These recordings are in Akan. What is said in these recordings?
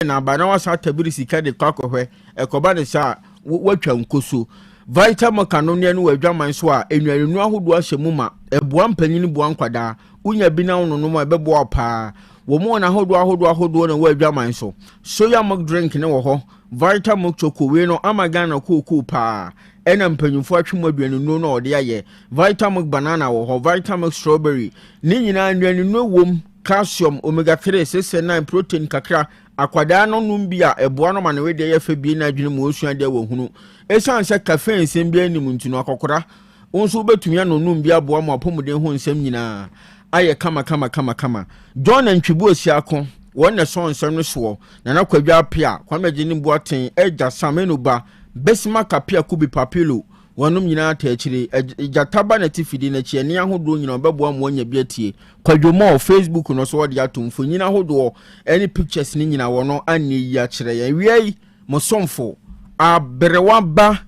Na aba na wasan atabiri sika de kɔ akɔhwɛ, ɛkɔba ne saa a, woatwa nkosuo. Vitamilk anonneɛ no wɔ adwaman so a nnuanennuro ahodoɔ ahyɛ mu ma. Ɛboa mpanyin boa nkwadaa. Wonya bi na wononom a, ɛbɛboa wo paa. Wɔn wɔ no ahodoɔ ahodoɔ ahodoɔ na ɛwɔ adwaman so. Soya milk drink no wɔ hɔ, Vitamilk choco, wei no ama Ghana kookoo paa. Ɛna mpanyinfoɔ atwe mu aduanennuro no a wɔde ayɛ. Vitamilk banana wɔ hɔ, Vitamilk strawberry. Ne nyinaa nnuanennuro wom, calcium, omega 3, 6 and 9, protein kakra. Akwadaa no nom bi a, ɛboa no ma ne wedeɛ yɛ fɛ bie na adwene mu ɔsua deɛ wahunu. Ɛsiane sɛ caffeine nsɛm bi anim nti no, akɔkora wo nso wobɛtumi anonom bi aboa mo apɔmuden ho nsɛm nyinaa ayɛ kama kama kama kama. John Antwibu Osiako wɔn na ɛsɔn nsɛm no soɔ. Nana Kwadwo Apea, Kwame Agyeni Boateng, Agya Sam Enuba, Besima Kapia Kubi Papilo, wɔnom nyinaa taa akyire. Gyata ba n'atifidi n'akyi, ɛne ahodoɔ nyinaa ɔbɛboa ma wɔanya bi atie. Kwadwo Mall, Facebook no so wɔde ato mfonyin ahodoɔ ne pictures no nyinaa wɔn anne yi akyerɛ yɛn. Wia yi, mo somfo, aberewa ba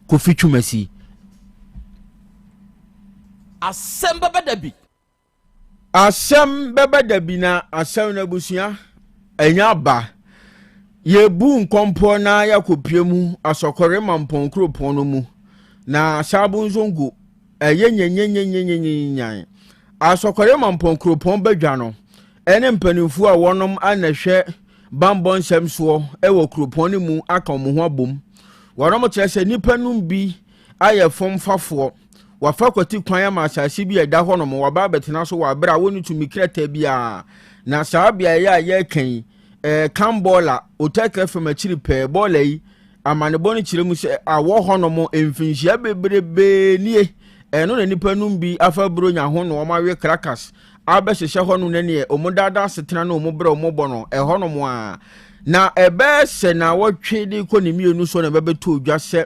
Kofi Twumasi. Asɛm bɛba da bi. Asɛm bɛba da bi na asɛm no abusua ɛnya aba. Yɛbu nkɔmpɔ na yɛakɔpie mu Asɔkɔre Mampɔn kuropɔn no mu. Na Saabo Nzongo ɛyɛ nyanyanyanyanyanyan. Asɔkɔre Mampɔn kuropɔn badwa no ɛne mpanimfoɔ a wɔnom ana hwɛ bammɔ nsɛm soɔ ɛwɔ kuropɔn no mu aka wɔn ho abom. Wɔnom kyerɛ sɛ nnipa nom bi ayɛ fomfafoɔ. Wɔafa kwati kwan ama asase bi a ɛda hɔnom, wɔaba abɛtena so wɔ abere a wɔnni tumi krataa biara. Na saa beaeɛ a yɛreka yi, ɛɛ kan bɔɔla, Otak FM akyiri pɛɛ, bɔɔla yi, amanebɔ no kyerɛ mu sɛ awɔ hɔnom mfinhyia bebrebe nie. Ɛno na nnipa nom bi afa buronya ho na wɔawe krakas abɛhyehyɛ hɔnom na neɛ wɔn daadaa asetena ne wɔn berɛ wɔn bɔ no ɛhɔnom a. Na ɛbɛyɛ sɛ naawɔtwe de kɔ ne mmienu so na ɛbɛbɛtɔ dwa sɛ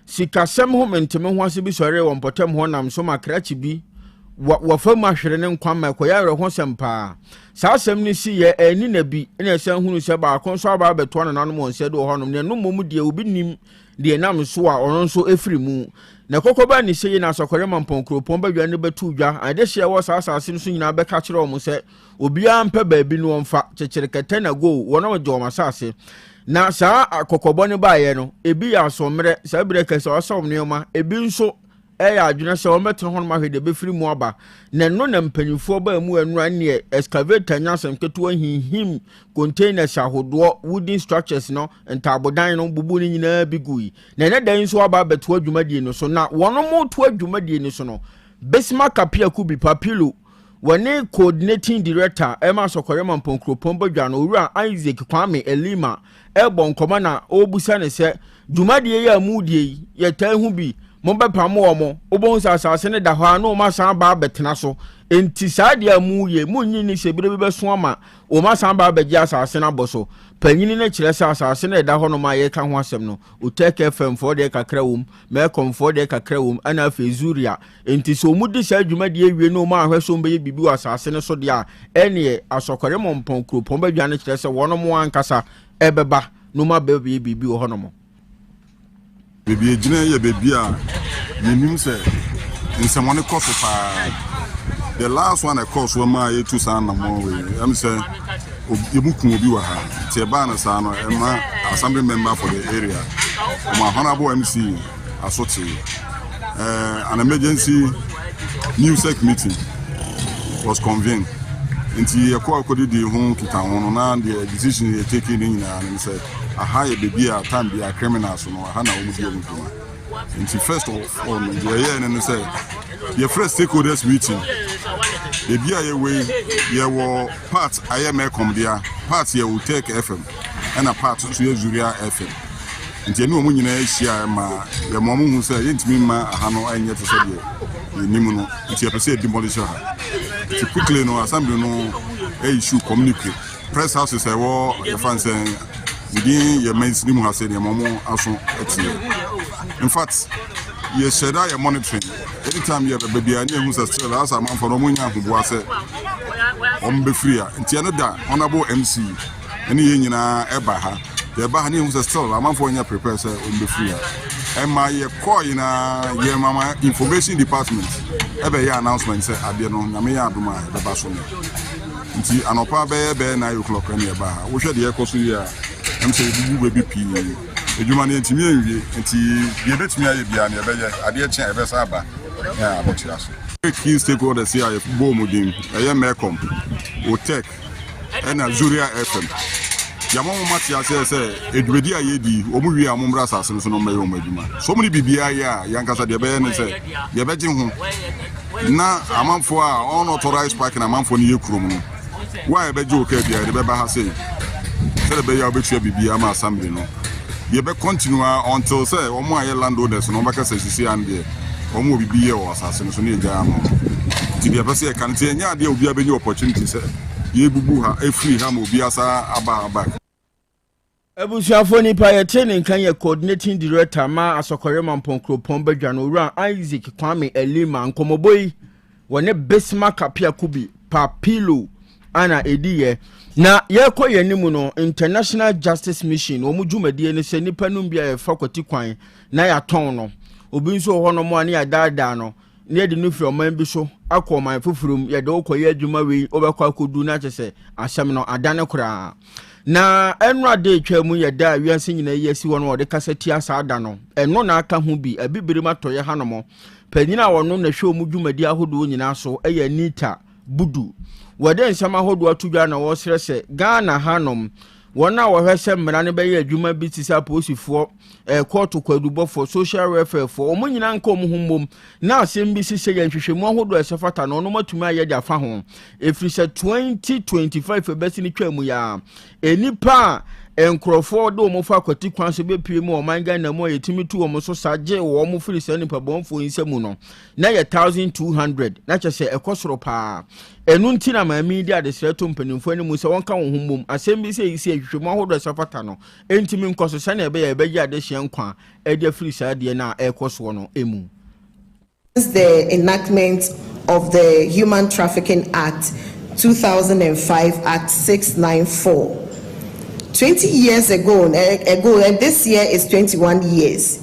Sikasɛm ho mentemehoase bi sɔree wɔ mpɔtam hɔ nam so ma krakye bi wɔ wɔfa mu ahwere ne nkwa ma ɛkɔyɛ awerɛhosɛm paa. Saa asɛm no siiɛ anni nna bi na ɛsan hunu sɛ baako nso aba abɛtoa nananom wɔn nsa du wɔ hɔnom na ɛno mmom deɛ obi nnim deɛ ɛnam so a ɔno nso firi mu. Na ɛkɔkɔbaa ne sei na Asɔkɔre Mampɔn kuropɔn badwa no bɛtoo dwa. Adehyeɛ a ɛwɔ saa asase no so nyinaa bɛka kyerɛɛ wɔn sɛ Obiara mpɛ baabi no ɔmfa, kyekyere kɛtɛ na go, wɔn gye wɔn asase. Na saa kɔkɔbɔ no baeɛ no, ebi yɛ asoɔmmerɛ, saa berɛ kɛsɛ ɔsɛ wɔn nneɛma, ebi nso ɛyɛ adwene sɛ wɔbɛtena hɔ nom ahwɛ deɛ ɛbɛfiri mu aba. Na ɛno na mpanimfoɔ baa mu ɛno neɛ excavator nyɛ asɛm ketewa hinhim containers ahodoɔ, wooden structures no, ntaabodan no, bubu no nyinaa bi gui. Na ɛnɛ da yi nso aba abɛtoa dwumadie no so. Na wɔn mo toa dwumadie no so no, Bismarck Apiaku Papilo Wɔne Coordinating Director ma Asɔkɔre Mampɔn Kuropɔn Badwa no, Owura Isaac Kwame Elima rebɔ nkɔmmɔ na ɔrebisa no sɛ, Dwumadie yi a moredie yi, yɛtaa hu bi, mobɛpamo wɔn, wobɛhu sɛ asase no da hɔ a na wɔn asan aba abɛtena so, enti saa adeɛ a moreyɛ yi, monnye nni sɛ berɛ bi bɛso ama wɔn asan aba abɛgye asase no abɔ so? Panyini no kyerɛ sɛ asase no a ɛda hɔnom a yɛreka ho asɛm no, Otek FM foɔ deɛ kakra wom, Melcom foɔ deɛ kakra wom, ɛna afei Zuria. Enti sɛ wɔdi saa dwumadie yi wie na wɔn anhwɛ sɛ wɔbɛyɛ biribi wɔ asase no so deɛ a, ɛnneɛ Asɔkɔre Mɔmpɔn kuropɔn badwa no kyerɛ sɛ wɔn ankasa ɛbɛba na wɔn abɛyɛ biribi wɔ hɔnom. Baabi a yɛgyina yi yɛ baabi a yɛnim sɛ nsɛmmɔne kɔ so paa. The last one ɛkɔɔ so ma yɛtu saa anammɔn wei, ɛm sɛ yɛmu kum obi wɔ ha. Nti ɛbaa no saa no, ɛma assembly member for the area, ɔma honorable MC asotee. Uh, an emergency newsec meeting was convened. Nti yɛkɔ akɔdidi ho nkitaho no na deɛ decision yɛ take ne nyinaa no sɛ aha yɛ baabi a time biara criminals no aha na wɔn di wɔn dwuma. Nti first of all no deɛ yɛyɛɛ no ne sɛ yɛfrɛ stakeholders meeting. Baabi a yɛwɔ yi yɛwɔ part ayɛ Melcom dea, part yɛ Otec FM ɛna part nso yɛ Zuria FM. Nti yɛne wɔn nyinaa hyia ma yɛma wɔn hu sɛ yɛntumi mma aha no nyɛ te sɛ deɛ yɛnim no. Nti yɛpɛ sɛ yɛdemolish ha. Nti quickly no assembly no issue communique. Press houses a ɛwɔ yɛfa no sɛ within yɛ mansini mu ha sɛ nneɛma wɔn aso teɛ. In fact, yɛhyɛ da yɛ monitoring. Anytime yɛ bɛba biara ne yɛhu sɛ still asɛ amanfoɔ no wɔn nya ahoboa sɛ wɔn bɛfiri a. Nti ɛno da honourable MC ɛne yɛn nyinaa ɛba ha. Yɛba ha ne yɛhu sɛ still amanfoɔ nyɛ prepare sɛ wɔn bɛfiri a. Ɛma yɛkɔɔ nyinaa yɛ mama information department ɛbɛyɛ announcement sɛ adeɛ no Nyame yɛ adom a ɛbɛba so nnɛ. Nti anɔpa bɛyɛ bɛyɛ 9 o'clock ɛne ɛba ha. Wohwɛ deɛ ɛkɔ so yi a, sɛ yɛbubu baabi pii. Adwuma no yɛntumi anwie, nti deɛ yɛbɛtumi ayɛ biara no yɛbɛyɛ. Adeɛ kye a, yɛbɛsa aba na abɛkyerɛ so. Key stakeholders yi a yɛbɔ mu din ɛyɛ Melcom, OTEC ɛna Zuria FM. Yàmà wɔn ate aseɛ sɛ edwumadi a yɛdi wɔn wie a, wɔn mmra asase no so na wɔn bɛyɛ wɔn adwuma so. Wɔn de biribiara yɛ a, yɛn deɛ ɛbɛyɛ ne sɛ yɛbɛgye ho na amanfoɔ a unauthorized parking, amanfoɔ no yɛ kurom no, wo a yɛbɛgye wo kaa biara, yɛde bɛba ha sei sɛdeɛ ɛbɛyɛ a wobɛtua biribiara ma assembly no. Yɛbɛ continue a until sɛ wɔn a yɛ landowners no wɔbɛka sɛ sisi an deɛ wɔn wɔ biribi yɛ wɔ asase no so ne yɛgya ama wɔn. Nti deɛ ɛpɛ sɛ yɛka no, nti ɛnyɛ adeɛ a obiara bɛnya opportunity sɛ yɛbubu ha efiri ha ma obiara sa aba ha back. Abusuafoɔ, nipa yɛte ne nka yɛ coordinating director ma Asɔkɔre Mampɔn kuropɔn badwa no, Owura Isaac Kwame Elima. Nkɔmmɔbɔ yi wɔne Bismarck Apiakubi Papilo ana ɛdiyɛ. Na yɛrekɔ yɛn anim no, International Justice Mission wɔn dwumadie no sɛ nipa no bi a yɛfa kwati kwan na yɛatɔn no, obi nso wɔ hɔnom a ne yɛadaadaa no na yɛde no firi ɔman bi so akɔ ɔman foforɔ mu, yɛde wokɔyɛ adwuma wei, wobɛkɔ akɔdu na kyɛ sɛ asɛm no adane koraa. Na ɛno ade atwa mu yɛ da a wiase nyinaa yi asi hɔ no wɔde kasa tia saa da no. Ɛno na aka ho bi. Abibirem atɔyɛ hanom panyin a wɔno na hwɛ wɔn dwumadi ahodoɔ nyinaa so ɛyɛ Anita Budu. Wɔde nsɛm ahodoɔ ato dwa na wɔresrɛ sɛ Ghana hanom wɔn a wɔhwɛ sɛ mmara no bɛyɛ adwuma bi te sɛ apolisifoɔ, kɔɔto kwadubɔfoɔ, social welfare foɔ, wɔn nyinaa nka wɔn ho mmom na asɛm bi sisɛ yɛ nhwehwɛmu ahodoɔ a ɛsɛ fata na ɔnom atumi ayɛ de afa ho, ɛfiri sɛ 2025 ɛbɛsi no twa mu yaa nnipa a nkurɔfoɔ de wɔn fa akwati kwan so bɛpie mu ɔman Ghana mu a yɛtumi tu wɔn so sa gye wɔn firi saa nipa bɔnfoɔ nsa mu no na yɛ 1200, na kyɛ sɛ ɛkɔ soro paa. Ɛno nti na maame yi de adesrɛ to mpanimfoɔ anim sɛ wɔnka wɔn ho mmom, asɛm bi sɛ yɛsi ahwehwɛmu ahodoɔ ɛsɛ fata no ɛntumi nkɔ so sɛnea ɛbɛyɛ ɛbɛgye adehyeɛ nkwa ɛde afiri saa adeɛ no a ɛrekɔ soɔ no mu. The enactment of the Human Trafficking Act 2005, Act 694. 20 years ago, and this year is 21 years,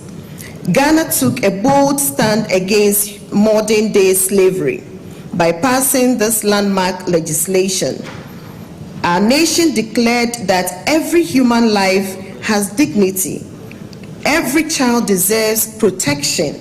Ghana took a bold stand against modern day slavery by passing this landmark legislation. Our nation declared that every human life has dignity, every child deserves protection,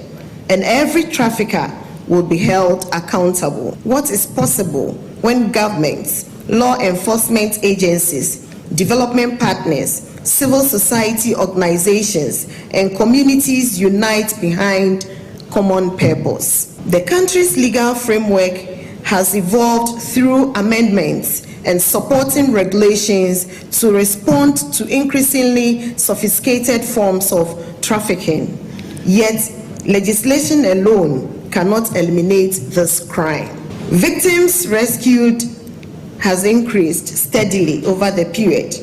and every trafficker will be held accountable. What is possible when governments, law enforcement agencies, development partners, civil society organizations, and communities unite behind common purpose? The country's legal framework has evolved through amendments and supporting regulations to respond to increasingly sophisticated forms of trafficking. Yet, legislation alone cannot eliminate this crime. Victims rescued has increased steadily over the period.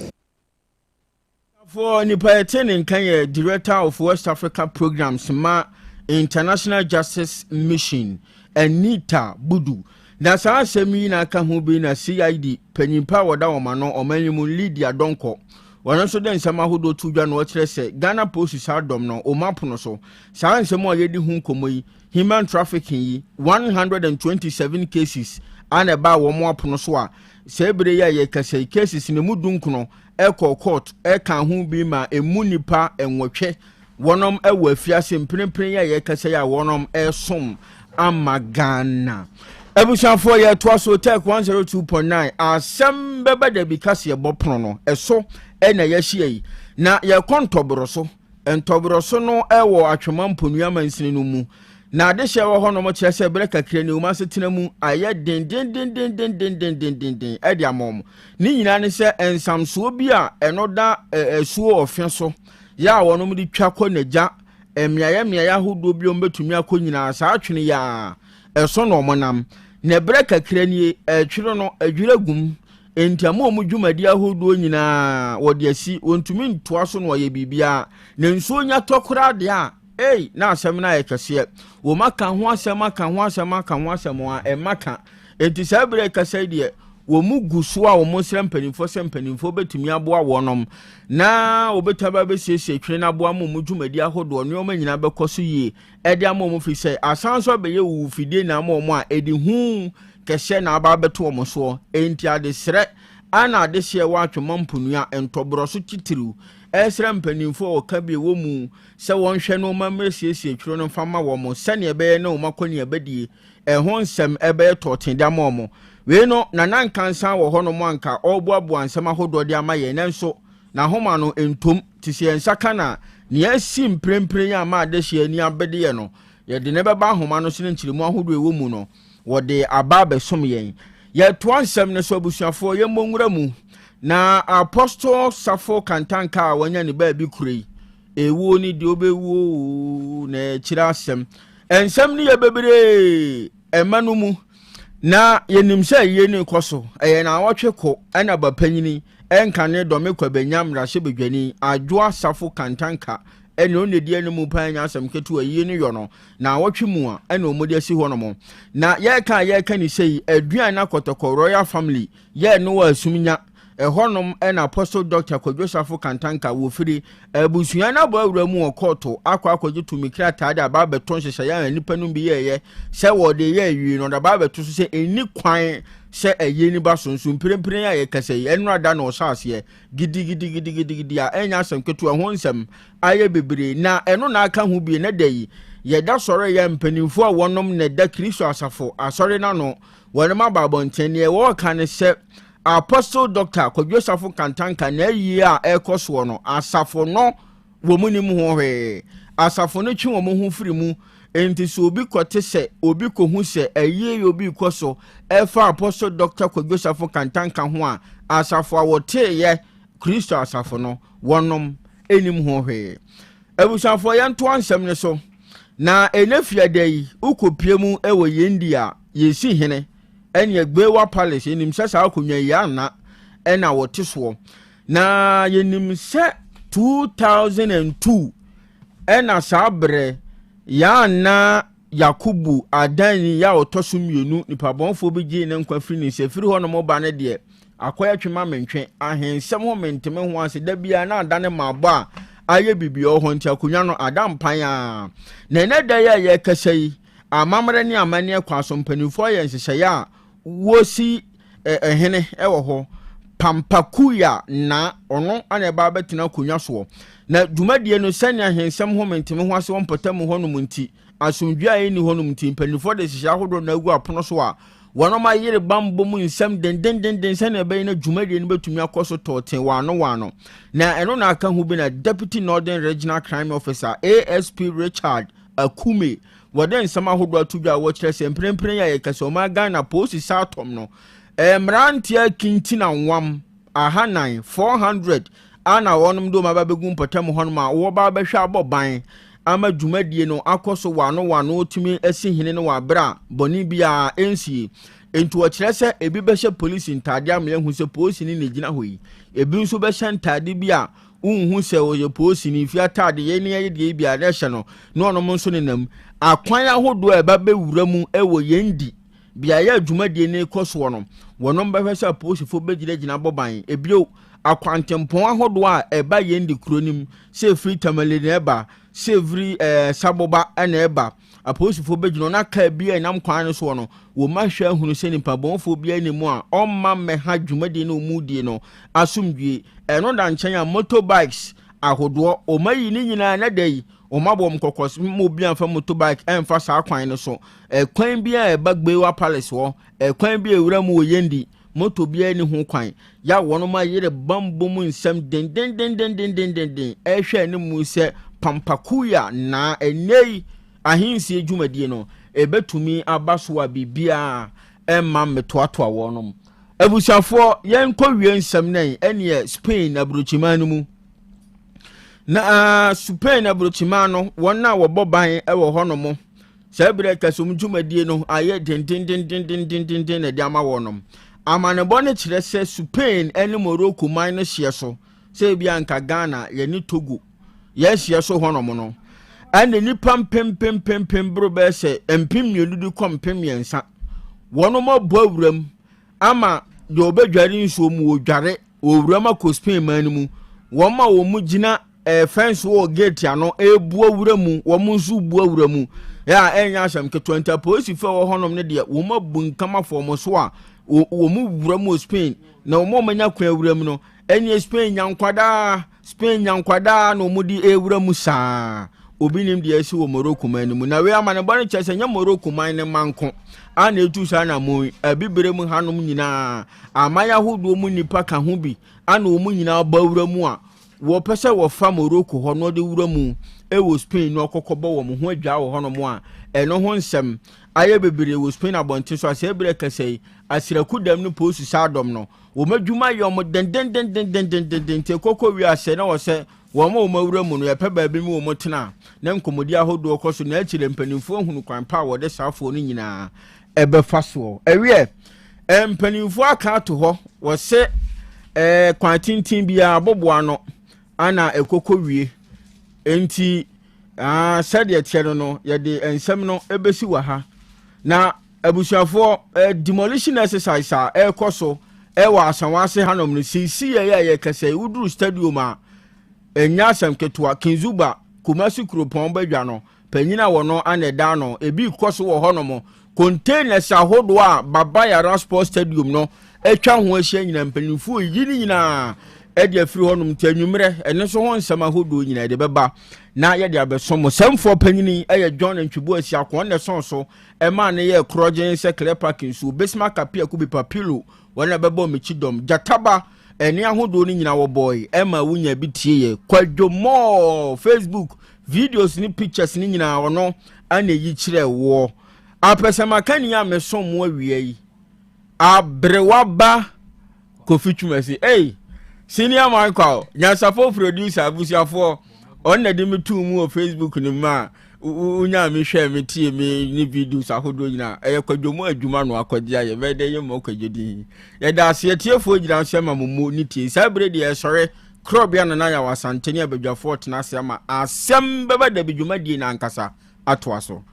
For nipa yɛte ne nka yɛ director of West Africa Programs ma International Justice Mission, Anita Budu. Na saa asɛm yi na aka ho bi na CID panyimpa a wɔda wɔn ano ɔman yi mu, Lydia Donkɔ, wɔn nso de nsɛm ahodoɔ to dwa na wɔkyerɛ sɛ Ghana Police saa dɔm no wɔn apono so saa nsɛm a yɛdi ho nkɔmmɔ yi, human trafficking yi, 127 cases ana ɛbaa wɔn apono so a saa ebire yi a yɛkasa yi, cases ne mu 19 ɛkɔ court, ɛka ho bi ma emu nipa 8 wɔnom ɛwɔ afiase mprempren yi a yɛkasa yi a wɔnom ɛsom ama Ghana. Abusuafoɔ, yɛtoa so Tech 102.9. Asɛm bɛba da bi kaseɛ bɔ pono no ɛso ɛna yɛahyia yi na yɛkɔ Ntɔborɔ so. Ntɔborɔ so no ɛwɔ Atwema Mponua mansini no mu na adehyɛ wɔ hɔnom kyerɛ sɛ berɛ kakra ni wɔn asetena mu ayɛ dendendendendendendendenden ɛde ama wɔn. Ne nyinaa ne sɛ nsamsoɔ bi a ɛno da ɛsuo ɔfe so yɛ a wɔnom de twa kɔ n'agya mmeaeɛ mmeaeɛ ahodoɔ bi a wɔbɛtumi akɔ nyinaa, saa atwene yi a ɛso na wɔn nam na berɛ kakra nie ɛtwere no adwira gum ntamu a wɔn dwumadi ahodoɔ nyinaa wɔde asi wɔntumi ntoa so na wɔyɛ biribiara na nsuo nya tɔ koraa deɛ a, ei, na asɛm no ayɛ kɛseɛ. Wɔn aka ho asɛm, aka ho asɛm, aka ho asɛm a ɛma ka. Nti saa berɛ kasa yi deɛ, wɔn mu gu so a wɔn srɛ mpanimfoɔ sɛ mpanimfoɔ bɛtumi aboa wɔnom na wɔbɛtumi aba bɛsiesie twene no aboa ma wɔn dwumadi ahodoɔ nneɛma nyinaa bɛkɔ so yie ɛde ama wɔn, fi sɛ asan so abɛyɛ wuwu fidie na ama wɔn a ɛde hu. kɛseɛ na aba abɛto wɔn soɔ. Enti adesrɛ a na adehyeɛ wɔ Atwoma Mponua ntɔborɔ so titiriw ɛresrɛ mpanimfoɔ a wɔka bi wɔ mu sɛ wɔnhwɛ na wɔn mmɛsiesie twerɛ no mfa ma wɔn sɛnea ɛbɛyɛ na wɔn akɔneabadie ɛho nsɛm ɛbɛyɛ tɔɔten de ama wɔn. Wei no, Nana Nkansa wɔ hɔnom anka ɔreboaboa nsɛm ahodoɔ de ama yɛn, nanso n'ahoma no ntom te sɛ yɛn nsa ka na nea asi mprempren yi ama adehyeɛ ani abedeɛ no, yɛde ne bɛba ahoma no so ne nkyerɛmu ahodoɔ ɛwɔ mu no, wɔde aba abɛsom yɛn. Yɛtoa nsɛm no so, abusuafoɔ, yɛmmɔ nwura mu na Apostle Safo Kantanka a wanya ne baabi kuro yi, ewuo ne deɛ ɔbɛwuo na ɛkyerɛ asɛm. Nsɛm no yɛ bebree ɛma no mu na yɛnim sɛ yie ne kɔ so. Ɛyɛ naawɔtwe ko ɛna ba panyini ɛnka ne dɔme kwabenya mmarahyɛbadwani Adwoa Safo Kantanka ɛne ɔne di anim paa nya asɛm ketewa yie no yɔ no naawɔtwe mu a ɛna wɔn de asi hɔ nom. Na yɛreka a yɛreka ne sɛ yi aduan na Kɔtɔkɔ Royal Family yɛɛ no wɔ asum nya ɛhɔnom ɛna Apostle Dr. Kwadwo Safo Kantanka wɔfiri abusua no abɔ awura mu wɔ kɔɔto akɔ akɔgye tumi krataa de aba abɛto nhyehyɛeɛ a nnipa no bi yɛɛyɛ sɛ wɔde yɛ awie no, ɔde aba abɛto so sɛ ɛnni kwan sɛ ɛyɛ ni ba so. Nso mprempren a yɛkasa yi, ɛno ada na ɔhyɛ aseɛ gidigidigidigidi a ɛnyɛ asɛm ketewa, ho nsɛm ayɛ bebree. Na ɛno na aka ho bie na da yi yɛda sɔre yɛ mpanimfoɔ a wɔnom na ɛda Kristo asafo asɔre n'ano wɔnom aba abɔnten. Neɛ wɔreka ne sɛ Apostle Dr. Kwadwo Safo Kantanka na ayie a ɛrekɔ soɔ no, asafo no wɔ mu nim ho hwee. Asafo no twe wɔn ho firi mu. Nti sɛ obi kɔte sɛ obi kɔhu sɛ ayie yɛ obi kɔ so ɛfa Apostle Dr. Kwadwo Safo Kantanka ho a, asafo a wɔteeɛ Kristo asafo no wɔnom anim ho hwee. Abusuafoɔ, yɛntoa nsɛm no so. Na ɛnɛ fiada yi wokɔpie mu wɔ yɛn di a yɛsi hene ɛne Gbewa Palace. Yɛnim sɛ saa akonnwa yi ana ɛna wɔte soɔ, na yɛnim sɛ 2002 ɛna saa berɛ yɛana Yakubu Adanni yɛ a ɔtɔ so mmienu, nipa bɔnfoɔ bi gyee ne nkwa firi ne nsa firi hɔ nom ba no deɛ akɔyɛ twema mentwe ahensɛm ho menteme ho ase da biara na adane maabɔ a ayɛ biribi wɔ hɔ. Nti akonnwa no ada mpan a na ɛnɛ da yi a yɛrekasa yi, amammerɛ ne amanneɛ kwan so mpanimfoɔ ayɛ nhyehyɛeɛ a wɔsi ɛhene wɔ hɔ. Pampakuya na ɔno ana ɛba abɛtena akonnwa soɔ. Na dwumadie no, sɛnea ahensɛm ho menteme ho ase wɔ mpɔtam hɔnom nti, asomdwe a ɛnni hɔnom nti, mpanimfoɔ de nhyehyɛeɛ ahodoɔ na agu apono so a wɔnom ayere bambɔ mu nsɛm dendendenden sɛnea ɛbɛyɛ na dwumadie no bɛtumi akɔ so tɔɔten waano waano. Na ɛno na aka ho bi na Deputy Northern Regional Crime Officer ASP Richard Akume wɔde nsɛm ahodoɔ ato dwa a wɔkyerɛ sɛ mprempren a yɛkasa ɔman Ghana polisi saa atɔm no mmeranteɛ kintina nwam 400, 400 ana wɔnom de wɔn aba bɛgu mpɔtam hɔnom a wɔba abɛhwɛ abɔ ban ama dwumadie no akɔ so wano wano tumi asi hene no wɔ abere a bɔne biara ɛnsie. Nti wɔkyerɛ sɛ ebi bɛhyɛ polisi ntaade ama yɛahu sɛ polisi ni na egyina hɔ yi, ebi nso bɛhyɛ ntaade bi a wonhu sɛ ɔyɛ polisi ni fi ataade yɛn ni yɛ deɛ bi a na ɛhyɛ no na ɔnom nso nenam akwan ahodoɔ a ɛba bɛwura mu ɛwɔ yɛn di beaeɛ a dwumadie no kɔ soɔ no. Wɔnom bɛhwɛ sɛ apolisifoɔ bɛgyinagyina bɔ ban. Ebio, akwantempɔn ahodoɔ a ɛba yɛn di kuro no mu, sɛ ɛfiri Tamale na ɛba, sɛ ɛfiri Saboba na ɛba, apolisifoɔ bɛgyina na kaa bi a ɛnam kwan no soɔ no, wɔn ahwɛ ahunu sɛ nipa bɔnfoɔ bi anim a ɔmma mmɛha dwumadie no wɔn die no asomdwie. Ɛno da nkyɛn a, motorbikes ahodoɔ wɔn ayi ne nyinaa na da yi wɔn abɔ wɔn kɔkɔ ma obi amfa motorbike ɛmfa saa kwan no so. Ɛkwan bi a ɛba Gbewa Palace hɔ, ɛkwan bi a ewura mu wɔ Yendi, moto biara ni ho kwan. Ya wɔn ayere bambɔ mu nsɛm dendendendendendenden ɛrehwɛ anim sɛ Pampakuya na ɛnɛ yi ahensie dwumadie no ɛbɛtumi aba so a biribiara ɛmma mmɛtoatoa wɔnom. Abusuafoɔ, yɛnkɔ wie nsɛm nan ɛneɛ Spain aburokyiman no mu. Na Spain aburokyiman no, wɔn a wɔbɔ ban wɔ hɔnom saa berɛ kasum dwumadie no ayɛ dendendendendendenden na ɛde ama wɔnom. Amanebɔ no kyerɛ sɛ Spain ne Morocco man no hyeɛ so sɛ ebi anka Ghana yɛne Togo yɛhyeɛ so hɔnom no, ɛne nnipa mpempempempem boro bɛyɛ sɛ 2000 de kɔ 3000 wɔnom abɔ awuram ama deɛ ɔbɛdware nsuo mu wɔdware wɔwuram akɔ Spain man no mu. Wɔn a wɔn gyina fɛnse wɔ gate ano ebu awura mu, wɔn nso bu awura mu. Yɛ a ɛnyɛ asɛm ketewa nti apolisifoɔ a ɛwɔ hɔnom no deɛ wɔn abu nkam afɔ wɔn so a wɔn wura mu wɔ Spain na wɔn a wɔanya kwan awura mu no ɛneɛ Spain nya nkwadaa Spain nya nkwadaa na wɔn de ɛwura mu saa obi nim deɛ ɛsi wɔ Morocco man no mu na wei amanebɔ no kyerɛ sɛ nyɛ Morocco man no ma nko a na ɛtu saa na mo abibire mu hanom nyinaa aman ahodoɔ mu nnipa ka ho bi ana wɔn nyinaa bɔ awura mu a Wɔpɛ sɛ wɔfa Morocco hɔ na wɔde wura mu wɔ Spain na wɔkɔkɔbɔ wɔn ho adwaa wɔ hɔnom a, ɛno ho nsɛm ayɛ bebree wɔ Spain abɔnten so a saa bere kɛsɛ yi, asraku dɛm ne polisi saadɔm no, wɔn adwuma yɛ wɔn dendendendendendenden nti ɛkɔkɔ wie asɛ na wɔ sɛ wɔn a wɔn awura mu no yɛpɛ baabi mu wɔn tena na nkɔmmɔdi ahodoɔ kɔ so na akyire mpanimfoɔ ahunu kwan pa a wɔde saa afoɔ no nyinaa ɛbɛfa soɔ. Ɛwiɛ, mpanimfoɔ aka ato hɔ wɔse ɛɛ kwan tenten biara boboa ano ana ɛkɔkɔ wie nti aa sɛdeɛ teɛ no no yɛde nsɛm no ɛbɛsi wɔ ha na abusuafoɔ ɛɛ demolition exercise a ɛrekɔ so ɛwɔ asawase hanom no seisi yɛ yɛ a yɛkasa yi woduru stadium a ɛnyɛ asɛm ketewa kinzuba kumasi kuropɔn badwa no Panyin a wɔno ana ɛda ano. Ebi rekɔ so wɔ hɔnom. Containers ahodoɔ a Baba Yara Sports Stadium no atwa ho ahyia nyinaa, mpanimfoɔ reyi ne nyinaa de afiri hɔnom. Nti anwummerɛ, ɛno nso ho nsɛm ahodoɔ nyinaa yɛde bɛba na yɛde abɛso mo. Sɛmfoɔ panyini yɛ John Ntwibu Asiako, ɔno na ɛsɔn so ɛmaa no yɛɛ korɔgyen sɛ Clear Park nsuo. Bismarck Apiaku Bipapilo, wɔn na ɛbɛbɔ mekyi dɔm. Gyataba ɛne ahodoɔ no nyinaa wɔbɔe ɛma wonya bi tieɛ. Kwadwo Mɔɔ, Facebook, Videos ne pictures ne nyinaa ɔno ana eyi kyerɛ woɔ. Apɛsɛmakani a mesom mo awia yi. Aberewa ba Kofi Twumasi. Ei, Senior Michael, nyansafo producer abusuafoɔ, ɔno na de me too mu wɔ Facebook no mu a wonyaa me hwɛɛ me tie me ne videos ahodoɔ nyinaa. Ɛyɛ kwadwo mu adwuma no akɔgye ayɛ bɛyɛ dɛ yɛ mmɔ kwadwo din. Yɛda ase atiefoɔ nyinaa nso ma mo mu ne tie. Saa bere deɛ ɛsɔre Korɔbea Nana Yaw Asante ne abadwafoɔ retena ase ama asɛm bɛba dabi dwumadie no ankasa atoa so.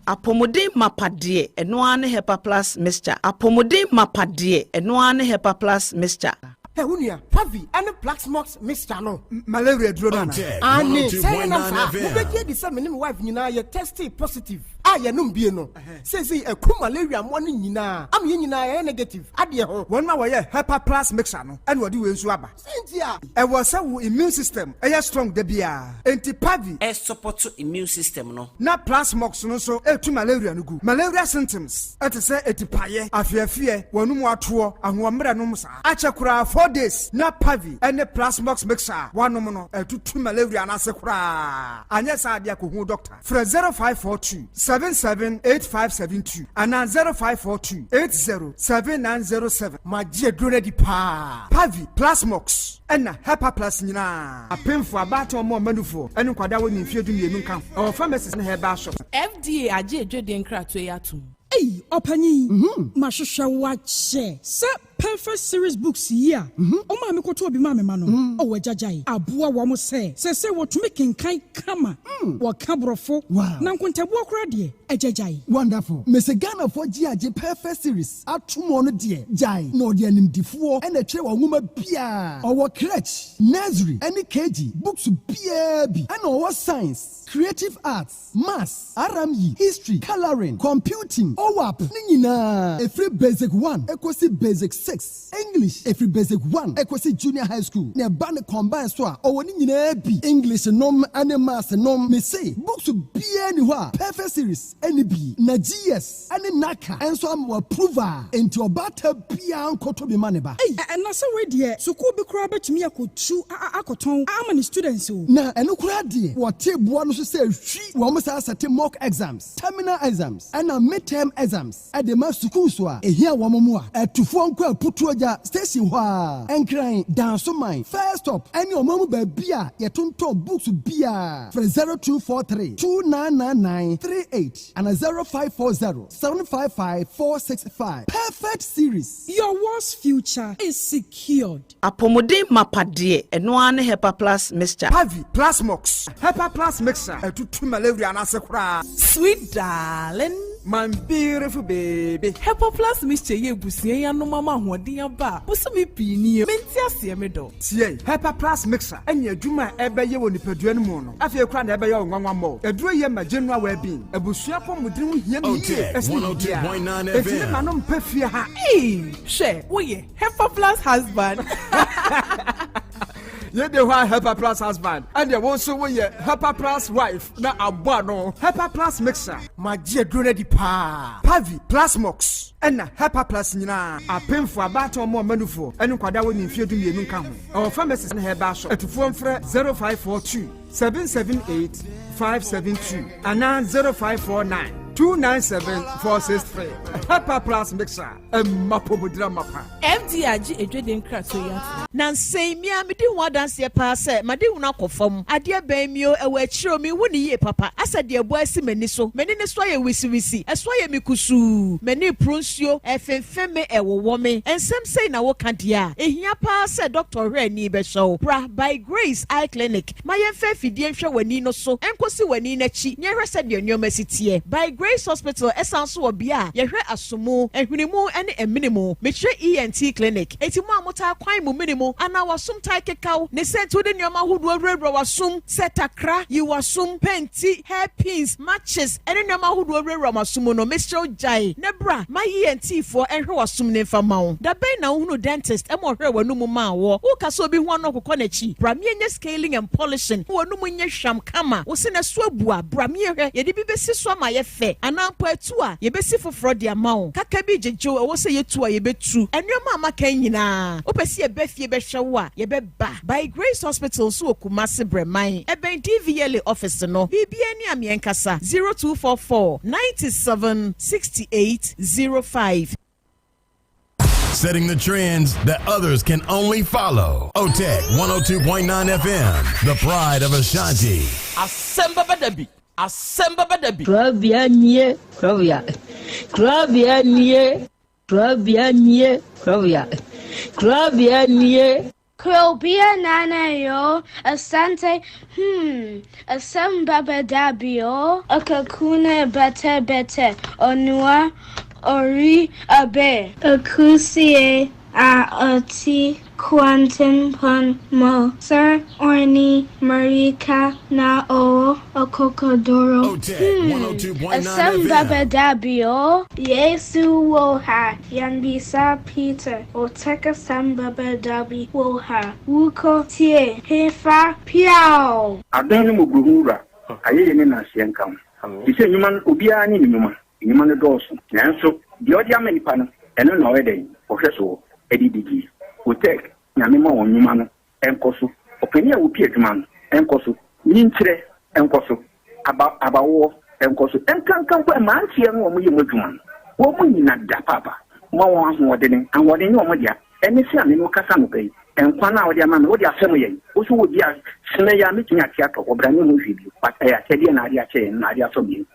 Apɔmuden mapa deɛ, ɛno ara ne Hepa Plus Mixture. Apɔmuden mapa deɛ, ɛno ara ne Hepa Plus Mixture. Hɛ wo nua, Pavi ne Plaxmox mixture no. Malaria duro no anaa? Aane, sɛ yɛnam saa a, mobɛgye adi sɛ me ne me wife nyinaa yɛ testee positive a yɛnom bie no. Seesei aku malaria mmoa no nyinaa ama yɛn nyinaa yɛayɛ negative adeɛ ho. Wɔn a wɔyɛ Hepa Plus mixture no na wɔde wei nso aba. Sɛn nti a? Ɛwɔ sɛ wo immune system yɛ strong da biara. Enti Pavi. Ɛsupɔto immune system no. Na Plasmox no nso tu malaria no gu. Malaria symptoms te sɛ atipaeɛ, afeafeɛ, w'anum atoɔ, ahoɔmmerɛ nom saa. Akyɛ koraa 4 days na Pavi ne Plasmox mixture a woanom no atutu malaria no ase koraa. Anyɛ saa deɛ kɔhu doctor. Frɛ 0542 778572 anaa 0542 80 7907. Magye aduro no adi paa. Pavi, Plasmox, ɛna Hepa Plus nyinaa. Apemfo, abaatan, ɔmo ɔmanufoɔ, ne nkwadaa a wɔnni mfeɛ 12 nka ho. Ɛwɔ pharmacies ne herbal shops. FDA agye adwadie nkratoɔ yi atom. Ei, ɔpanyin, mahwehwɛ wo akyɛ sɛ Perfect Series Books yi a ɔmaa me kɔtɔɔ bi maa me ma no. Ɔwɔ agyagyae aboa wɔn sɛ seesei wɔtumi kenkan kama, wɔka Borɔfo, na nkontabuo koraa deɛ, agyagyae. Wonderful. Mese Ghanafoɔ gye agye Perfect Series ato mu ɔno deɛ gyae na ɔde animdifoɔ ɛna ɛtwerɛ wɔn nwoma biaa. Ɔwɔ crèche, nursery ɛne KG books biaa bi ɛna ɔwɔ science, creative arts, maths, RME, history, colouring, computing, OWAP ne nyinaa ɛfiri basic 1 ɛkɔsi basic 6, English ɛfiri basic 1 ɛkɔsi junior high school na ɛba ne combine so a ɔwɔ ne nyinaa bi English nom ne maths nom. Mese books biara ni hɔ a Perfect Series ɛne bi na GS ɛne NaCCA ɛnso ama wɔ approve a enti ɔbaata biara nkɔtɔ bi ma ne ba. Ei, ɛna sɛ wei deɛ sukuu bi koraa bɛtumi akɔtu akɔtɔn ama ne students o. Na ɛno koraa deɛ wɔte boa no so sɛ hwi wɔn saa sɛte mock exams, terminal exams ɛna midterm exams ɛde ma sukuu so a ehia wɔn mu a ɛtufoɔ nkɔ Aputuogya station hɔ a Nkran Dansoman first stop ɛne ɔman mu baabi a yɛtontɔn books biara. Frɛ 0243 2999 38 ana 0540 755 465. Perfect Series. Your world's future is secured. Apɔmuden mapa deɛ, ɛno ara ne Hepa Plus Mixture. Pavi, Plasmox, Hepa Plus Mixture ɛtutu malaria no ase koraa. Sweet darling. My beautiful baby. Hepa Plus mixture yi abusua yi anom ama ahoɔden aba a bosome pii nie. Mente aseɛ me dɔ. Tie! Hepa Plus mixture ne adwuma a ɛbɛyɛ wɔ nipadua no mu no, afei koraa na ɛbɛyɛ wo nwanwa mmɔ. Aduro yi yɛ ma general well-being. Abusua apɔmuden ho hia me yie ɛsene biribiara. Enti me ma no mpɛ fie ha. Eii hwɛ woyɛ Hepa Plus husband. Yei de hɔ a Hepa Plus husband, ɛnneɛ wo nso woyɛ Hepa Plus wife na abɔ ano. Hepa Plus mixture. Magye aduro no adi paa. Pavi, Plasmox, ɛna Hepa Plus nyinaa. Apemfo, abaatan, ɔmo ɔmanufoɔ, ɛne nkwadaa a wɔnni mfeɛ 12 nka ho. Ɛwɔ pharmacies ne herbal shop. Atufoɔ mfrɛ 0542 778 572 anaa 0549 297 463. Hepa Plus mixture, ɛma apɔmuden amapa. FDA agye adwadie nkratoɔ yi atom. Nansa yi, me ara medi ho adanseɛ paa sɛ m'adehunu akɔ fam. Adeɛ bɛn mi o, ɛwɔ akyire o, menhu no yie papa. Asɛ deɛ ɛbɔ asi m'ani so. M'ani no so ayɛ wisiwisi, ɛso ayɛ me kusuu, m'ani reporo nsuo, ɛrefemfem me, ɛrewowɔ me. Nsɛm sei na woka deɛ a, ɛhia paa sɛ dɔkta ɔhwɛ ani bɛhwɛ wo. Bra By Grace Eye Clinic ma yɛmfa afidie nhwɛ w'ani no so nkɔsi w'ani no akyi na yɛnhwɛ sɛdeɛ nneɛma si teɛ. By Grace Hospital san nso wɔ bea a yɛhwɛ asomu, ahwene mu ne amene mu. Mekyerɛ ENT clinic. Enti mo a motaa kwan mo mene mu anaa w'asom taa kekaw ne sɛ nti wode nneɛma ahodoɔ wurawura w'asom sɛ takra, yi w'asom, pɛnti, hair pins, matches ne nneɛma ahodoɔ wurawura mo asom mu no, mesrɛ wo gyae na bra ma ENT foɔ nhwɛ w'asom no mfa mma wo. Da bɛn na wohunuu dentist ma ɔhwɛɛ w'anomu maa woɔ? Woka sɛ obi ho ano ɔkokɔ n'akyi? Bra meɛnyɛ scaling and polishing ma w'anomu nyɛ hwam kama, wo se no ɛso abu a, bra meɛhwɛ, yɛde bi bɛsi so ama ayɛ fɛ anaa mpo atu a, yɛbɛsi foforɔ de ama wo. Kaka bi gyegye wo, ɛwɔ sɛ yɛtu a, yɛbɛtu. Nnoɔma a maka yi nyinaa, wopɛ sɛ yɛba fie bɛhwɛ wo a, yɛbɛba. By Grace Hospital nso wɔ Kumasi Brɛman, ɛbɛn DVLA office no. Biribiara ni a meɛnkasa, 0244 97 68 05. Setting the trends that others can only follow. OTEC 102.9 FM, the pride of Ashanti. Asɛm bɛba da bi. Asɛm bɛba da bi. Korabea nie, korabea. Korabea nie, korabea nie, korabea. Korabea nie. Krobea nana yo, Asante hmm, asɛm bɛba da bi o. Akakuna bɛtɛ bɛtɛ, onua ori abe. Akusie a ɔte kwantempɔn mu sɛ ɔne mmirika na ɔwɔ akokoduru. Hmm, asɛm bɛba da bi o. Yesu wɔ ha, yɛmmisa Peter, ɔtɛk asɛm bɛba da bi wɔ ha, wokɔ tie hefa piaw! Adom ne mmɔborɔhunu Wura, ayɛyie ne nnanseɛ nka wo. Te sɛ nnwuma no, obiara ne ne nnwuma. Nnwuma no dɔɔso, nanso deɛ ɔde ama nnipa no, ɛno na ɔyɛ dɛn? Ɔhwɛ soɔ de di die. Otec, Nyame ma wɔn nnwuma no nkɔ so. Ɔpanin a ɔpi adwuma no nkɔ so. Nyinkyerɛ nkɔ so. Aba, abawoɔ nkɔ so. Nkanka mpo mmeranteɛ no a wɔyɛ mu adwuma no, wɔn nyina da paapa. Ma wɔn ahoɔdene. Ahoɔden nyɛ wɔn dea. Ɛne sɛ a me ne wo kasa anɔpa yi, nkwa no a wode ama me, wode afɛm yɛn. Wo nso wɔ bi a, sene yi a mɛtumi ate atɔ wɔ bra menhu hwee bio. But ɛyɛ akyɛdeɛ na ade akyɛ yɛn na ade afɛm yɛn.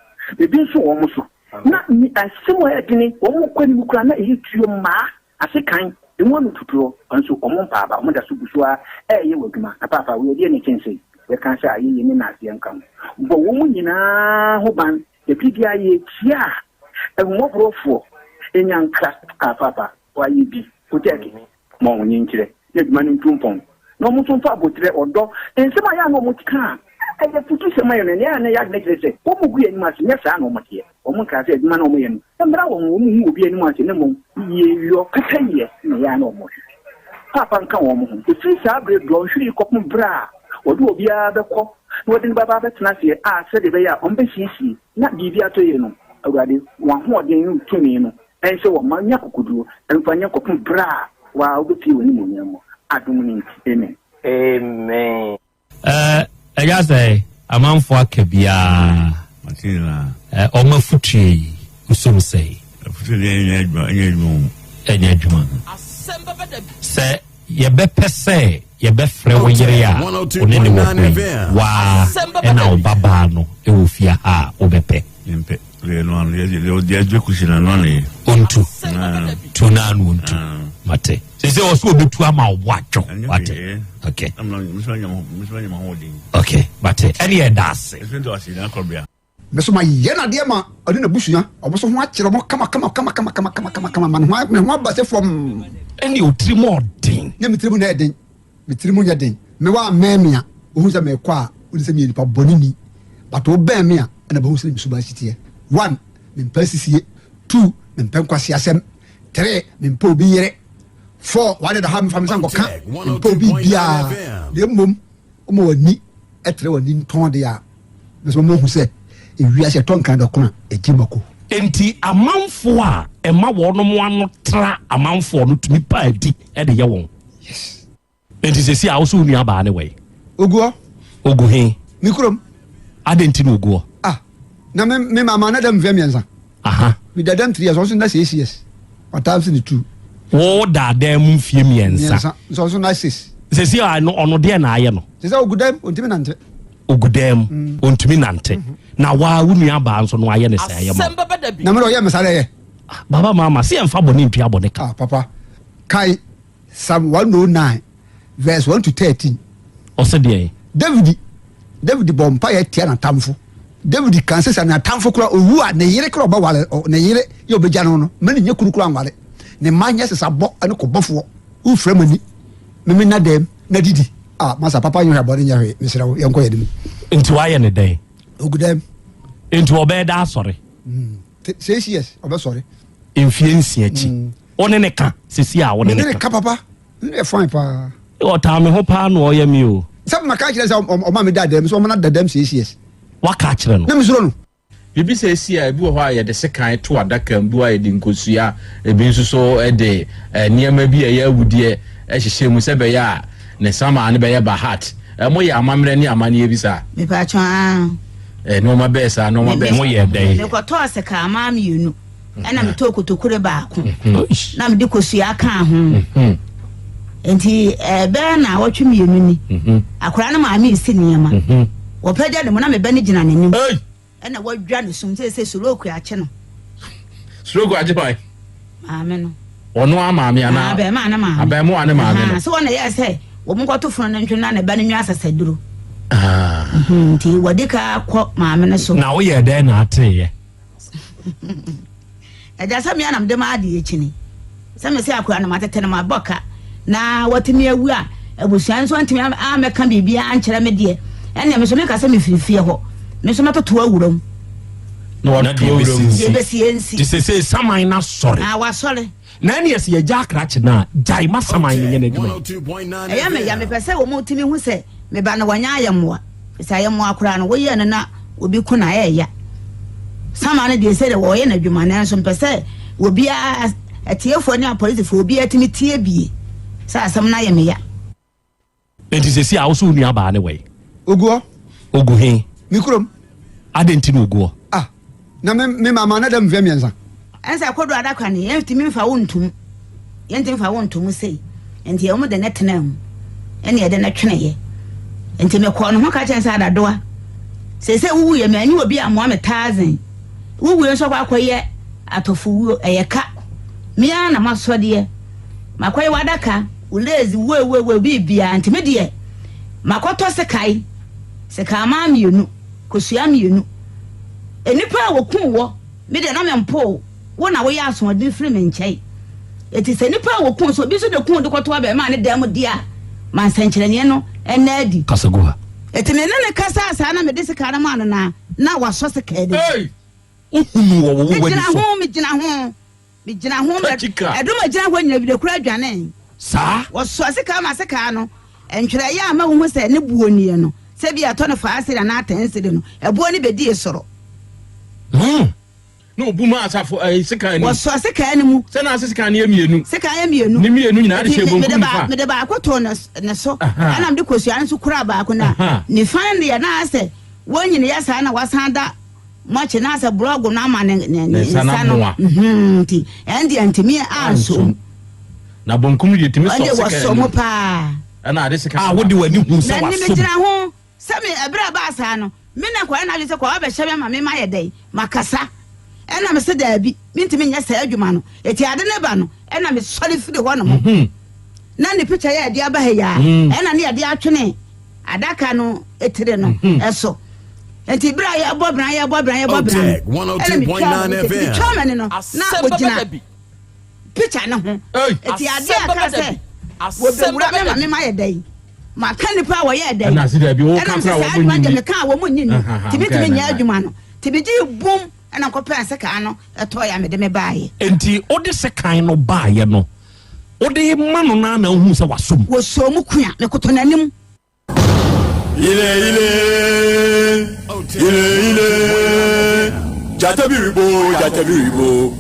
Ebi nso wɔ wɔn so. Na asɛm a ɛyɛ dene, wɔn kɔ anim koraa na ɛyɛ tuo mmaa. Ase kan, emu ano tutuɔ, nso wɔn mpa aba, wɔn da so gu so ara reyɛ wɔ adwuma. Na paapa, wei ɛdeɛn na ɛkyɛn sei? Yɛka sɛ ayɛyie ne naaseɛ nka ho. Bɔ wɔn nyinaa ho ban, na bere biara yɛretia ahummɔborɔfoɔ nyankra. Ah, paapa, woayɛ bi. Kotɛɛke, ma wɔn nkyerɛ na adwuma no ntu mpɔn, na wɔn nso mfa aboterɛ, ɔdɔ, nsɛm a ɛyɛ a na wɔka a ɛyɛ afutusɛm ma yɛn no, nea ɛyɛ a na ɛyɛ adwene kyerɛ sɛ wɔgu yɛn anim ase, nyɛ saa na wɔteɛ. Wɔnkaa sɛ adwuma no a wɔyɛ no mmra wɔn ho, wɔnhu obi anim ase, na mmom yieyɔ, pɛpɛyɛ na ɛyɛ a na wɔhwehwɛ. Paapa nka wɔn ho. Ɛfiri saa berɛ dɔnhwere yi kɔpem berɛ a wɔde obiara bɛkɔ na wɔde no bɛba abɛtena aseɛ a sɛdeɛ ɛbɛyɛ a wɔbɛsiesie na biribi atɔ yie no, Awurade, wɔn ahoɔden ne wo tumi no nhyɛ wɔn ma nya akokoduo mfa nyɛ kɔpem berɛ a wo ara wobɛpue w'animuonyam mu. Adom no nti, amen. Amen. Ɛɛ ɛyɛ sɛ amanfoɔ aka biara. Mate nyinaa. Ɛɛ wɔn afutuo yi wosom sɛn? Afutuo deɛ ɛnyɛ adwuma ɛnyɛ adwuma o. Ɛnyɛ adwuma. Sɛ yɛbɛpɛ sɛ yɛbɛfrɛ wo yere a wo ne ne wɔ hɔ yi waa ɛna wo babaa no wɔ fie ha a wobɛpɛ? Mempɛ. Deɛ no ano deɛ deɛ deɛ kusi na no ano yɛ. Ontu. Tu na ano ontu. Mate. Sɛ sɛ ɔsɛ obetu ama wo bo atwo. Wate. Okay. Okay. Mate. Ɛne yɛ da ase. Me so mayɛ no adeɛ ma ɔne n'abusua, wɔn nso ho akyerɛ wɔn kama kama kama kama kama kama kama kama ma ne ho ne ho aba sɛ fam. Ɛnni o tirim ɔden. Nyɛ me tirim na ɛyɛ den, me tirim nyɛ den. Me wa mmɛn me a, wohu sɛ mekɔ a, wone sɛ meyɛ nipa bɔne ni. But wobɛn me a, ɛna bɛhu sɛ me suban si teɛ. One, mempɛ asisie. Two, mempɛ nkwaseasɛm. Three, mempɛ obi yere. Four, wade da ha mfa me nsa nkɔka. Mempɛ obi biara. Na mmom, woma w'ani ɛtrɛ w'ani ntɔn deɛ a, mɛsɛ mama hu sɛ ewiase ɛtɔ nkran dɔkono a, ɛgye mako. Enti amanfoɔ a ɛma wɔnom ano tra amanfoɔ no tumi pa adi de yɛ wɔn. Yes. Enti sɛsi a wo so wo nua baa ne wɛn? Ogu hɔ. Ogu he? Me kurom. Adɛn nti na ogu hɔ? Ah, na me me maama na dam mfeɛ mmiɛnsa. Aha. Me da dam three years, ɔnso na six years. Ɔtaa nso ne two. Wo da dan mu mfeɛ mmiɛnsa. Mmiɛnsa, nso ɔnso na six. Sɛsi a no ɔno deɛ na ayɛ no? Sɛ sɛ ogu dam, ontumi nante. Ogu dam, mm. ontumi nante. Mm -hmm. Na waa wo nua baa nso no ayɛ ne sɛ ɛyɛ ma. Na me ɔyɛ me saa dɛ yɛ. Ah, baba mama, se yɛmfa bɔne ntua bɔne ka. Ah, papa. Kai Psalm 109 verse 1 to 13. Ɔsɛ deɛn? David David bɔ mpaeɛ tia n'atamfo. David kan sɛ sɛ n'atamfo kora owu a ne yere kora ɔbɛware ne yere yɛ ɔbɛgya no no ma ne nyɛ kunu kora nware ne mma nyɛ sesabɔ ne kɔbɔfoɔ wofira m'ani meme nna dɛm na didi ah masa papa nyɛ hwɛ abɔne nyɛ hwee mesrɛ wo yɛnkɔ yɛde mu. Nti wayɛ ne dɛn? Ogu dɛm. Nti ɔbɛyɛ da asɔre? Mm. Six years ɔbɛsɔre. Mfie nsia akyi. Mm. Wo ne ne ka sisi a wo ne ne ka. Papa ne yɛ fine paa. Ɔtaa me ho paa na ɔyɛ mi o. Sɛ maka kyerɛ sɛ ɔma me da dɛm sɛ ɔma na da dɛm six years. Waka akyerɛ no. Na mesuro no. Biribi sɛ esi a, ebi wɔ hɔ a yɛde sekan to adaka mu, ebi wɔ hɔ a yɛde nkosua, ebi nso so de nneɛma bi a ɛyɛ awudeɛ hyehyɛ mu sɛ ɛbɛyɛ a ne samaa no bɛyɛ bahat. Moyɛ amammerɛ ne amanneɛ bi saa? Mepaatwɔ aa. Nneɛma bɛɛ saa, nneɛma bɛɛ saa. Moyɛ dɛn? Mekɔtɔɔ sekanmaa mmienu. ɛna metɔɔ kotokure baako mhm. na mede kosua kaa ho mhm. nti ɛbɛyɛ na awɔtwe mmienu ni mhm. akwadaa no maame esi nneɛma wɔpɛgya ne mu na mebɛ no gyina n'anim ɛna wadwa ne sum sɛ sɛ soroku akye no soroku akye hwan maame no ɔno a maame anaa abɛɛmaa ne maame abɛɛmoa ne maame no sɛ wɔn na yɛ sɛ wɔn nkɔto fono no ntwe na ne ba no nwa asasaduro ah. nti wɔde ka kɔ maame no so na woyɛ dɛn na ateeɛ Agya sɛ me a na mede m'adeɛ kyini sɛ me sɛ akora no matete no mabɔ ka na watumi awu a abusua nso antumi amɛka biribiara ankyerɛ me deɛ ɛnneɛ me nso meka sɛ mefiri fie hɔ me nso mɛtoto awura mu na wɔtoto awura mu deɛ ɛbɛsi ɛnsi te sɛ sɛ saman no asɔre na wasɔre Na ɛneɛ sɛ yɛgya akrakye no a, gyae ma saman no nyɛ n'adwuma. Ɛyɛ me ya, mepɛ sɛ wɔn tumi hu sɛ me ba no wanyɛ ayɛmmoa. Sɛ ayɛmmoa koraa no, woyɛ no na obi ko na ɛyɛ ya. Saman no deɛ sɛ deɛ wɔyɛ n'adwuma nanso mpɛ sɛ obiara, atiefoɔ ne apolisifoɔ obiara tumi tie bie sɛ asɛm no ayɛ me ya. Enti sɛsi a wo so wo nua baa ne wɛn? Ogu hɔ. Ogu he? Me kurom. Adɛn nti na ogu hɔ? Ah, na me me maama na dɛm mfeɛ mmiɛnsa. Ɛnsɛ kodo adaka no yɛntumi mfa wo ntom yɛntumi mfa wo ntom sei nti wɔn de ne tenaa mu ɛne yɛde ne tweneeɛ nti mekɔɔ ne ho ka kyɛn sɛ adadoa seesei wowuiɛ manyi obi amoa me taazen wowuiɛ nso akɔ akɔyɛ atɔfowuo ɛyɛ ka me ara na masɔdeɛ makɔyɛ w'adaka Wo lazy woewoewoe biribiara nti me deɛ makɔtɔ sekae, sekanman mienu, kosua mienu. Nnipa a wɔkuu wɔ, me deɛ na mempoo wo na woyɛ asoɔden firi me nkyɛn. Enti sɛ nnipa a wɔkuu sɛ obi nso na kuu de kɔto abarimaa ne dan mu deɛ a, ma nsɛnkyerɛnneɛ no nna adi. Kasa gu ha. Enti me ne no kasaa saa na mede sekan no maa no na na wasɔ sekan no mu. Wohunuu wɔ wo w'ani Megyina so. ho, megyina ho. Megyina ho mɛ ɛdom a gyina hɔ nyina bi de kura dwane. Saa. Wɔsoa sekaa ma sekaa no ntwerɛeɛ a ma wohu sɛ ne boɔ nie no, sɛ bi a ɛtɔ no faa sedi anaa tɛn sedi no, ɛboɔ no bɛdii soro. Hmm. Na obu maa asafo ɛyi sekan anim. Wɔsoa sekaa no mu. Sɛ na ase sekan no yɛ mmienu. Sekan yɛ mmienu. Ne mmienu nyinaa de hyɛ bonkum nifa. Mede baako too ne ne so. Ɛna mede kosua no nso kuraa baako na nifa no deɛ na asɛ wɔn nyina yɛ saa na wasan da. Moakye na sɛ borɔgo no ama ne ne ne nsa no mhm, nti ɛn deɛ ntumi ansom. Na bonkum deɛ tumi sɔ Ɔde sekan wɔsɔ mu. mu paa. Ɛna ade sekan A wode w'ani hu sɛ Na ni wasom. megyina ho sɛ me ɛberɛ a ɛbaa saa no me na nkwadaa no adwene sɛ kɔɔ abɛhyɛ me ama me mayɛ dɛn makasa ɛna me se daabi mentumi nyɛ saa adwuma no eti ade ne ba no ɛna mesɔre firi hɔ nom na ne picture yɛ ɛde aba ha yi a ɛna ne yɛde atwene adaka no etire no ɛso. Nti berɛ a yɛbɔ bra yɛbɔ bra yɛbɔ bra no, ɛna metwaa m'ani sɛ metwaa m'ani no na ɔgyina picture no ho. Nti adeɛ a ɛka sɛ wɔbɛwura me ma me ma yɛ dɛn? Maka nnipa a wɔyɛɛ dɛn? Ɛna mesɛ saa adwuma deɛ meka a wɔn nyi nni. Nti mentumi nyɛ adwuma no. Nti megyee bum ɛna nkɔpɛɛ sekan no ɛtɔeɛ a mede me baeɛ. Nti wode sekan no baeɛ no, wode ma no no ara na wohuu sɛ wasɔ mu? Wɔsɔɔ mu kua, mekoto n'anim. Ile ile ile ile jata biribo jata biribo.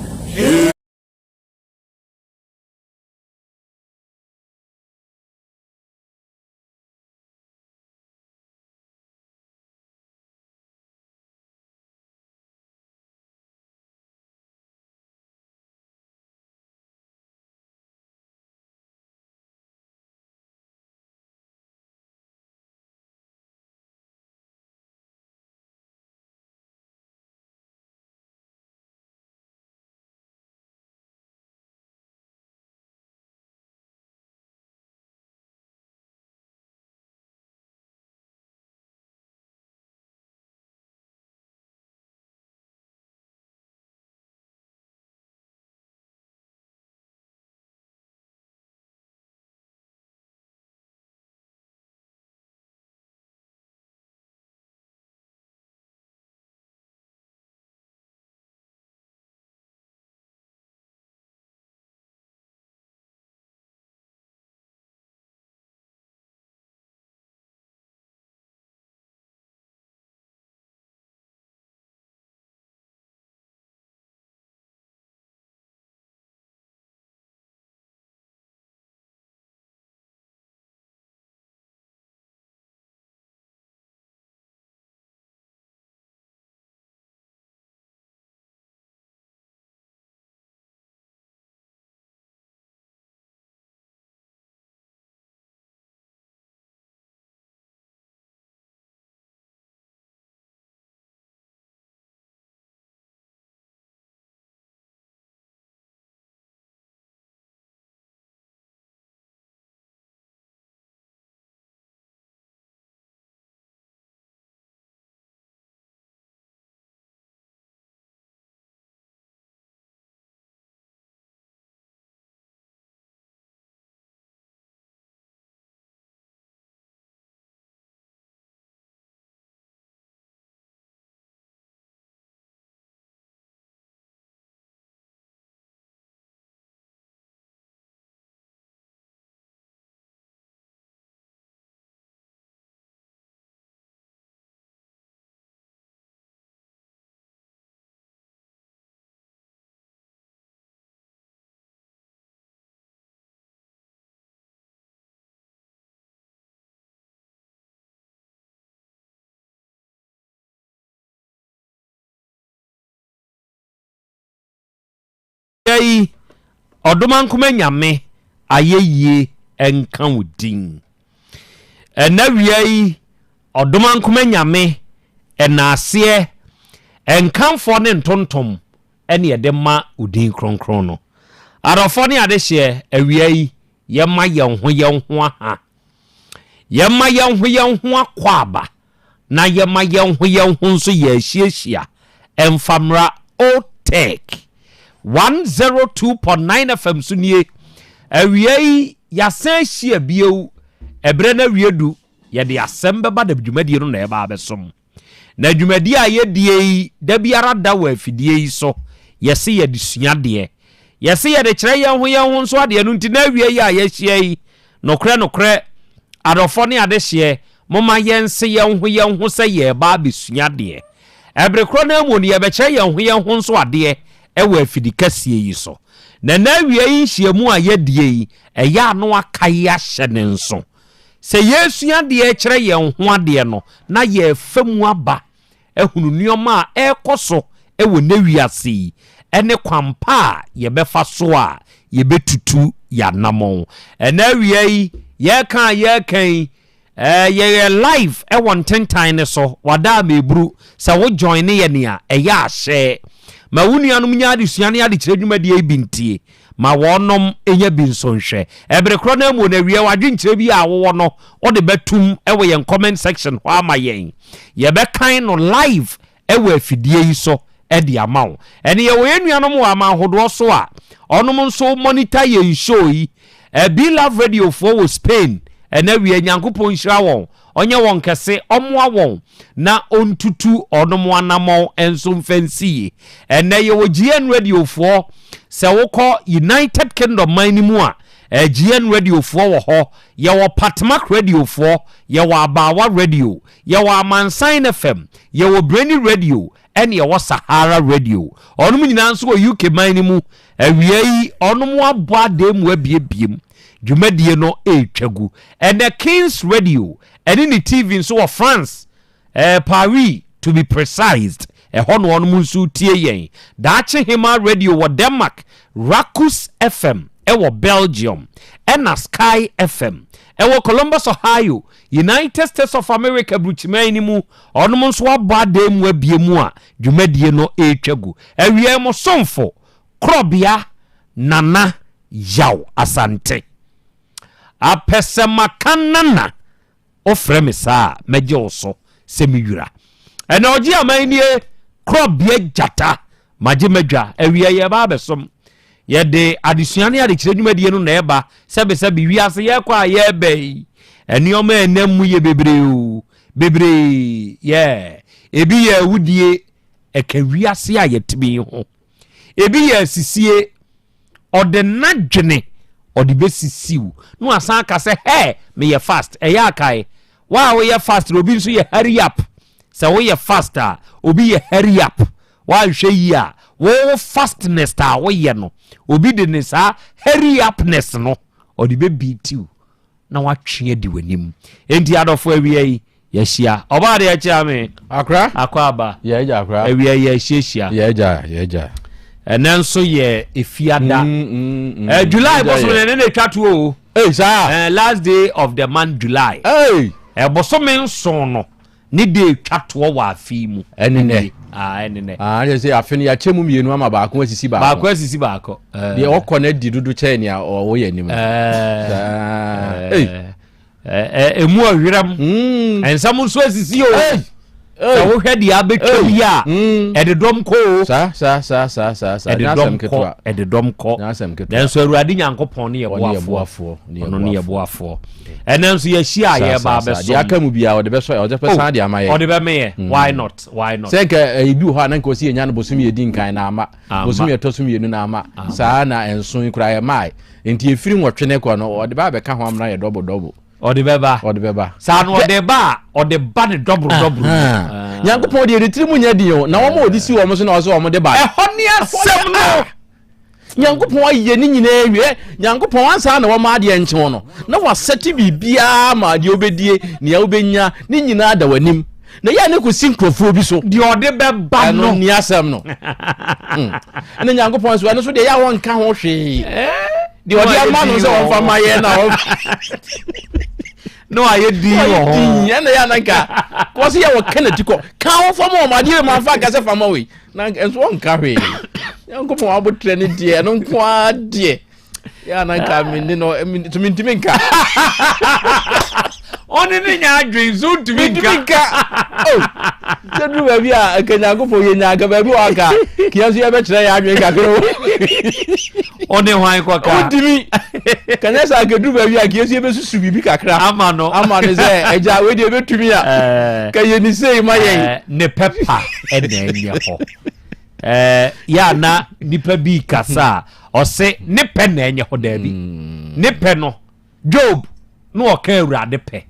Awia yi, Ɔdomankoma Nyame ayɛyie nka wo din. Ɛnɛ awia yi, Ɔdomankoma Nyame ɛnaaseɛ, nkamfoɔ ne ntontom ɛne yɛde ma wo din kronkron no. Adɔfoɔ ne adehyeɛ, awia yi, yɛma yɛn ho yɛn ho aha. Yɛma yɛn ho yɛn ho akwaaba na yɛma yɛn ho yɛn ho nso yɛahyiahyia mfa mmra OTEC 102.9 FM so nie. Awia yi yɛasan ahyia bio, ɛberɛ no awie du, yɛde asɛm bɛba da dwumadie no na ɛba abɛsom. Na dwumadie a yɛdie yi da biara da wɔ afidie yi so, yɛse yɛde sua adeɛ. Yɛse yɛde kyerɛ yɛn ho yɛn ho nso adeɛ no nti na awia yi a yɛahyia yi, nokorɛ nokorɛ, adɔfoɔ ne adehyeɛ, momma yɛnse yɛn ho yɛn ho sɛ yɛreba abɛsua adeɛ. Ɛbere korɔ no ara mu no yɛbɛkyerɛ yɛn ho yɛn ho nso adeɛ wɔ afidi kɛseɛ yi so. Na na awia yi nhyiamu a yɛadie yi, ɛyɛ a na wakae ahyɛ ne nso. Sɛ yɛresua adeɛ rekyerɛ yɛn ho adeɛ no, na yɛrefa mu aba ahunu nneɛma a ɛrekɔ so wɔ nnɛ wiase yi ne kwan pa a yɛbɛfa so a yɛbɛtutu yɛn anammɔn. Ɛnnɛ awia yi, yɛreka a yɛreka yi, eh, yɛyɛ live wɔ ntentan no so, wada a meburu, sɛ wo join ne yɛ nea ɛyɛ ahyɛ. Ma wo nuanom nya adesua ne adekyerɛ dwumadie yi bi ntie. Ma wɔnom nya bi nso nhwɛ. Ɛbere korɔ no ara mu no, awia w'adwenkyerɛ bi a wowɔ no, wode bɛtom wɔ yɛn comment section hɔ ama yɛn. Yɛbɛkan no live wɔ afidie yi so de ama wo. Ɛne yɛwɔ yɛn nuanom wɔ aman hodoɔ so a ɔnom nso monitor yɛn show yi. Be Love Radio foɔ wɔ Spain ɛnɛ awia, Nyankopɔn nhyira wɔn. Ɔnyɛ wɔn kɛse, ɔmmoa wɔn na ɔntutu ɔnom anamɔn nso mfa nsi yie. Ɛnnɛ yɛwɔ GN Radio foɔ, sɛ wokɔ United Kingdom man no mu a, GN Radio foɔ wɔ hɔ, yɛwɔ Patmak Radio foɔ, yɛwɔ Abaawa Radio, yɛwɔ Amansan FM, yɛwɔ Breni Radio, ɛne yɛwɔ Sahara Radio. Ɔnom nyinaa nso wɔ UK man no mu. Awia yi, ɔnom abɔ adan mu abiebiem. Dwumadie no retwa gu. Ɛnɛ Kings Radio ɛne ne TV nso wɔ France, eh, Paris to be precised. Ɛhɔ na wɔnom nso retie yɛn. Daakye Hemaa Radio wɔ Denmark, Rakus FM ɛwɔ Belgium, ɛna Sky FM ɛwɔ Columbus, Ohio, United States of America brukyiman no mu. Wɔnom nso abɔ adan mu abie mu a dwumadie no retwa gu. Awiei mo somfo, Korɔbea Nana Yaw Asante. Apɛsɛmaka Nana, wofrɛ me saa a, mɛgye wo so sɛ me wura. Ɛnna ɔgye aman nie, Korɔbea Gyata, magye m'adwa, awia yɛreba abɛsom. Yɛde adesua ne adekyerɛ dwumadie no na ɛba, sɛbesɛbe wiase yɛrekɔ a yɛreba yi, nneɛma a ɛnam mu yɛ bebree o, bebree, yeah. Ebi yɛ awudie, ɛka wiase a yɛte mu yi ho. Ebi yɛ asisie, ɔde n'adwene ɔde bɛsisiw na wasan aka sɛ hɛ meyɛ fast. Ɛyɛ akae wo a woyɛ fast na obi nso yɛ hurry up. Sɛ woyɛ fast a obi yɛ hurry up. Woanhwɛ yie a wo fastness a woyɛ no obi de ne saa hurry upness no ɔde bɛbiitiw na watwe adi w'anim. Enti adɔfo awia yi yɛahyia. Ɔbaa deɛ kyea me. Akora. Akɔ aba. Yɛ agya akora. Awia yi yɛahyiahyia. Yɛ agya yɛ agya. Ɛnɛ nso yɛ efiada. Eh, July bosome no ɛnɛ na etwa to o. Ei saa. Eh, last day of the month July. Ei. Eh, bosome nson no. Ne da etwa toɔ wɔ afe yi mu. Ɛne nɛ. Ah, ɛne nɛ. Ah, ɛne sɛ afe no yɛakyɛ mu mmienu ama baako asisi baako. Baako asisi baako. Eh. Deɛ ɔkɔ no adi dodo kyɛn nea ɔwɔ yɛ anim no. Eh. Ei. Emu ɔhwerɛm. Hmm. Nsɛm nso asisi o. Sɛ wohwɛ deɛ abɛtwa yi a, hmm. ɛde dɔm kɔ o. Saa saa saa saa saa saa. Ɛde dɔm kɔ, ɛde dɔm kɔ. Nanso Awurade Nyankopɔn ne yɛ boafoɔ. Ɔno ne yɛ boafoɔ. Ɛnɛ nso yɛahyia a yɛreba abɛsom. Deɛ aka mu biara ɔde bɛsɔ ɔde bɛsan de ama yɛn. Ɔde bɛmɛ yɛ. Mm. Why not? Why not? Sɛ nka eh, ebi wɔ hɔ a na nka ɔsi yɛnya no bosom yɛ di nkan na ama. Bosom yɛ tɔ so mmienu na ama. Saa na nson yi koraa yɛ mae. Nti efiri nwɔtwe ne kɔ no ɔde ba abɛka ho amena yɛ dɔbo dɔbo. Ɔde bɛba. Ɔde bɛba. Saa no ɔde ba a ɔde ba ne dɔboro dɔboro. Nyankopɔn deɛ ne tiri mu nyɛ den o na wɔn a ɔde si wɔn so na ɔsɛ wɔn de ba. Ɛhɔ ne asɛm no. Nyankopɔn ayɛ ne nyinaa awie. Nyankopɔn ansa na wama adeɛ nkye wo no, na wasɛte biribiara ma deɛ wobɛdie, nea wobɛnya, ne nyinaa da w'anim. Na yɛ a ne kɔsi nkurɔfoɔ bi so. Deɛ ɔde bɛba no. Ɛno ni asɛm no. Hmm. Ɛna Nyankopɔn nso, ɛno nso deɛ yɛ a wɔnka ho hwee. Eh? Deɛ ɔde ama no sɛ wɔmfa ma yɛ na wɔmfa. na wayɛ din wɔ hɔ. Ɛna yɛ ananka. Kɔ se yɛ wɔ kɛnɛti kɔ. Ka ho fam wɔn adeɛ ma nfa nkasɛ fama wei. na nso ɔnka hwee nyankopɔn abotrɛ ne deɛ ɛno nko ara deɛ yɛ ana nka mene no so mentumi nka ɔne ne nya adwen so ntumi nka nka oh, sɛ duru baabi a nka nyankopɔn yɛ nya nka baabi wɔ anka kia nso yɛbɛkyerɛ yɛ adwen kakra o ɔne hwan kɔka ɔntumi kanyɛ sɛ anka duru baabi a kia nso yɛbɛsusu biribi kakra ama no ama no sɛ agya wei deɛ ɛbɛtumi a eh. ka yɛ ne sei ma yɛn eh, ne pɛpa ɛna ɛnyɛ hɔ eh, yɛ ana nipa bi kasa a ɔse ne pɛ na ɛnyɛ hɔ daabi hmm. ne pɛ no Job na ɔka awurade pɛ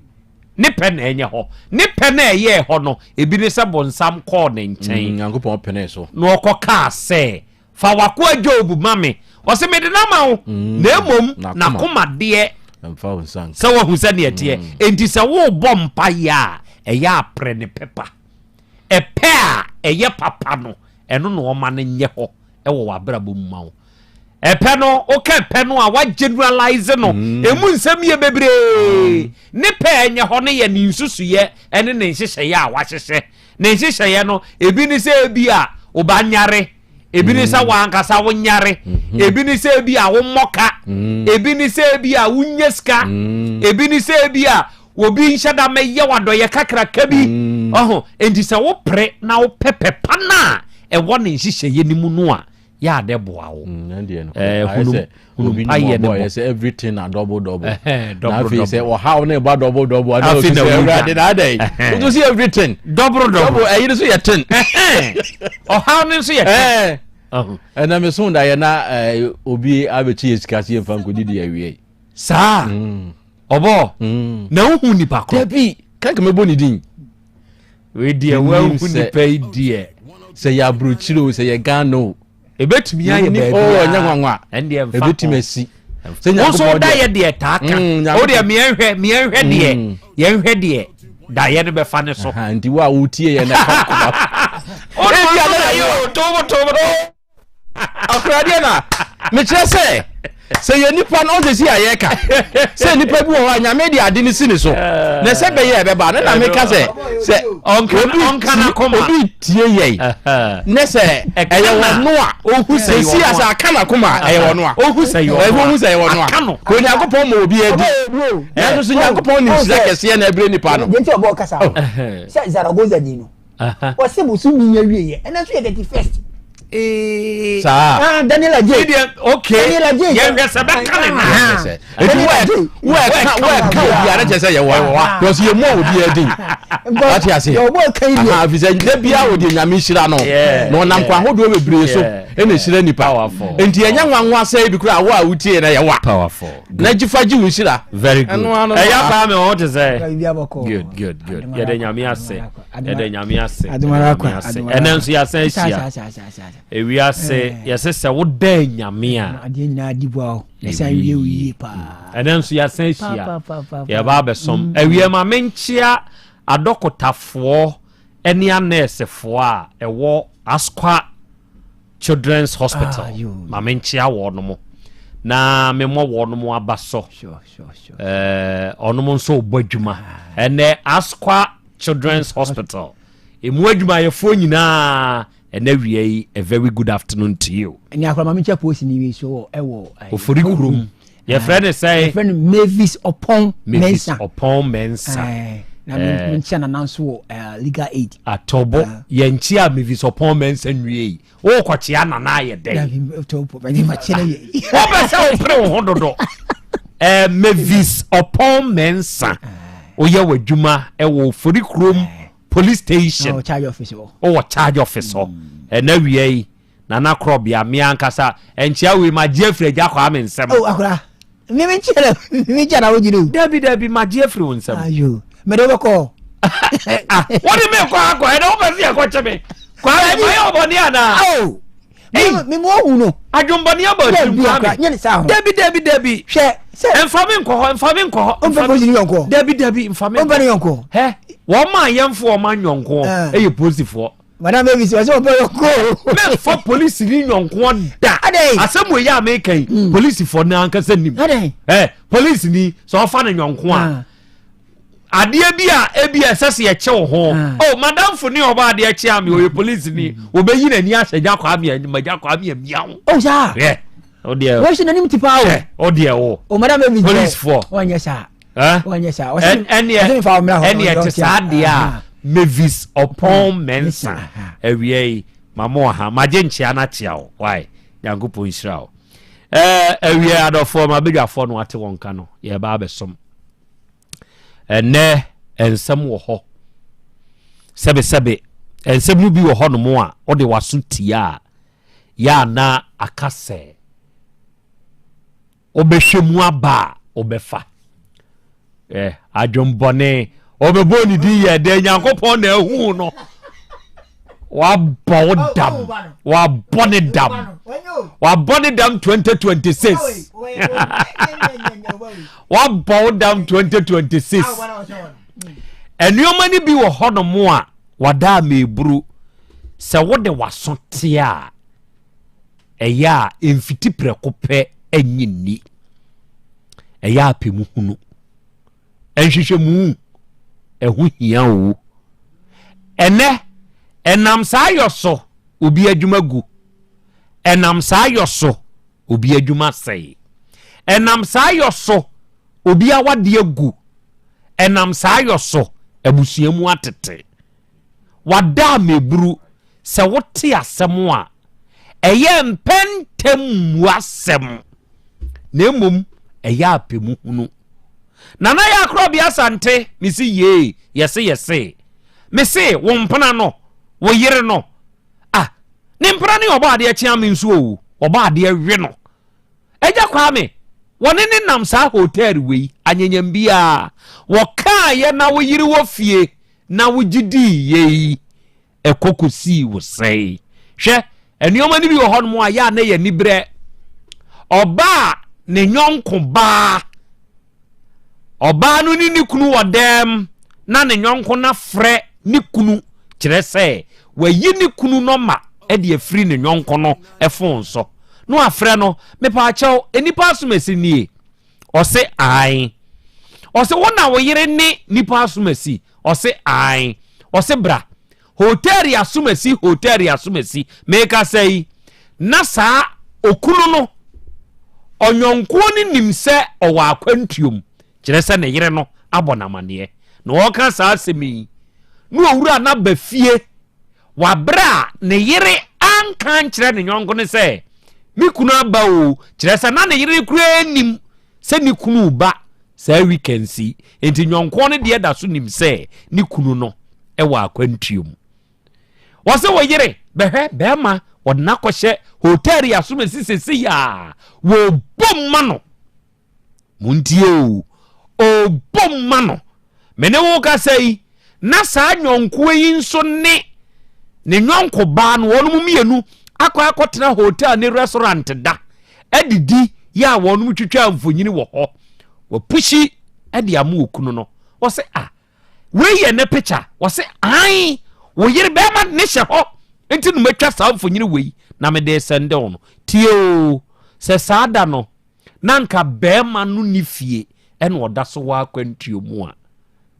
ne pɛ na ɛnyɛ hɔ ne pɛ na ɛyɛɛ hɔ no ebi ne sɛ bonsam kɔɔ ne nkyɛn hmm, nyankopɔn pene so na ɔkɔ kaa sɛ Fa w'akoa Job ma me. Ɔse, Mede no ama wo, mm. na mmom n'akoma deɛ sɛ wahu sɛdeɛ ɛteɛ. Mm. Enti sɛ worebɔ mpaeɛ a, ɛyɛ aprɛ ne pɛpa. Ɛpɛ a ɛyɛ papa no, ɛno na ɔma no nyɛ hɔ ɛwɔ w'abrabɔ mu ma wo. Ɛpɛ no, woka ɛpɛ no a, wageneralize no. Mm. Emu nsɛm yɛ bebree. Ne pɛ a ɛnyɛ hɔ no yɛ ne nsusuyɛ ne ne nhyehyɛeɛ a wahyehyɛ. Ne nhyehyɛeɛ no, ebi ne sɛ ebi a wo ba nyare. Ebi ne sɛ w'ankasa wonyare. Ebi ne sɛ ebi a wommɔ ka. Ebi ne sɛ ebi a wonya sika. Ebi ne sɛ ebi a obi nhyɛ da mɛyɛ w'adɔyɛ kakraka bi. Ɔho, enti sɛ wopere na wopɛ pɛ pa no a ɛwɔ ne nhyehyɛeɛ no mu no a, yɛ a dɛ boa wo. Eh, hunu hunu mpaeɛ ne bɔ. Sɛ everything na double double. Na afei sɛ ɔhaw ne ba double double. Afei na wura de na adɛ. Wotu si everything. Double double. Double ɛyi nso yɛ ten. Ɔhaw ne nso yɛ ten. Ɛna mi so da yɛ na obi abɛkyi yɛ sika si yɛ nfa nkodi di awie. Saa. Ɔbɔ. Na wohu nipa korɔ. Dabi kankan mɛbɔ ne din. Wei deɛ woahu nipa yi deɛ. Sɛ yɛ aburokyire o, sɛ yɛ Ghana o. Ebetumi ayɛ baabi a. Ɔnyɛ nwanwa. Ɛndeɛ nfa ho. Ebetumi asi. Sɛ Nyankopɔn deɛ. Nso dayɛ deɛ taa ka. O deɛ miɛnhwɛ miɛnhwɛ deɛ yɛnhwɛ deɛ dayɛ no bɛfa ne so. Nti wo a wotie yɛ na ɛfa koma. O de wa dayɛ o tobo tobo. Ɔkoradeɛ na mekyerɛ sɛ sɛ yɛ nipa no ɔsɛ si a yɛka sɛ nipa bi wɔ hɔ a nyame de ade no si ne so na sɛ bɛyɛ ɛbɛba no na meka sɛ sɛ obi tie yɛn ne sɛ ɛyɛ wɔn no a sɛsi a sɛ aka n'akoma a ɛyɛ wɔn no a ohu sɛ ɛyɛ wɔn no a kò Onyankopɔn ma obi adi nanso so Nyankopɔn nim hyira kɛseɛ na ɛbrɛ nipa no. Deɛ nti ɔbɔ ɔkasa sɛ Zaragoza ni no Wɔsi bosomi yi awie yɛ ɛnɛ nso yɛ 31st. Saa. Ah, Daniel Adjei. Deɛ okay. Daniel Adjei. Yɛn hwɛ sɛ bɛka ne na. Eti wɛ wɛ ka wɛ ka obi a ne kyerɛ sɛ yɛ wɔ because yɛ mu a obi adi. Wate ase. Yɛ ɔbɔ kan yi. Aha fi sɛ de bia o de nyame hyira no. Na ɔnam kwan ahodoɔ bebree so ɛna hyira nipa. Nti ɛnyɛ nwanwa sɛ ebi kura awo a wotie na yɛ wa. Powerful. Na gyifa gye wo nhyira. Very good. Ɛyɛ paa mi wɔn te sɛ. Good good good. Yɛde nyame ase. Yɛde nyame ase. Yɛde nyame ase. Ɛnɛ nso yɛasan ahyia. Ewiase yɛsɛ sɛ woda nyame a. Adeɛ nyinaa di boa o. Yɛsan wie wo yie paa. Ɛnɛ nso yɛasan ahyia. Yɛba abɛsom. Awia ma menkyea adɔkotafoɔ ne anɛɛsefoɔ a ɛwɔ Asqua Children's Hospital. Ma menkyea wɔnom na memmɔ wɔnom aba so. Ɔnom nso rebɔ adwuma. Ɛnɛ Asqua Children's Hospital emu adwumayɛfoɔ nyinaa ɛnɛ wia yi a very good afternoon to you. Ɛne akora maame nkyɛn polisi ni so wɔ ɛwɔ. Ofori kurom yɛfrɛ ne sɛ. Yɛfrɛ no Mavis Ɔpɔn Mavis Mensah. Ɔpɔn Mensah. Na me nkyɛn nana nso wɔ legal aid. Atɔbɔ yɛn nkyia Mavis Ɔpɔn Mensah nwie yi wokɔkyea nana ayɛ dɛn. Wopɛ sɛ wopere wo ho dodo. Mavis Ɔpɔn Mensah woyɛ w'adwuma ɛwɔ Ofori kurom police station. Wɔ charge office hɔ. Wɔ charge office hɔ. Ɛna wia yi Nana Korɔbea me ankasa nkyea wei magye afiri Agya Kwame nsam. Oh akora me me nkyea na me nkyea na wogye no. Dabi dabi magye afiri wo nsam. Ayo mede wobɛkɔ. Ah wode me kɔ akɔ ɛnɛ wopɛ sɛ yɛkɔkye me Kwame mayɛ wo bɔne anaa? Oh me mu ohu no. Adwombɔne aba atirim Kwame. Nyɛ ne saa ho. Dabi dabi dabi. Hwɛ sɛ. Mfa me nkɔ hɔ mfa me nkɔ hɔ. Ɔmpɛ polisi ne yɔnkoɔ. Dabi dabi mfa me nkɔ. Ɔmpɛ ne yɔnkoɔ. Hɛ wɔn a yɛmfo wɔn anyɔnkoɔ ɛyɛ polisifoɔ. Madam Davis ɔsɛ ɔpɛ yɔnko. Mɛnfa polisi ni yɔnkoɔ da. Asɛm wei yɛ a meka yi hmm. polisifoɔ no ankasa nim. Ɛ polisi ni sɛ ɔfa ne yɔnko a. Ah. Adeɛ bi a ebi a ɛsɛ sɛ yɛkyɛ wo ho. Ah. Oh madamfo ne ɔba adeɛ kye ame ɔyɛ polisi ni hmm. wɔbɛyi n'ani ahyɛ gya kɔ ame anim agya kɔ ame amia wo. Oh saa. Yɛ ɔdeɛ. Wɔn si n'anim ti paa o. Ɔdeɛ wo. O madam Davis. Polisifoɔ. Wɔnyɛ saa. wɔnyɛ saa ɛneɛ ɛneɛ te saa deɛ a Mavis Ɔpɔn Mensah awia yi ma mo ɔha magye nkyea no akyea wo why Nyankopɔn nhyira wo ɛɛ awia adɔfoɔ ma badwafoɔ no ate wɔn ka no yɛba abɛsom ɛnɛ nsɛm wɔ hɔ sɛbesɛbe nsɛm no bi wɔ hɔ nom a wode waso tia a yɛ ana aka sɛ Wobɛhwɛ mu aba a wobɛfa. Eh, adwembɔne. Ɔbɛbɔ ne din yɛ dɛ Nyankopɔn na ahu no. Wabɔ wo dam. Wabɔ ne dam. Wabɔ ne dam 2026. Wabɔ wo dam 2026. Nneɛma no bi wɔ hɔnom a wada ameburu sɛ wode w'aso te a Ɛyɛ a ɛmfiti prɛko pɛ nnye nni. Ɛyɛ a pɛ mu hunu. Nhwehwɛmu, ɛho hia o. Ɛnɛ, ɛnam saa yɔ so, obi adwuma gu. Ɛnam saa yɔ so, obi adwuma sɛe. Ɛnam saa yɔ so, obi awadeɛ gu. Ɛnam saa yɔ so, abusua mu atete. Wada ameburu, sɛ wote asɛm a, ɛyɛ mpɛ ntɛm mmu asɛm, na mmom ɛyɛ apɛ hunu. Nana yɛ akorɔbea Asante, mese yee, yɛse yɛse. Mese wo mpena no, wo yere no, ah, ne mpena ne ɔbɔ adeɛ kyea me nso o, ɔbɔ adeɛ we no. Agya Kwame, wɔne ne nam saa hotel wei, anyanyam biara, wɔkaeɛ na wo yere wɔ fie na wogye dii yei, ɛkɔ kɔsii wo sɛe. Hwɛ, nneɛma no bi wɔ hɔnom a yɛ a na yɛ aniberɛ. Ɔbaa ne nyɔnko baa, ɔbaa no ne ne kunu wɔ dɛm na ne nyɔnko no afrɛ ne kunu kyerɛ sɛ wayi ne kunu nɔma de afiri ne nyɔnko no fon so. Na wafrɛ no, mepaakyɛw, nnipa asomasi nie? Ɔse ae. Ɔse wo na wo yere ne nipa asomasi? Ɔse ae. Ɔse bra. Hotel asomasi, hotel asomasi. Mekasa yi, na saa okunu no, ɔnyɔnkoɔ no nim sɛ ɔwɔ akwantuom, kyerɛ sɛ ne yere no abɔ no amaneɛ. Na ɔreka saa asɛm yi, na owura no aba fie wɔ bere a ne yere anka ankyerɛ ne yɔnko no sɛ, Me kunu aba o, kyerɛ sɛ na ne yere koraa nnim sɛ ne kunu reba saa weekends yi. Enti yɔnkoɔ no deɛ da so nim sɛ ne kunu no wɔ akwantuo mu. Wɔse wo yere bɛhwɛ bɛrima wɔde no akɔhyɛ hotel asomasi sese a wɔbom ma no. Montie o, ɔbom ma no. Me ne wo kasa yi, na saa nyɔnkoɔ yi nso ne ne nyɔnko baa no, wɔn mmienu akɔ akɔtena hotel ne restaurant da adidi yɛ a wɔn twitwa mfonyini wɔ hɔ. Wɔpushi de ama okunu no. Wɔsɛ ah, wei yɛ ne picture. Wɔsɛ ae, wo yere bɛrima ne hyɛ hɔ nti na matwa saa mfonyini wei na mede sɛnde wo no. Tie o, sɛ saa da no na anka bɛrima no ni fie ɛna ɔda so wɔ akwantuo mu a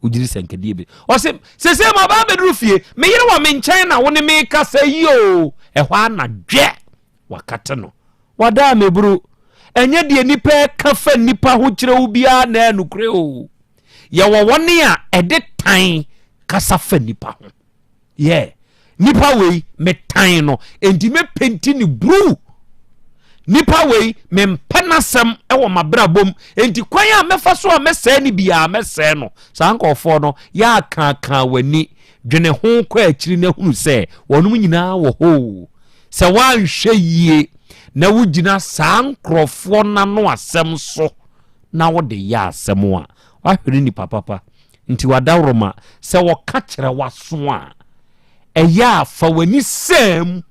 wogyiri sɛ nkadeɛ bi ɔse sese ma ɔbaa bɛduru fie me yere wɔ me nkyɛn na wo ne me kasa yi o ɛhɔ a na dwɛ wakate no wada a meburu ɛnyɛ deɛ nipa ɛka fa nipa ho kyerɛ wo biara na ɛnokorɛ o yɛwɔ wɔne a ɛde tan kasa fa nipa ho Yeah. Nipa wei metan no, enti mɛpenti ne bruu. Nipa wei mempɛ n'asɛm wɔ m'abrabɔ mu, enti kwan a mɛfa so a mɛsɛe no biara mɛsɛe no. Saa nkurɔfoɔ no, yɛ akaakaa w'ani, dwene ho kɔ akyiri na hunu sɛ wɔnom nyinaa wɔ hɔ o. Sɛ woanhwɛ yie na wogyina saa nkurɔfoɔ no ano asɛm so na wode yɛ asɛm a, woahwere nipa papa. Nti w'adaworoma, sɛ wɔka kyerɛ w'aso a, ɛyɛ a fa w'ani sɛɛ mu,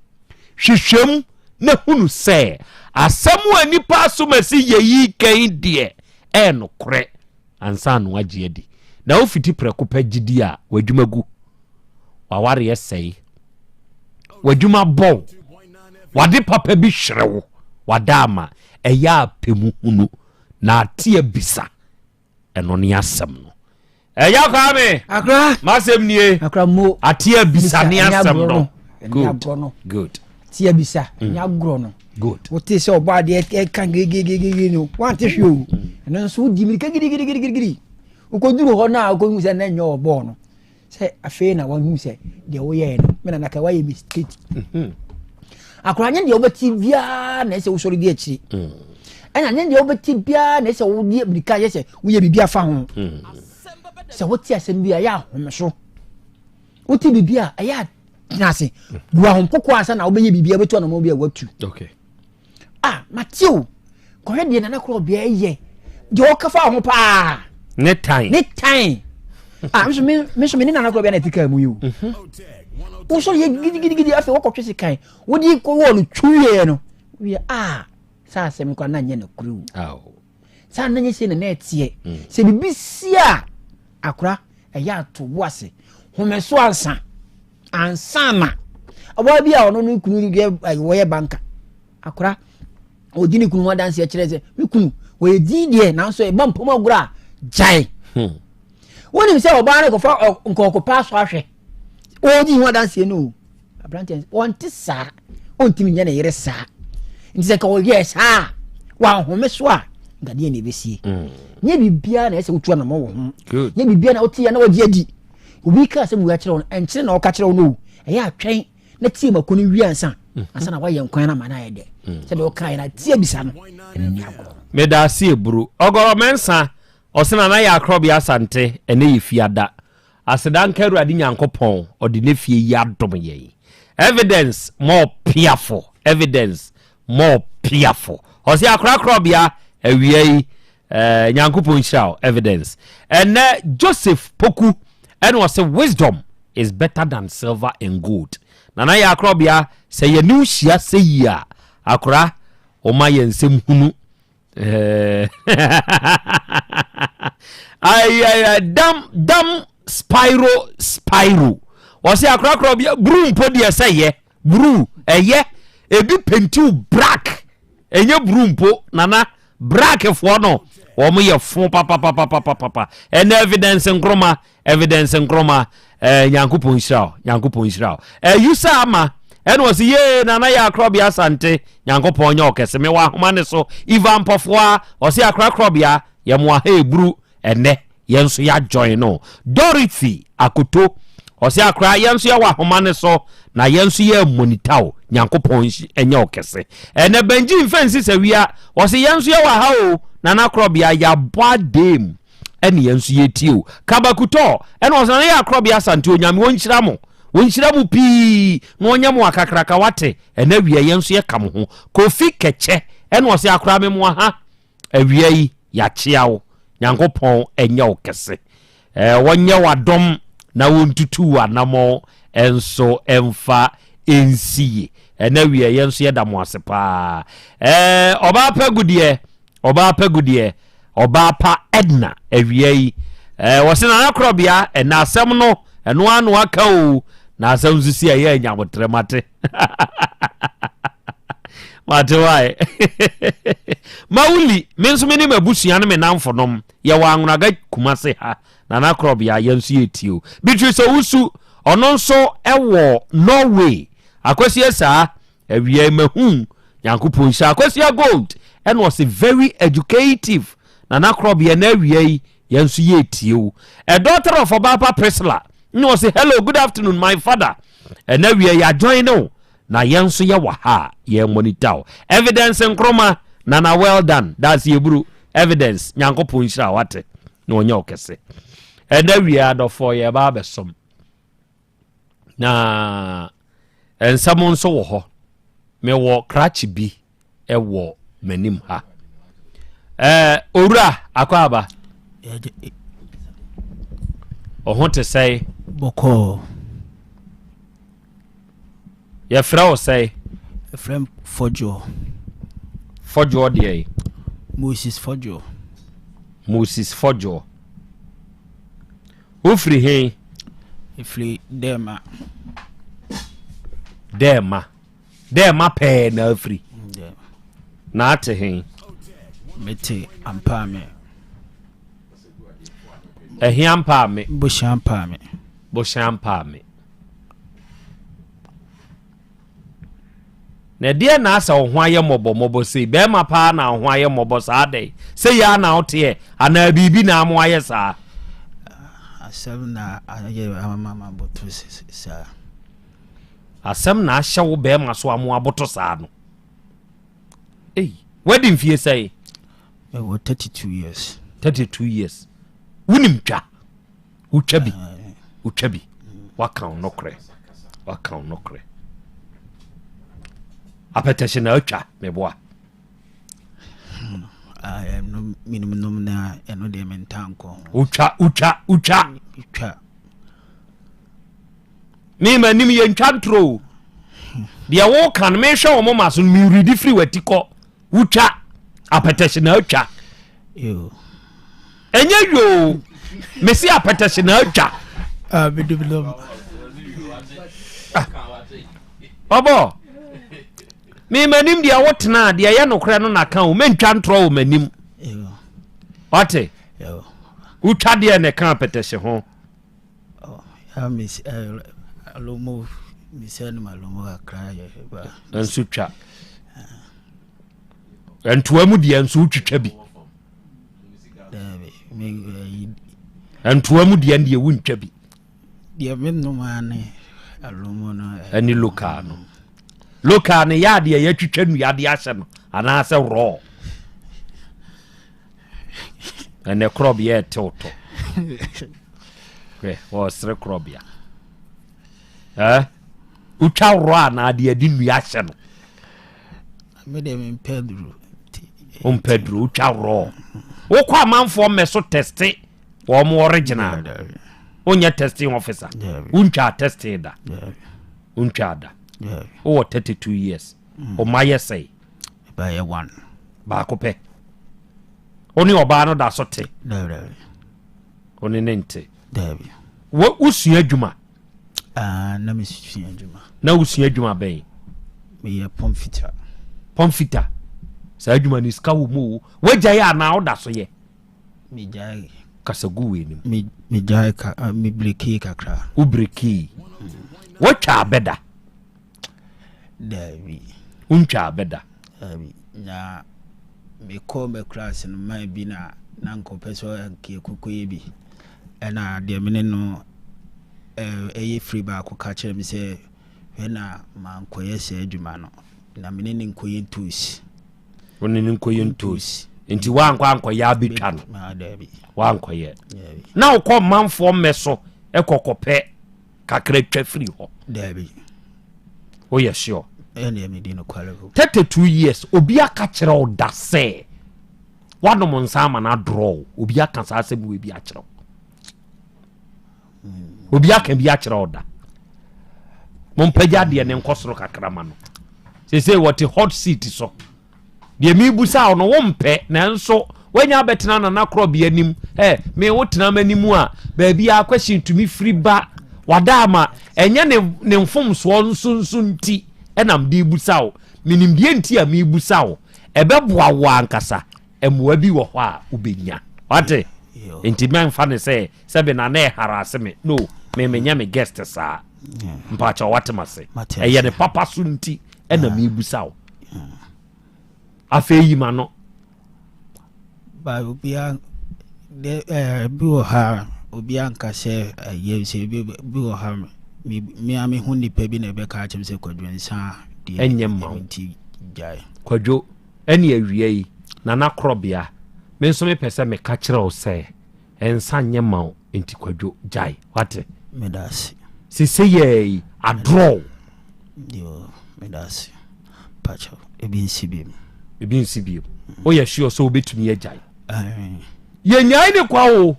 hwehwɛ mu na hunu sɛ asɛm a nnipa asomasi yɛ yi kan deɛ ɛyɛ nokorɛ ansa na woagye adi. Na wofiti prɛko pɛ gye di a, w'adwuma gu, w'awareɛ sɛe, w'adwuma bɔ wo, w'ade papa bi hwere wo, w'ada ama. Ɛyɛ a pɛ mu hunu na ate abisa. Ɛno ne asɛm no. Ɛya Kwame. Akra. M'asɛm nie. Akra mo. Ate abisa ne asɛm no. Good. Good. Te abisa mm. ne agorɔ no. Good. Wote sɛ ɔbɔ adeɛ ɛka gegegegege no wante hwɛ o. Mm. Ɛno nso wodi mirika gidigidigidi. Wokɔduru hɔ no a wokɔhu sɛ na ɛnyɛ ɔbɔɔ no. Sɛ afei na wahu sɛ deɛ woyɛɛ no me nana ka woayɛ mistake. Mhm. Akora nyɛ deɛ wobɛte biara na ɛsɛ wosɔre di akyiri. Mm. Ɛna nyɛ deɛ wobɛte biara na ɛsɛ wodi mirika yɛ sɛ woyɛ biribi afa ho. Mm. Sɛ wote asɛm bi a ɛyɛ ahome so. Wote biribi a ɛyɛ atena ase. Bu ahompoko ansa na wobɛyɛ biribi a wobɛtu anamɔ bi a watu. Okay. Ah, mate o. Kɔhwɛ deɛ nana korɔ bea yɛ. Deɛ ɔka fa ho paa. Ne tan. Ne tan. Ah, nso me me nso me ne nana korɔ bea na ɛte kaa mu yi o. Mhm. Wosɔre yɛ gidigidigidi afei wɔkɔtwe sekan. Wode kɔwɔɔ no twi wieɛ no. Wie ah, saa asɛm koraa na nyɛ nokorɛ o. Saa na nyɛ sei na na ɛteɛ. Mm. Sɛ biribi si a, akora ɛyɛ ato bo ase. Home so ansa. Ansa na ɔbaa bi a ɔno ne kunu yɛ wɔyɛ banka akora ɔdi ne kunu ho adanseɛ kyerɛ sɛ me kunu wɔyɛ din deɛ nanso ɛba mpom agorɔ a gyae hmm. wonim sɛ ɔbaa no kɔfa nkɔkɔ paa so ahwɛ ɔdi ho adanseɛ no o aberanteɛ wɔnte saa ɔntumi nyɛ ne yere saa. Nti sɛ nka ɔyɛɛ saa a, wanhome so a, nka deɛ na ɛbɛsie. Mm. Nyɛ biribiara na ɛsɛ wotu anamɔ wɔ ho. Nyɛ biribiara na wote ya na wagye adi. Obi ka asɛm wei akyerɛ wo no, ɛnkyerɛ na ɔka kyerɛ wo no o. Ɛyɛ atwɛn na tie mako no wie ansa. Mm. Ansa na woayɛ nkwan no ama no ayɛ dɛ. Mm. Sɛdeɛ ɔkaeɛ no, tie bisa no. Ɛno ni agorɔ. Meda ase eburu. Ɔgɔrɔ mɛnsa, ɔsena na yɛ akorɔbea asante, ɛnɛ yɛ fiada. Aseda nka Awurade Nyankopɔn, ɔde ne fie yi adom yɛn. Evidence more piafo, evidence more piafo. Ɔse akorakorɔbea awia yi, eh, Nyankopɔn nhyira wo, evidence. Ɛnɛ Joseph Poku ɛna ɔse wisdom is better than silver and gold. Nana yɛ akorɔbea, sɛ yɛne wo hyia sɛ yi a, akora, woma yɛn nsɛm hunu. Eh. Ay, dam dam spiro spiro wɔsi akorakora bi buru mpo deɛ sɛ yɛ buru ɛyɛ ebi pentiw black ɛnyɛ buru mpo nana black foɔ no wɔn yɛ fo papapapapapa ɛnna evidence nkroma Evidence Nkrumah eh, Nyankopɔn nhyira wo, Nyankopɔn nhyira wo. Eh, Yusa Ama, ɛna ɔse yee Nana yɛ akorɔbea Asante, Nyankopɔn nyɛ ɔkɛse, mewɔ ahoma ne so. Ivan Mpɔfoa, ɔse akora korɔbea, yɛ mo aha eburu, ɛnɛ yɛn nso yɛ join no. Dorothy Akoto, ɔse akora yɛn nso yɛwɔ ahoma ne so, na yɛn nso yɛ monitor wo, Nyankopɔn nyɛ ɔkɛse. Ɛnɛ Benji Mfɛnsi Sawia, ɔse yɛn nso yɛwɔ aha o, Nana korɔbea, yɛabɔ adem. ɛne yɛn nso yɛtie o kabakutɔ ɛna ɔsana yɛ akorɔbea asante onyame ɔnhyira mo ɔnhyira mo pii na ɔnyɛ mo akakraka wate ɛna awia yɛn nso yɛka mo ho kofi kɛkyɛ ɛna ɔsɛ akora me mo aha awia yi yɛakyea wo nyankopɔn ɛnyɛ wo kɛse ɛɛ wɔnyɛ wadɔm na wɔntutu w'anamɔ ɛnso ɛmfa ɛnsi ye ɛna awia yɛn nso yɛda mo ase paa ɛɛ ɔbaa pɛ gudeɛ Ɔbaa pa gu deɛ ɔbaa pa Edna awia yi eh, wɔse nana korɔbea ɛna asɛm no ɛno ano aka o na asɛm nso si ɛyɛ anyabotrɛ mate mate wae mawuli me nso me ne m'abusua ne me namfonom yɛwɔ anwonaga kumase ha nana korɔbea yɛn nso yɛtie o Beatrice Owusu ɔno nso ɛwɔ Norway akwasie saa Awia mahu Nyankopɔn nhyira Akosua Gold ɛna ɔse very educative Nana Korɔbea na awia yi yɛn nso yɛretie wo A daughter of Ɔbaapa Priscilla na ɔse hello good afternoon my father ɛna awia yi ajoin ne wo na yɛn nso yɛwɔ ha a yɛn monitor wo Evidence Nkrumah Nana well done that's yɛburu Evidence Nyankopɔn nhyira wate na ɔnyɛ wo kɛse ɛna awia adɔfoɔ yɛba abɛsom Na nsɛm nso wɔ hɔ. Mewɔ krakye bi wɔ m'anim ha. Ɛɛ owura akwaaba. Ɔho te sɛe. Bɔkɔɔ. Yɛfrɛ wo sɛe. Yɛfrɛ m Fɔdwoɔ. Fɔdwoɔ deɛ. Moses Fɔdwoɔ. Moses Fɔdwoɔ. Wofiri he? Mefiri Dɛɛma. Dɛɛma. Dɛɛma pɛɛ na afiri. Na ate he? Mete Ampaame. Ɛhe Ampaame? Bohyɛn Ampaame. Bohyɛn Ampaame. Na ɛdeɛn na asɛ wo ho ayɛ mmɔbɔmmɔbɔ sei? Bɛrima paa na wo ho ayɛ mmɔbɔ saa dɛn? Sei ara na woteɛ anaa biribi na ama woayɛ saa? Asɛm na ayɛ ama maboto saa. Asɛm na ahyɛ wo bɛrima so ama woaboto saa no. Ei, wadi mfie sɛn? Mewɔ 32 years. 32 years. Wonim twa? Wotwa bi. Wotwa bi. Waka wo nokorɛ. Waka wo nokorɛ. Apɛtɛhye na atwa meboa. Ɛno menim nom na ɛno deɛ menta nkɔ ho. Wotwa wotwa wotwa. Twa. Me m'anim yɛntwa ntorɔ o. Deɛ woka no mehwɛ wo moma so no meredi firi w'ati kɔ. Wotwa apɛtɛhye na atwa. Ɛnyɛ yoo mesi apɛtɛhye na atwa. Ah, ah. Ɔbɔ me m'anim deɛ wotena deɛ ɛyɛ nokorɛ no na ka o mentwa ntorɔ wɔ m'anim. Wate wotwa deɛ na ɛka apɛtɛhye ho. Nso twa. Ntoa mu deɛ nso wotwitwa bi. Ntoa mu deɛ deɛ wontwa bi. Deɛ menom ara ne alomo no. Ɛne local no. Local no yɛ adeɛ yɛatwitwa nnua de ahyɛ no anaasɛ raw. Ɛnɛ korɔbea ɛtew tɔ. Hwɛ wɔresere korɔbea. Ɛɛ wotwa raw anaa deɛ yɛde nnua ahyɛ no. Me deɛ mempɛ duro. Wompɛ duro wotwa raw. Wokɔ amanfoɔ mmɛ so tɛste wɔn original. Wonyɛ testing officer. Wontwaa testing da. Wontwaa da. Wowɔ 32 years. Ɔma yɛ sɛe. Bɛyɛ one. Baako pɛ. Wo ne ɔbaa no da so te. Wo ne ne nte. Wosua adwuma. Ah, na mesua adwuma. Na wosua adwuma bɛn? Meyɛ pɔmfita. Pɔmfita. Saa adwuma no sika wɔ mu o. Wagyae anaa woda so yɛ? Megyae. Kasa gu wei nim. Megyae ka ah, me brekii kakra. Wo brekii. Wotwa abɛda? Daabi. Wontwa abɛda? Daabi. Na mekɔɔ m'akuraase no man bi na na nkɔpɛ sɛ yɛkɔkɔyɛ bi. Ɛna deɛ me ne no ɛyɛ firi baako ka kyerɛ me sɛ hwɛ na mankɔyɛ saa adwuma no na me ne no nkɔyɛ ntoosi. Wo ne no nkɔyɛ ntoosi. Nti woankɔ ankɔyɛ abɛtwa no? Woankɔyɛ. Na wokɔ manfoɔ mmɛ so ɛkɔkɔpɛ kakra twa firi hɔ? Daabi. Woyɛ sure? Ɛndeɛ medi nokware. 32 years obi aka kyerɛ wo da sɛ woanom nsa ama no adorɔ wo obi aka saa asɛm wei bi akyerɛ wo obi aka bi akyerɛ wo da mompagya deɛ ne nkɔ soro kakra ma no seesei wɔte hot seat so deɛ mebusa wo no wompɛ nanso woanya abɛtena nana korɔbea anim ɛ me wotena m'anim a baabi a question tumi firi ba wada ama ɛnyɛ ne ne mfomsoɔ nso nso nti ɛnam de busa wo menim deɛ nti a mebusa wo Ɛbɛboa wo ankasa. Mmoa bi wɔ hɔ a wobɛnya. Wate? Nti mɛmfa no sɛ sɛbe na na ɛharase me. No, me menyɛ me guest saa. Mpakyɛw wate m'ase. Ɛyɛ ne papa so nti ɛna mebusa wo. Afei yi ma no. Ba obiara de ɛɛ bi wɔ ha obiara nka sɛ ɛyɛ sɛ bi bi wɔ ha me me a mehu nipa bi na ɛbɛka akyerɛ me sɛ kwadwo nsa deɛ ɛnyɛ mma wo nti gyae. Kwadwo ɛne awia yi nana korɔbea me nso mepɛ sɛ meka kyerɛ wo sɛ nsa nyɛ ma wo nti kwadwo gyae wate. Meda ase. Sese yɛ yi adrɔw. Yoo meda ase pakyɛw ebi nsi bi mu. Ebi nsi bi mu. Woyɛ sure sɛ wobɛtumi agyae? Yɛnyae ne kwa o.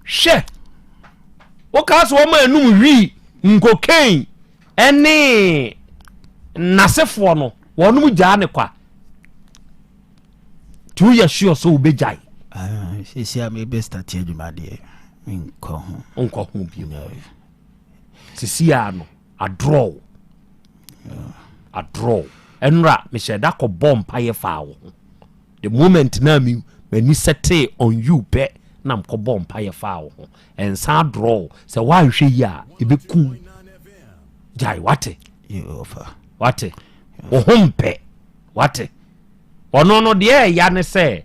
Hwɛ wokaa sɛ wɔma anum wii nkokain ɛne nasefoɔ no wɔnom gyaa ne kwa nti woyɛ sure sɛ wobɛgyae? Sɛsi a mebɛ start adwuma deɛ menkɔ ho. Nkɔ ho bio. Sisi a no adrɔw adrɔw ɛnora mehyɛ da kɔ bɔ mpaeɛ faa wo ho the moment na mi m'ani sɛtee on you pɛ na mkɔ bɔ mpaeɛ faa wo ho ɛnsa adrɔw sɛ woanhwɛ yi a ɛbɛku gyae wate wate wo ho mpɛ wate ɔno no deɛ ɛya ne sɛ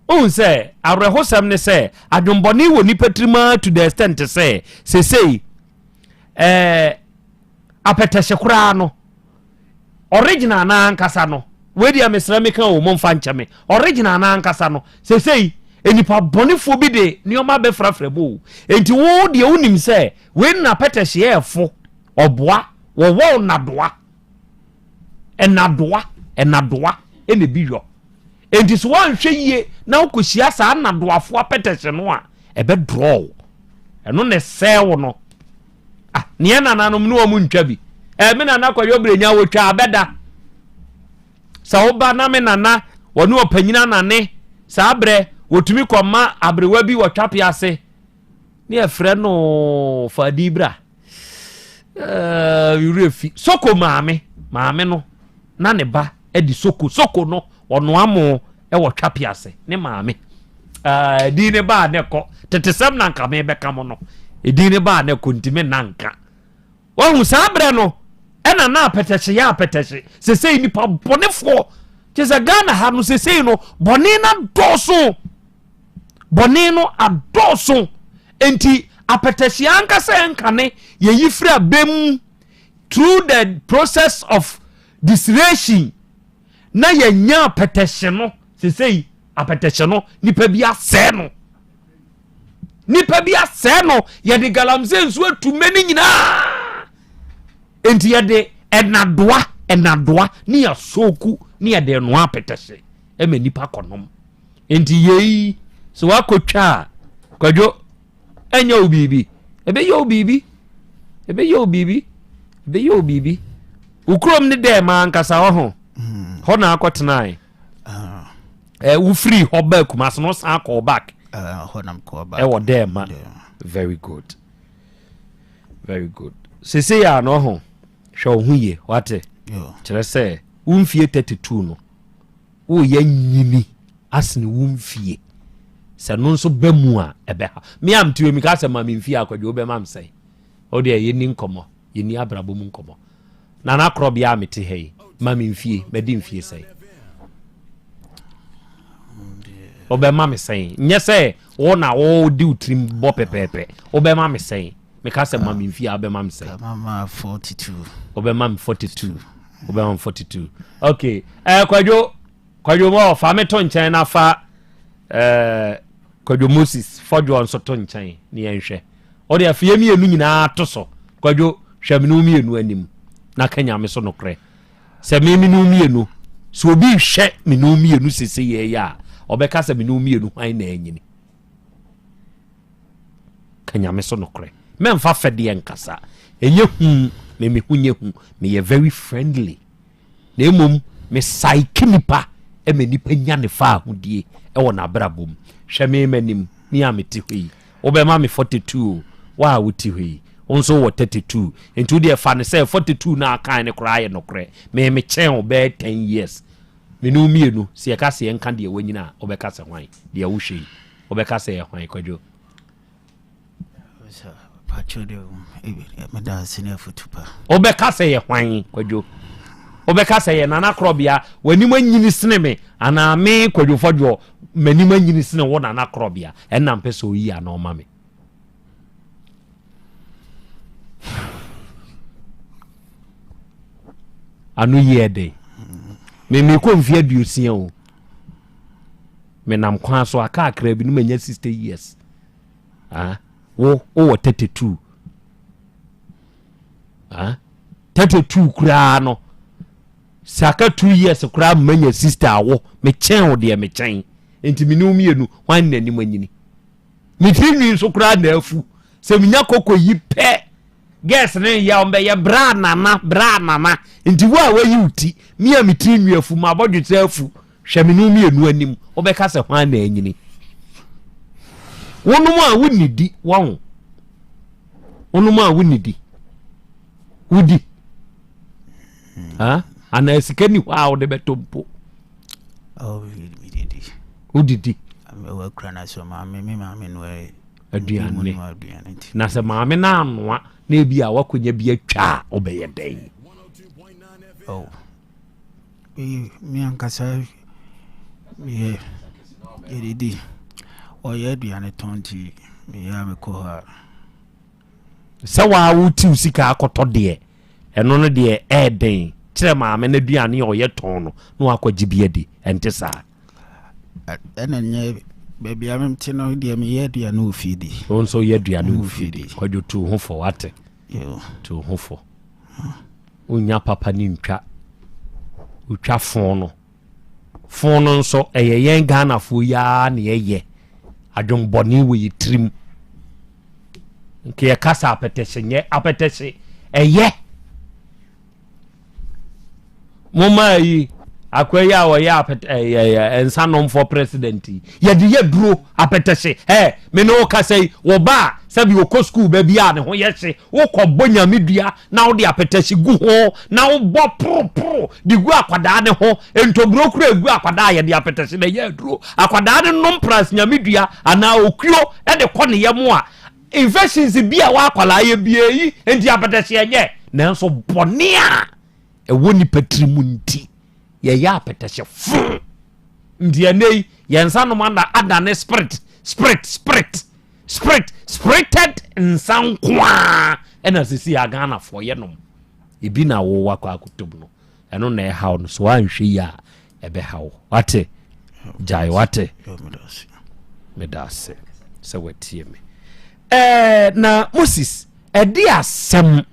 Wohu sɛ, awerɛhosɛm ne sɛ, adwemmɔne wɔ nnipa tirim ara to the extent sɛ, seesei, ɛɛ, apɛtɛhye koraa no, original no ankasa no, wei deɛ mesrɛ meka o, momfa nkyɛ me, original no ankasa no, seesei, nnipa bɔnefoɔ bi de nneɛma bɛfrafra mu o. Enti wo deɛ wonim sɛ, wei na apɛtɛhye ɛɛfo, ɔboa, wɔwɔ nnadoa, nnadoa, nnadoa ɛna ebi yɔ. Enti sɛ woanhwɛ yie na wokɔhyia saa nnadoafoɔ apɛtɛhye no a, ɛbɛdrɔ wo. Ɛno na ɛsɛe wo no. Ah, neɛ nananom ne wɔn ntwa bi. Ɛɛ me nana kɔyɔ berenya wɔtwa abɛda. Sɛ woba na me nana wɔne ɔpanyin anane saa berɛ wɔtumi kɔma aberewa bi wɔ twape ase ne yɛfrɛ no fadi bra. Ɛɛ werɛ fi soko maame maame no na ne ba de soko soko no ɔnoa mo wɔ twape ase ne maame ɛɛ din ne baa ne kɔ tetesɛm na nka mebɛka mo no edin ne baa ne kɔ ntumi na nka wahu saa berɛ no ɛna na apɛtɛhye yɛ apɛtɛhye sesei nipa bɔnefoɔ. Kyerɛ sɛ Ghana ha no sesei no bɔne no adɔɔso. Bɔne no adɔɔso. Enti apɛtɛhyeɛ ankasa ɛnkane yɛyi firi abɛ mu through the process of distillation na yɛnya apɛtɛhye no sesei apɛtɛhye no nipa bi asɛe no. Nipa bi asɛe no yɛde galamsey nso atu mmɛ no nyinaa. Enti yɛde ɛnadoa ɛnadoa ne yɛasooku ne yɛde noa apɛtɛhye ɛma nipa kɔnom. Enti yei sɛ wakɔtwa a kwadwo ɛnyɛ wo biribi ɛbɛyɛ wo biribi ɛbɛyɛ wo biribi ɛbɛyɛ wo biribi. Wo kurom ne dɛ ma ankasa hɔ ho hɔ na akɔtenae. Ah. Ɛ wofiri hɔ baa Kumasi no san kɔɔ back. Ah, hɔ nam kɔɔ back. Ɛwɔ dɛ ma. Very good. Very good. Sese yɛ ano ho hwɛ wo ho yie wate. Kyerɛ sɛ wo mfie 32 no woyɛ nyini asene wo mfie. Sɛ no nso ba mu a ɛbɛha. Me a mte mi ka sɛ ma me mfie akwadwo wobɛma me sɛn. Wo deɛ yɛni nkɔmmɔ yɛni abrabɔ mu nkɔmmɔ. Nana korɔbea a mete ha yi ma me mfie madi mfie sɛn. Wobɛma me sɛn? Nyɛ sɛ wo na wode wo tirim bɔ pɛpɛɛpɛ. Wobɛma me sɛn? Meka sɛ ma me mfie a wobɛma me sɛn? Mama 42. Wobɛma me 42. Wobɛma me 42. Okay. Eh, Kwadwo, Kwadwo mɔ, fa me to nkyɛn na fa eh, Kwadwo Moses fɔdwoɔ nso to nkyɛn ne yɛnhwɛ. Wode afei mmienu nyinaa to so. Kwadwo, hwɛ me ne wo mmienu anim na ka Nyame so nokorɛ. Sɛ me me ne wo mmienu, sɛ obi rehwɛ me ne wo mmienu sese yɛ yɛ a, ɔbɛka sɛ me ne wo mmienu hwan na anyini? Ka Nyame so nokorɛ. Mɛmfa fɛdeɛ nkasa. Ɛnyɛ hu, me me ho nyɛ hu. Meyɛ very friendly. Na mmom me psyche nipa ma nipa nya ne fa ahodie wɔ n'abrabɔ mu. Hwɛ me m'anim, me a mete hɔ yi. Wobɛma me 42 o, wo a wote hɔ yi, wo nso wowɔ 32. Nti wo deɛ fa no sɛ 42 no a kan no koraa yɛ nokorɛ. Me mekyɛn wo bɛyɛ 10 years. Me ne wo mmienu, sɛ yɛka sɛ yɛnka deɛ wanyini a, wobɛka sɛ hwan? Deɛ wohwɛ yi, wobɛka sɛ ɛyɛ hwan, Kwadwo? Wobɛka sɛ yɛ hwan, Kwadwo? Wobɛka sɛ yɛ Nana Korɔbea, w'anim anyini sene me, anaa me, Kwadwo Fɔdwoɔ, m'anim anyini sene wo, Nana Korɔbea? Ɛnna mpɛ sɛ oyi ano ma me. Ano yi yɛ den. Me mekɔ mfe 60 o. Menam kwan so aka akra bi no manya 60 years. Ah, wo wowɔ 32. Ah, 32 koraa no. Sɛ aka 2 years koraa manya 60 awo. Mekyɛn wo deɛ mekyɛn. Nti me ne wo mmienu hwan na anim anyini? Me tiri nwi nso koraa na afu. Sɛ menya koko yi pɛ Girls no yɛ wɔn bɛyɛ bra nana bra nana nti wo a wayi wo ti me a me tiri nwi afu m'abɔdwesɛ afu hwɛ me ne wo mmienu anim wobɛka sɛ hwan na anyini wonom a wonnidi wɔn wonom a wonnidi wodi ha anaa sika ni hɔ a wode bɛtɔ mpo oh, wodidi aduane na sɛ maame no anoa na ebi a wakonya bi atwa a wobɛyɛ dɛn oh. me ankasa meyɛ yɛdidi ɔyɛ aduane tɔn nti meyɛ a mekɔ hɔ a sɛ waa wotiw sika akɔtɔ deɛ ɛno no deɛ ɛɛden kyerɛ maame no aduane a ɔyɛ tɔn no na wakɔgye bi adi ɛnte saa Ɛna nyɛ baabi a mete no deɛ meyɛ aduane wɔ fie di. Wo nso yɛ aduane wɔ fie di. Kwadwo tu ho fɔ wate. Tu ho fɔ. Wonya papa ne ntwa. Wotwa fon no. Fon no nso ɛyɛ yɛn Ghanafoɔ yi ara na yɛyɛ. Adwembɔne wɔ yɛ tirim. Nka yɛka sɛ apɛtɛhye nyɛ apɛtɛhye ɛyɛ. Momma ayi akoa yi a ɔyɛ apɛtɛ ɛyɛ nsa nomfoɔ president yi yɛde yɛ duro apɛtɛhye ɛ me ne wo kasa yi wo ba a sɛbi okɔ sukuu ba bi a ne ho yɛ hye wokɔ bɔ nyame dua na wode apɛtɛhye gu ho na wobɔ poroporo de gu akwadaa ne ho ntoburo kura egu akwadaa a yɛde apɛtɛhye na ɛyɛ aduro akwadaa ne nom pras nyame dua anaa okuo de kɔ ne yam a Infections bi a w'akwadaa yɛ bi eyi nti apɛtɛhyeɛ nyɛ nanso bɔne a ɛwɔ nipa tiri mu nti. Yɛyɛ apɛtɛhyɛ fo. Nti ɛnɛ yi yɛn nsa nom ana adane spirit spirit spirit spirit spirited nsa nkoaa ɛna sisi a Ghanafoɔ yɛ nom. Ebi na wo wakɔ akotom no. Ɛno na ɛhaw no so anhwɛ yi a ɛbɛhaw. Wate? Gyae wate? Meda ase sɛ watie me. Ɛɛ na Moses ɛde asɛm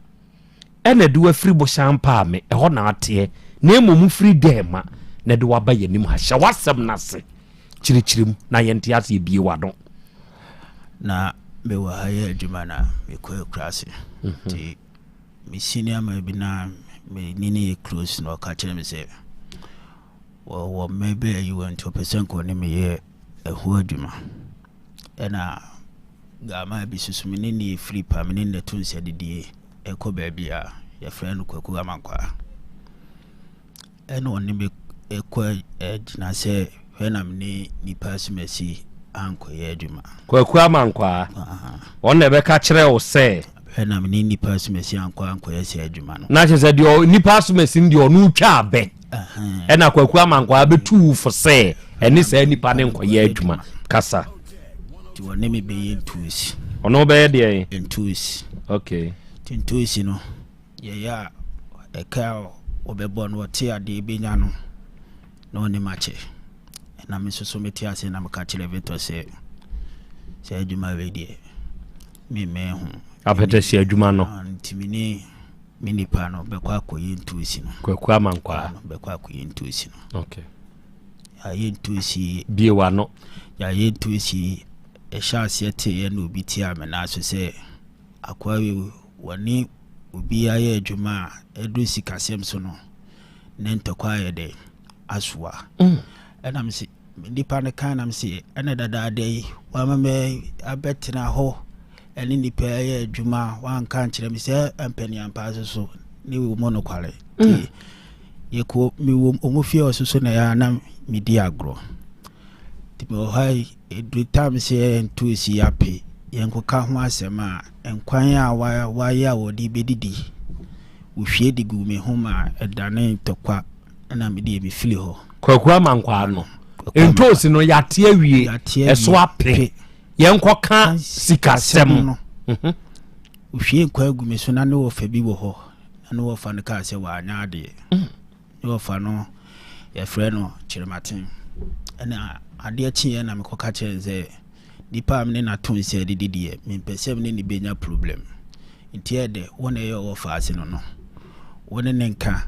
ɛna ɛde wafiri bohyɛn paa me ɛhɔ na ateɛ na mmom firi dɛn ma na ɛde waba yɛn anim ha hyɛ w'asɛm no ase kyerɛkyerɛ mu na yɛnte aseɛ bie w'ano. Na mewɔ ha yɛ adwuma na mekɔ akuraase mhm. nti me senior man bi na me ne ne yɛ close na ɔka kyerɛ me sɛ wɔwɔ mmɛ bɛ ayi wɔ nti ɔpɛ sɛ nka ɔne me yɛ ɛho adwuma ɛna Gama bi soso me ne ne yɛ firi pa me ne ne to nsa didie ɛkɔ baabi a yɛfrɛ no Kwaku Amankwaa ɛna ɔne me ɛkɔ agyina sɛ hwɛ na me ne nipa asomasi ankɔyɛ adwuma. Kwaku Amankwaa ɔno na ɛbɛka kyerɛ wo sɛ. Hwɛ na me ne nipa asomasi ankɔ ankɔyɛ sɛ adwuma no. Na kyerɛ sɛ deɛ nipa asomasi no deɛ ɔno twa abɛ ɛna Kwaku Amankwaa bɛtu wo fo sɛ ɛne saa nipa no nkɔyɛ adwuma kasa. Nti ɔne me bɛyɛ ntuosi. Ɔno bɛyɛ deɛ? Ntuosi. Okay. Nti ntuosi no yɛyɛ a ɛka a wɔbɛbɔ no ɔte adeɛ bɛnya no na ɔne makyɛ. Na me nso so mete ase na meka kyerɛ Victor sɛ sɛ adwuma wei deɛ memmɛn ho. Apɛtɛsi adwuma no. Ah, nti me ne me nipa no bɛkɔ akɔyɛ ntuosi no. Kwaku Amankwaa. Bɛkɔ akɔyɛ ntuosi no. Okay. Yɛayɛ ntosi. Bue w'ano. Yɛayɛ ntosi. Ɛhyɛ aseɛ teeɛ na obi tiaa me nan so sɛ, akoa wei wɔne obi ayɛ adwuma a ɛduru sikasɛm so no, ne ntɔkwa ayɛ dɛ asoa. Mm. Ɛna me se nipa no kan na me se ɛna dadaada yi wama me abɛtena hɔ ɛne nipa yɛ adwuma wanka nkyerɛ me sɛ mpaniampa so so ne wɔ mu nokware. Mm. Yɛkɔ mewɔ ɔmo fie hɔ soso na ɛyɛ a na medi agorɔ. Nti mewɔ hɔ yi ɛduru tam sɛ yɛnto si ape yɛnkɔka ho asɛm a nkwan a wayɛ a wɔde bɛdidi wɔhwie de gu me ho ma ɛdane ntɔkwa na medeɛ mefiri hɔ. Kwaku Amankwaa no ntoosi no yɛate awie ɛso ape yɛnkɔka sikasɛm no. Wɔhwie nkwan gu me so na ne wɔfa bi wɔ hɔ Na ne wɔfa no kaa sɛ wanyɛ adeɛ. Ne wɔfa no yɛfrɛ no Kyerematen. Ɛna adeɛ kyeeɛ na mekɔka kyerɛ no sɛ nipa a mene no ato nsa adidi deɛ mempɛ sɛ mene no bɛnya problem. Nti ɛdɛ wo na ɛyɛ ɔwɔfa ase no no wo ne ne nka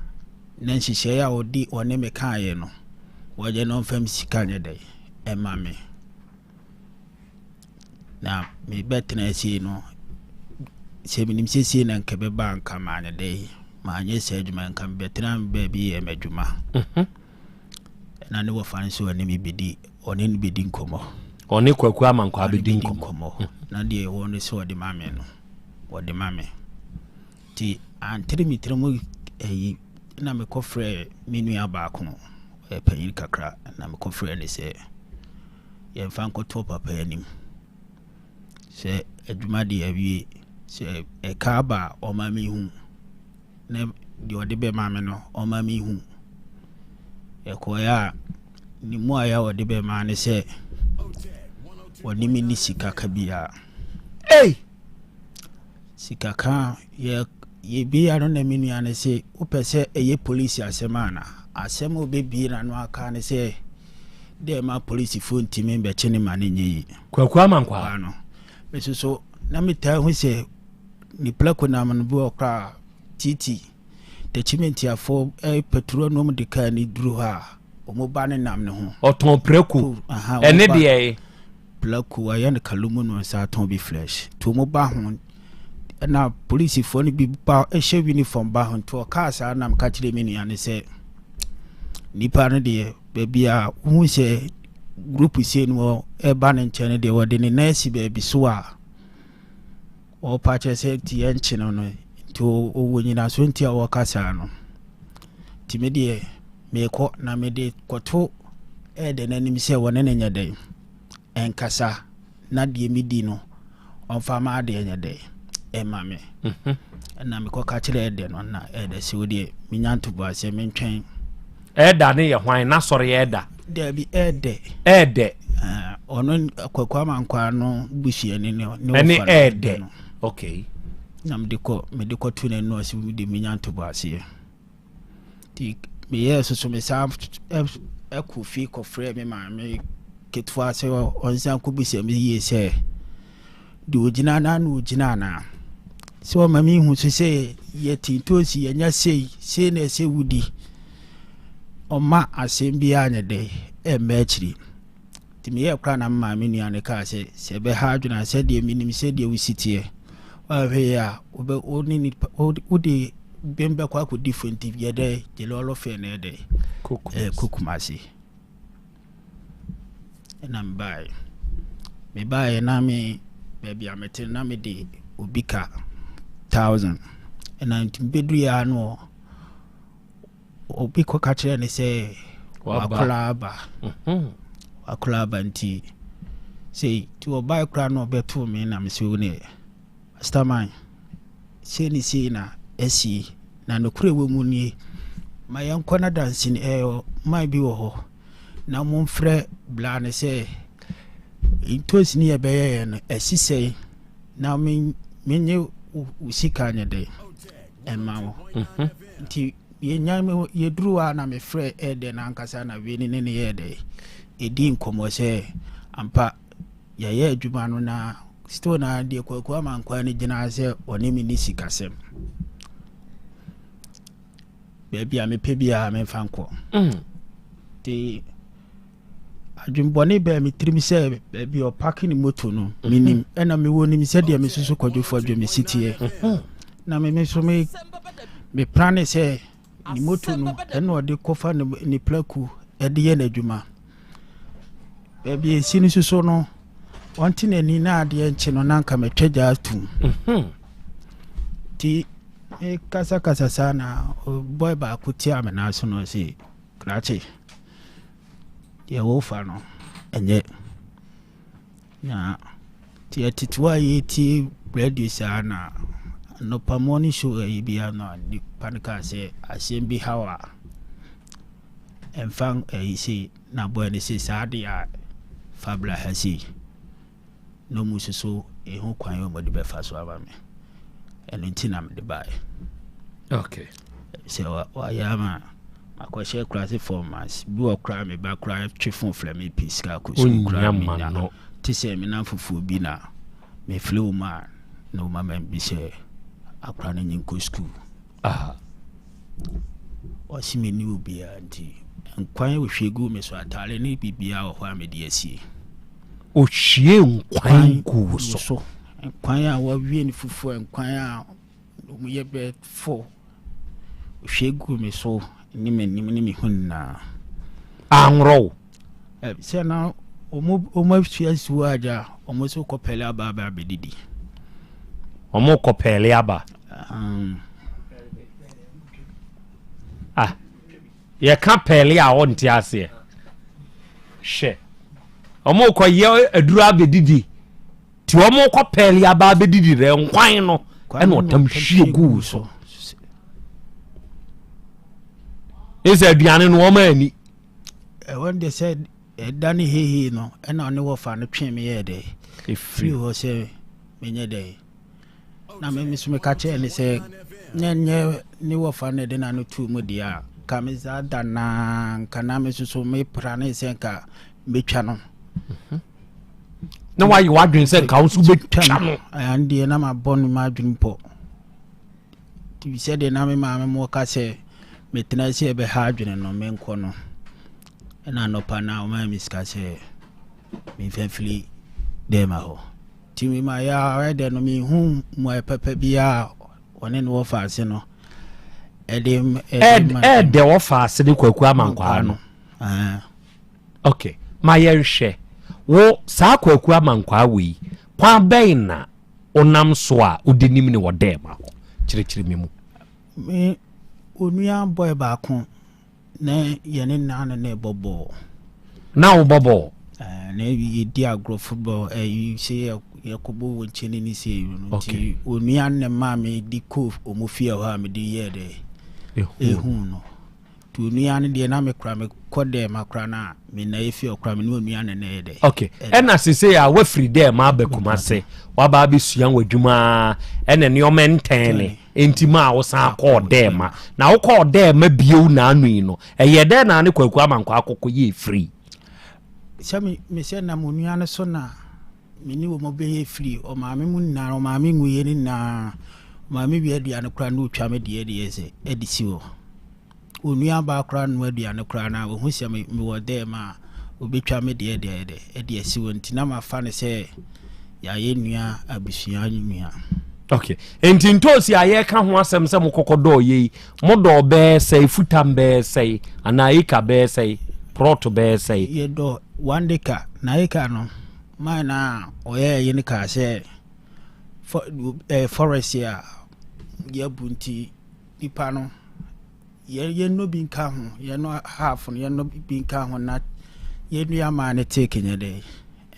na nhyehyɛeɛ a ɔde ɔne me kaeɛ no wɔnyɛ no ɔmfa me sika nyɛ dɛ ɛma me. Na mebɛtena ase yi no, sɛ menim sɛ sei na nka ɛbɛba a nka manyɛ dɛ manyɛ saa adwuma nka mebɛtena me baabi yɛ m'adwuma. Mhm. Na ne wɔfa no sɛ ɔne me bɛdi ɔne no bɛdi nkɔmmɔ. Ɔne Kwaku Amankwaa bɛdi nkɔmmɔ. Mhm. Na deɛ ɛwɔ no sɛ ɔde ma me no, ɔde ma me. Nti antere me tiri mu ayi na mekɔfrɛ me nua baako, ɔyɛ panyin kakra, na mekɔfrɛ no sɛ yɛmfa nkɔto papa anim sɛ adwuma deɛ awie sɛ ɛka aba a ɔma me hu na deɛ ɔde bɛma me no ɔma me hu ɛkɔeɛ a ne mu ayɛ a ɔde bɛma ne sɛ ɔne me ni sika ka biara. Ei! Sika ka yɛ yɛbie ano na me nua no se wopɛ sɛ ɛyɛ polisi asɛm ana? Asɛm a ɔbɛbie n'ano aka ne sɛ dɛ ma polisifoɔ ntumi mbɛkye ne ma no nyɛ yi. Kwaku Amankwaa. No. Me nso so na metaa hu sɛ ne plako nam no bi wɔ koraa titi tɛkyimentiafoɔ eh, petro nom de kaa ne duru hɔ a wɔn ba ne nam ne ho. Ɔtɔn prako ɛne deɛ. Prako wɔayɛ no kalumu no nsa atɔn bi fresh nti wɔn ba ho ɛna polisifoɔ no bi ba ɛhyɛ uniform ba ho nti ɔkaa saa na meka kyerɛ me nua no sɛ nipa no deɛ baabi a wohu sɛ group sei no ɛba ne nkyɛn no deɛ wɔde ne nan asi baabi so a wɔpa kyerɛ sɛ nti yɛnkye no no nti ɔwɔ nyinasoɔ nti a wɔka saa no nti me deɛ meekɔ na mede kɔto ɛɛdɛ n'anim sɛ wɔne ne nyɛ dɛn ɛnkasa na deɛ medi no ɔmfa ma adeɛ nyɛ dɛn ɛma me mhm. ɛna mekɔka kyerɛ ɛdɛ no na ɛdɛ sɛ wodeɛ menya ntoboaseɛ mentwɛn. Ɛɛda ne yɛ hwan? N'asɔre ɛɛda? Dabi, ɛɛdɛ. Ɛɛdɛ. Ɔno Kwaku Amankwaa no busuani ne ne Ɛne wɔfa no. ɛɛdɛ. Okay. Na mede kɔ mede kɔto n'anim na ɔse mede menya ntoboaseɛ. Nti meyɛɛ so so mesan kɔ fie kɔfrɛɛ me maame ketewa sɛ ɔnsan kɔbisa me yie sɛ deɛ ɔgyina no na ɔgyina anaa. Sɛ ɔma mehu so sɛ yɛte ntoosi yɛnya sei sei na ɛsɛ wodi. Ɔma asɛm biara nyɛ dɛ ɛmma akyiri. Nti meyɛɛ koraa na me maame nua no kaa sɛ, sɛ ɛbɛha adwene a, sɛdeɛ menim sɛdeɛ wosi teɛ, woanhwɛ yie a, wobɛ wo ne nipa wode bem bɛkɔ akɔdi fo nti yɛ dɛ gye lɔɔre fare na yɛ dɛ kɔ Kumasi. Ɛna mebaeɛ. Mebaeɛ na me baabi a mete no na mede obi ka 1000 ɛna nti mebɛduruiɛ ara no Obi kɔka kyerɛɛ no sɛ wakora aba. Mhm. Wakora aba nti sei nti ɔbae koraa na ɔbɛtoo me na mesɛ wo ne Mastermind sei ne sei na asi na nokorɛ wɔ mu nie ma yɛnkɔ na danseni ɛɛ man bi wɔ hɔ na momfrɛ bla no sɛ ntosi ne yɛbɛyɛyɛ no asi sɛe na menye wo sika nyɛ dɛ ɛma wo mhm. nti yɛnya yɛduru hɔ a na mefrɛ ɛdɛ no ankasa na wei ne ne ne yɛɛ dɛ ɛdi nkɔmmɔ sɛ ampa yɛyɛ adwuma no na still na deɛ kwaku amankwaa no gyina sɛ ɔne me ne sikasɛm baabi a mepɛ biara memfa nkɔ mm. nti Adwemmɔne baa me tirim sɛ baabi a ɔpake ne moto no mhm. menim ɛna mewɔ nim sɛdeɛ me soso kwadwofo adwo me si teɛ mhm. na me nso me mepra ne sɛ ne moto no ɛna ɔde kɔfa ne plaku ɛde yɛ n'adwuma baabi esi no soso no ɔnte n'ani na adeɛ nkye no na nka matwa gya atum mhm. nti mekasakasa saa na boy baako tia me nan so no ɔse krakye Deɛ wofa no ɛnyɛ. Na nti yɛtete hɔ a yɛretie radio saa na anɔpa morning show ayi bi a na nipa no kaa sɛ asɛm bi haw a ɛmfa ayi sei na boy no se saa deɛ a fa bra ha sei. Na ɔmo nso so ehu kwan a wɔde bɛfa so ama me. Ɛno nti na mede baeɛ. Okay. Sɛ wayɛ ama makɔhyɛ kurase four months bi wɔ koraa me ba koraa twe fon frɛ me pɛ sika akɔ sukuu koraa menya te sɛ me namfofoɔ bi na mefrɛ wo mu a na wɔma ma bi sɛ akora no nye nkɔ sukuu. Ah. Ɔse menni obiara nti nkwan ohwie gu me so ataare ne biribiara wɔ hɔ a mede asie. Ohwie nkwan gu wo so. Nkwan a wɔawie no fufuo, nkwan a wɔyɛ bɛ fo. Ohwie gu me so ne m'anim ne me ho nyinaa. Anworɔ wo. Sɛ na wɔn wɔn asua nsuo agya wɔn nso kɔ pɛlɛ aba aba abɛdidi. Wɔn kɔ pɛlɛ aba. Um, ah. Yɛka pɛɛle a ɔnte aseɛ. Hwɛ. Wɔn kɔ yɛ aduro abɛdidi. Ti wɔn kɔ pɛɛle aba abɛdidi dɛ nkwan no ɛna ɔtam hwie gu so. Ɛsɛ aduane no wɔn ani. Ɛwɔ de sɛ ɛda ne hehe no ɛna ɔne wɔfa no twe me yɛ dɛ. Ɛfiri hɔ sɛ menyɛ dɛ. Na me nso meka kyerɛɛ no sɛ, na ɛnyɛ ne wɔfa na ɛde n'ano too mu deɛ a, nka me saa da no ara nka na me nso so mepra ne sɛ nka mɛtwa no. Mhm. Na wayɛ w'adwene sɛ nka wo nso wobɛtwa no. Ɛno deɛ na mabɔ no m'adwene pɔ. Nti sɛdeɛ na me maame mo ka sɛ metena ase ɛbɛha adwene no menkɔ no. Ɛna anɔpa no a ɔmaa me sika sɛ memfa mfiri dɛm hɔ. Nti me ma yɛ ara dɛ no menhu mmuae papa biara a ɔne no wɔ faase no ɛde ɛde ma. Ɛdɛ wɔ faase ne Kwaku Amankwaa no. Ok, ma yɛnhwɛ wo saa Kwaku Amankwaa wei kwan bɛn na wonam so a wode nim ne wɔ dɛm hɔ kyerɛkyerɛ me mu. Me onua boy baako Na yɛne naa no na ɛbɔ bɔɔl. Na wobɔ bɔɔl? Eh, na yɛdi agorɔ football ɛyi eh, sɛ yɛkɔbɔ wɔ nkyɛn ne sɛ no nti onua no na maa me de kɔ ɔmo fie hɔ a mede yɛɛ dɛ ehu no. Nti onua no deɛ na me kora me kɔ dɛɛ ma kora no a me na efi ɔkora me ne onua na na ɛyɛ dɛ. Ok, ɛna sese a wafiri dɛɛ ma aba Kumase, waba abɛsua w'adwuma ɛna nneɛma ntɛn ne nti ma a wosan kɔɔ dɛɛ ma. Na wokɔɔ dɛɛ ma bio na ano yi no, ɛyɛ dɛn na ne Kwaku Amankwa akɔkɔ yɛɛ firi? Sɛ me me sɛ nam onua no so na me ne wɔn bɛyɛ firi, ɔmaame mu nyinaa, ɔmaame nwuiɛ no nyinaa, ɔmaame wie aduane koraa na ɔtwa me deɛ deɛ sɛ ɛde si hɔ. Onua baa koraa noa aduane koraa na ohu sɛ me mewɔ dɛm a, obetwa me deɛ deɛ dɛ ɛde asi hɔ nti na mafa no sɛ yɛayɛ nua abusua nua. Okay. Nti ntoosi a yɛka ho asɛm sɛ mokɔkɔ dɔɔ yei, modɔɔ bɛɛ sɛe, futam bɛɛ sɛe, anaa eka bɛɛ sɛe, prɔto bɛɛ sɛe? Yɛdɔ one acre, na acre no, man no a ɔyɛɛ yi no kaa sɛ forest a yɛabu nti nipa no yɛ yɛnnɔ bi nka ho yɛnnɔ half no yɛnnɔ bi nka ho na yɛn nua maa no take nyɛ dɛ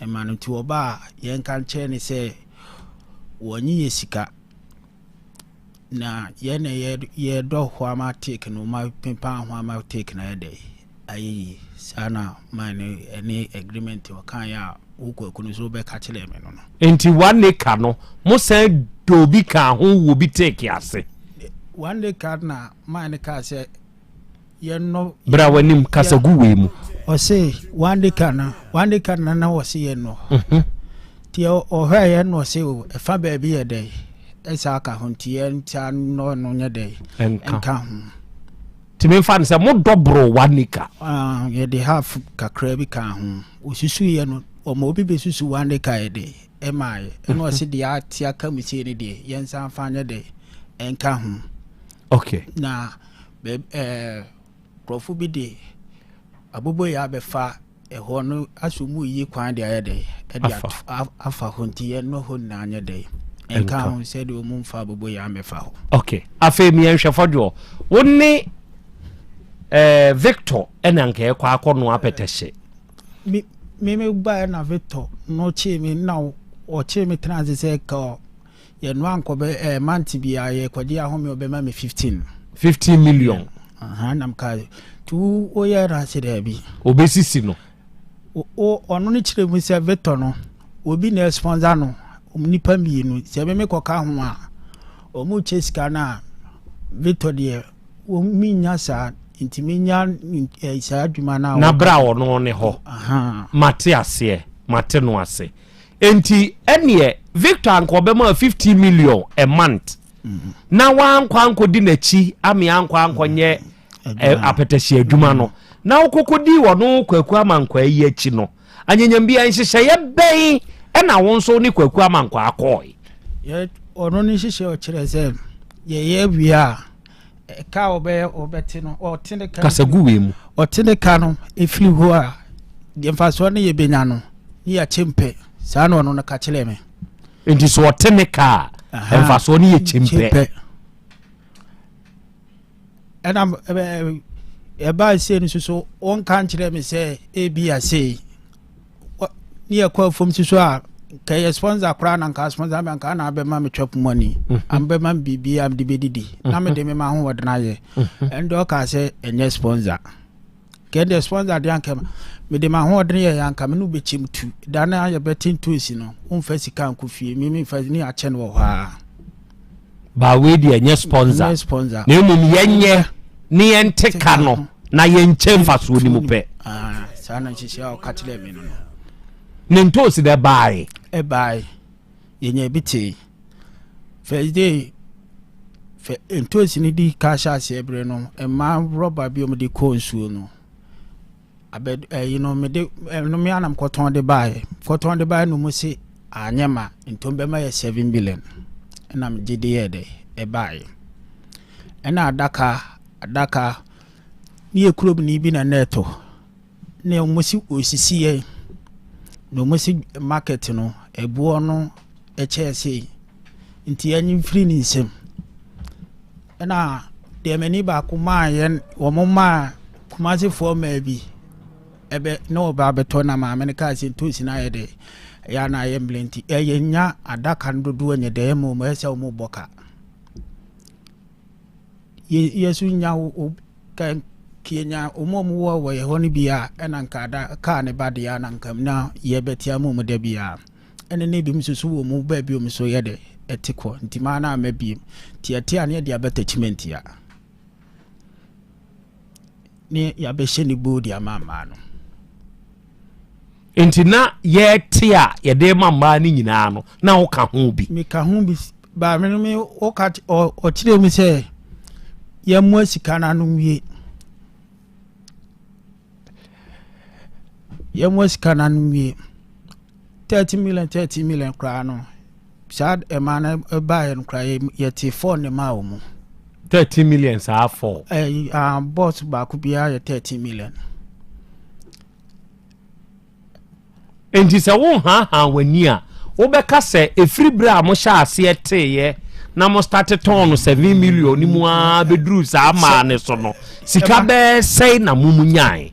ɛma no nti ɔba a yɛnka nkyerɛ ne sɛ wɔnye yɛ sika na yɛn na yɛ yɛdɔ hɔ ama take no ma pempan ho ama take na yɛ dɛ ayɛ yie saa na man no ɛne agreement ɔkan a Wo kwaku no so wobɛka kyerɛɛ me no no. Nti one acre no mo san dɔ obi kaa ho wɔ bi take ase. One acre na man no kaa sɛ yɛnnɔ. Bra w'anim kasa gu wei mu. Ɔse one acre no one acre no na ɔse yɛnnɔ. Mhm. Nti ɔhwɛɛ yɛn na ɔse o ɛfa baabi yɛ dɛ ɛsa aka ho nti yɛnsa nnɔ no nyɛ dɛ nka ho. Nti memfa no sɛ modɔ boro one acre. Ah, yɛde half kakra bi kaa ho. Ɔsusuiɛ no, ɔma obi bɛsusu one acre yɛ dɛ ɛmaeɛ. Ɛna ɔse deɛ ate aka mu sei no deɛ yɛnsan mfa nyɛ dɛ ɛnka ho. Okay. Na bɛ ɛɛ nkurɔfo bi de aboboyaa abɛfa Ɛhɔ no asɛ ɔmu reyi kwan de ayɛ dɛn ɛde afa hɔ nti yɛn hɔ nyinaa nyɛ dɛn nka ho sɛdeɛ ɔmu mfa abobo yɛn amɛfa hɔ. Ok afei miɛnhwɛ fɔdwoɔ wo ne eh, Victor ɛna nka ɛkɔ akɔ no apɛtɛhye. Me me me baɛ na Victor no kyee me na ɔkyee me tena ase sɛ ka Yɛnoa nkɔ bɛ ɛɛ month biara yɛkɔgye ahome ɔbɛma me 15. 15 million. Aha nam ka ti wo woyɛ na ase daabi. Obesisi no. O ɔno no kyerɛ mu sɛ Victor no obi na sponsor no nipa mmienu sɛ me mekɔka ho a wɔn kyɛ sika no a Victor deɛ wɔn menya saa nti menya eh, saa adwuma no a. Na bra ɔno ne hɔ. Mate aseɛ mate no ase. Enti ɛneɛ Victor anka ɔbɛma wo 50 million a month na wankɔ ankɔdi n'akyi ame ankɔ ankɔnyɛ eh, apɛtɛhye adwuma no na wokɔkɔdi ɔno Kwaku Amankwaa yi akyi no anyanyambia nhyehyɛeɛ bɛn ɛna wo nso ne Kwaku Amankwaa kɔɔe? Ɔno ne nhyehyɛ ɔkyerɛ sɛ yɛyɛ wie a Ɛka a ɔbɛyɛ ɔbɛte no ɔte ne ka. Kasa gu wei mu. Ɔte ne ka no efiri hɔ a deɛ mfasoɔ no yɛbɛnya no ne yɛakyɛ mu pɛ saa na ɔno no ka kyerɛɛ me. Nti sɛ ɔte ne ka a mfasoɔ no yɛ kyɛm pɛ. Ɛna ɛbaa sei no soso wɔnka nkyerɛ me sɛ ebi a sei. ne yɛkɔ afom si so a nka yɛ sponsor koraa na nka sponsor me anka na abɛma me chop money mhm. ambɛma me biribi a mede bɛdidi na mhm. mede me ma ahoɔden ayɛ mhm. ɛnde ɔkaa sɛ ɛnyɛ sponsor kɛnde sponsor deɛ anka mede ma ahoɔden yɛ anka me ne wobɛkyɛm tu da no ayɛ bɛte ntosi no womfa sika nkɔ fie me memfa ne akyɛ no wɔ hɔ a Ba wei deɛ ɛnyɛ sponsor. Sponsor. Na mmom yɛnyɛ ne yɛnte ka no na yɛnkyɛ mfasoɔ no mu pɛ. Ah, saa na nhyehyɛ a ɔka kyerɛɛ me no no. Ne ntoosi dɛ baae. Ɛbaae. Yɛnya bi tee. First day, fɛ ntoosi no di ka hyɛ aseɛ berɛ no, mmaa rɔba bi a wɔde kɔɔ nsuo no. Abɛ ɛyi no mede ɛno me anam kɔtɔn de baeɛ kɔtɔn de baeɛ no mu se anyɛ ma ntom bɛma yɛ 7 billion ɛna megye de yɛɛ dɛ ɛbaeɛ ɛna adaka adaka ne yɛ kurom ni bi na na ɛtɔ ne wɔn si osisi yɛ na wɔn si market no ɛboɔ no ɛkyɛɛ sei nti yɛnyi mfiri ne nsam ɛna deɛ m'ani baako maa yɛn wɔn maa Kumasefoɔ mmaa bi ɛbɛ ne ɔba abɛtɔ na maame no kaa sɛ ntoosi no ayɛ dɛ ɛyɛ ana ayɛ mmerɛ nti ɛyɛ nya adaka no dodoɔ nyɛ dɛ ɛma wɔn ɛsɛ wɔn bɔ ka yɛ yɛ so nya wo ka. Yɛnya wɔn a wɔwɔ wɔ yɛ hɔ no bi a, ɛna nka ada kaa ne ba deɛ a na nka na yɛbɛte ama wɔn da biara. Ɛne ne ebinom nso so wɔ mu baabi wɔn nso yɛ dɛ ɛte kɔ nti maa na ama biem nti ɛte a ne yɛde abɛtɛ kyimɛnti a ne yɛabɛhyɛ ne bold ama mmaa no. Nti na yɛte a yɛde ma mmaa no nyinaa no na woka ho bi? Meka ho bi baa me no me woka ɔkyerɛ mu sɛ yɛmmoa sika no ano nwie yɛmmoa sika no ano nwie 30 million 30 million koraa no saa ɛma no ɛbaeɛ no koraa yɛte fɔɔ ne maa wɔ mu 30 million saa fɔɔ ɛɛ bɔs baako biara yɛ 30 million. Enti sɛ wohaahaa w'ani a, wobɛka sɛ ɛfiri berɛ a mohyɛ aseɛ teeɛ na mo starte tɔn no 7 million no mu ara bɛduruu saa maa no so no, sika bɛyɛ sɛn na mo mu nyae?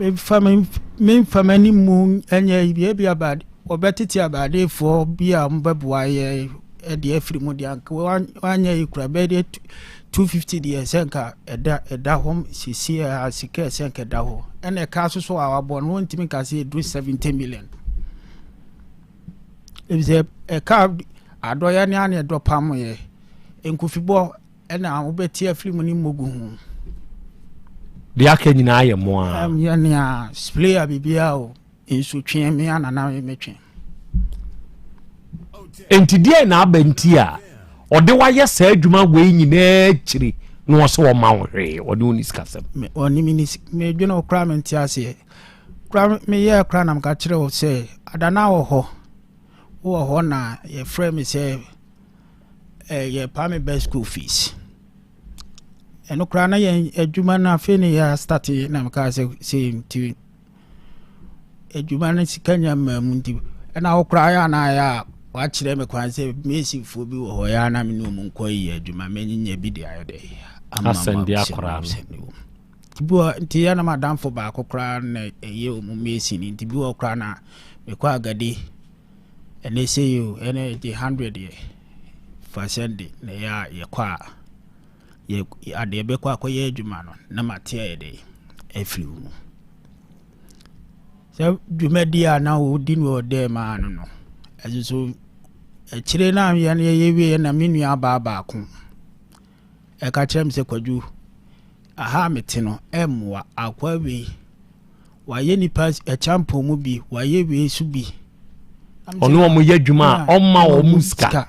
Memfa m'ani mu nyɛ bi, ebia wɔbɛtete abaadefoɔ bi a wɔbɛboa yɛ de afiri mu deɛ anka wanyɛ yi kura bɛyɛ 250 deɛ sɛ nka ɛda ɛda hɔ sisi a sika sɛ nka ɛda hɔ ɛna ɛka so so a wabɔ no wɔntumi nka sɛ ɛduru 70 million ebisɛ ɛka adɔyɛ ne ane ɛdɔ pam yɛ nkofibɔ ɛna wobɛte afiri mu ne mmogu ho deɛ aka nyinaa yɛ mmoa yɛ nea spray a biribiara o Nsu twe me a na na metwe. Enti deɛn na aba nti a ɔde wayɛ saa adwuma wei nyinaa akyiri na ɔsɛ ɔma wo hwee ɔne wo ne sikasɛm? Ɔne me ne medwene wo koraa mente aseɛ koraa meyɛɛ koraa na meka kyerɛ wo sɛ adana wɔ hɔ wowɔ hɔ na yɛfrɛ me sɛ eh, yɛpa me bɛ school fees ɛno koraa na yɛn adwuma no afei ne yɛ astate na mekaa sɛ sɛ nti adwuma no sika nya mmaa mu nti ɛna wo koraa yɛ anaa yɛ a wakyerɛ me kwan sɛ mesinfoɔ bi wɔ hɔ yɛ ana me ne ɔmu nkɔ yɛ adwuma menyɛ bi de ayɛ dɛ ama akwaraa no bi wɔ nti yɛ na madamfo baako koraa na ɛyɛ ɔmu mesin nti bi wɔ koraa na mekɔ agade ɛnɛ sɛ yi o ɛnɛ gye 100 yɛ fa sɛnde na ɛyɛ a yɛkɔ a yɛ adeɛ bɛkɔ akɔyɛ adwuma no na mate ayɛ dɛ afiri wo mu sɛ dwumadi a na wodi no wɔ dɛm maa no no ɛso so akyire no a yɛn yɛyɛ wieɛ na me nua baa baako ɛka kyerɛ me sɛ kwadwo aha mete no ɛmmoa akoa wei Wayɛ nipa ɛkyampɔn mu bi, wayɛ wei so bi. Ɔne wɔn yɛ adwuma a ɔmma wɔn sika.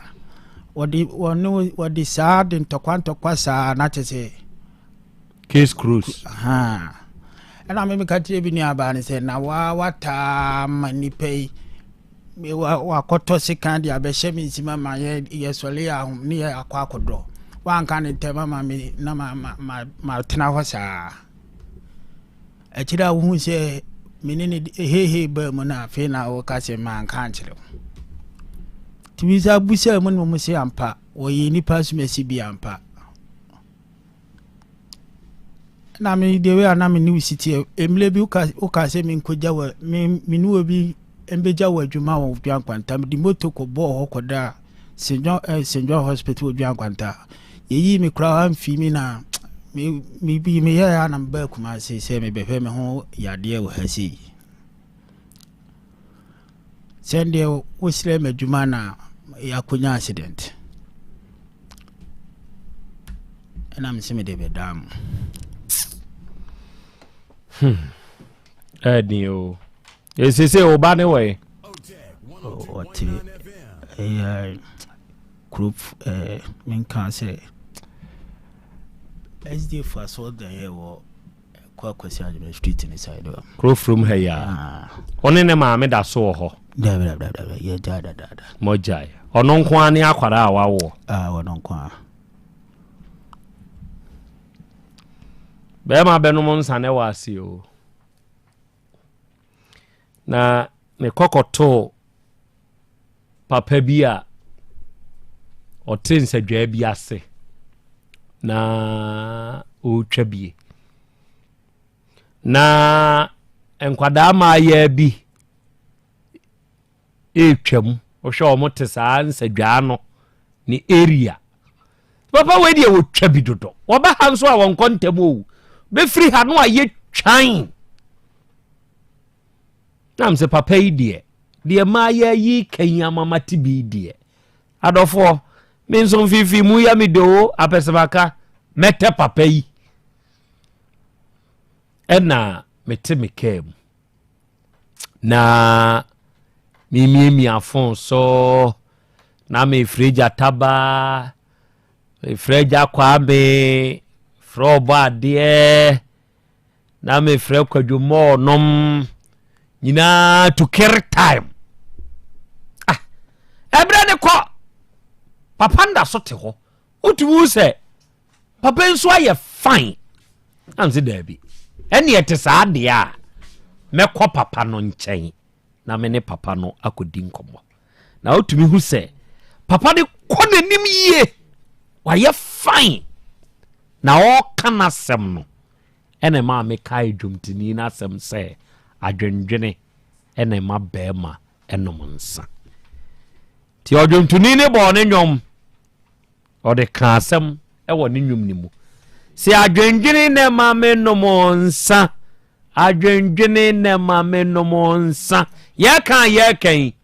Wɔde wɔne wɔde saa de ntɔkwa ntɔkwa saa na kyɛ sɛ. Case close. Ɛna me meka kyerɛ bi nuabaa no sɛ na wa wataa ma nipa yi wakɔtɔ sekan de abɛhyɛ me nsima ma yɛ yɛsɔre yɛ ahom ne yɛ akɔ akɔdɔ wanka ne ntɛm ama me na ma ma ma ma tena hɔ saa. Akyiri a wohui sɛ me ne no heihei baa mu no, afei na wɔka sɛ manka ankyerɛ wo. Nti bisa busaa mu no mu sɛ ampa wɔyɛ nnipa asomasi bi ampa. Na me de wei a na me ne wo si teɛ mmerɛ bi woka woka sɛ menkɔgya wɔ me me ne obi mbɛgya wɔ adwuma wɔ Dwankwanta mede moto kɔbɔɔ hɔ kɔdaa St. John eh, St. John Hospital wɔ Dwankwanta. Yɛyii me koraa amfii me na me me bi meyɛɛ a na mebaa Kumase sɛ mebɛhwɛ me ho yadeɛ wɔ ha sei. Sɛdeɛ wosrɛ me adwuma na yɛakɔnya accident. Ɛna mese mede bɛdaa mo. Hmm. Ɛden o. Ɛsese wo ba ne wɔ yi? Ɔte ɛyɛ kuro ɛɛ menka sɛ SDA fo asɔɔdan yɛ wɔ kɔ akwasi adwuma street ne side hɔ. Kuro furum ha yi a. Ɔne ne maame da so wɔ hɔ. Dabi dabi dabi yɛ gya dadaada. Mo gyae. Ɔno nko ara ne akwadaa a wawoɔ. Ah ɔno nko ara. Bɛrima bɛnom nsa na ɛwɔ ase o. Na mekɔ kɔtoo papa bi a ɔte nsadwaa bi ase na ɔretwa bie na nkwadaa mmaayaa bi retwam wohwɛ wɔn te saa nsadwaa no ne area papa wei deɛ wɔtwa bi dodo wɔba ha nso a wɔnkɔ ntɛm o Bɛfiri ha no ayɛ twan. Na m sɛ papa yi deɛ, deɛ maayɛ yi kan ama mate bi deɛ. Adɔfoɔ, me nso mfimfini mu yɛ me de o, apɛsɛmaka, mɛtɛ papa yi. Ɛna mete me kaa mu. Na memiamia fon so, na mefiri gyata baa, mefrɛ agya Kwame, frɛ ɔbɔ adeɛ, na mefrɛ kwadwo mɔɔ nom nyinaa to kere time. Ah, ɛberɛ ne kɔ, papa nda so te hɔ, wotumi hu sɛ papa nso ayɛ fine. Na mese daabi, ɛne ɛte saa deɛ a mɛkɔ papa no nkyɛn na me ne papa no akɔdi nkɔmmɔ. Na wotumi hu sɛ papa no kɔ n'anim yie, wayɛ fine. Na ɔreka n'asɛm no ɛna ɛma mekae dwomtoni n'asɛm sɛ adwendwene ɛna ɛma bɛrima ɛnom nsa. Nti ɔdwomtoni no bɔɔ ne nnwom, ɔde ka asɛm ɛwɔ ne nnwom no mu sɛ adwendwene na ɛma me nom nsa, adwendwene na ɛma me nom nsa. Yɛka a yɛka yi,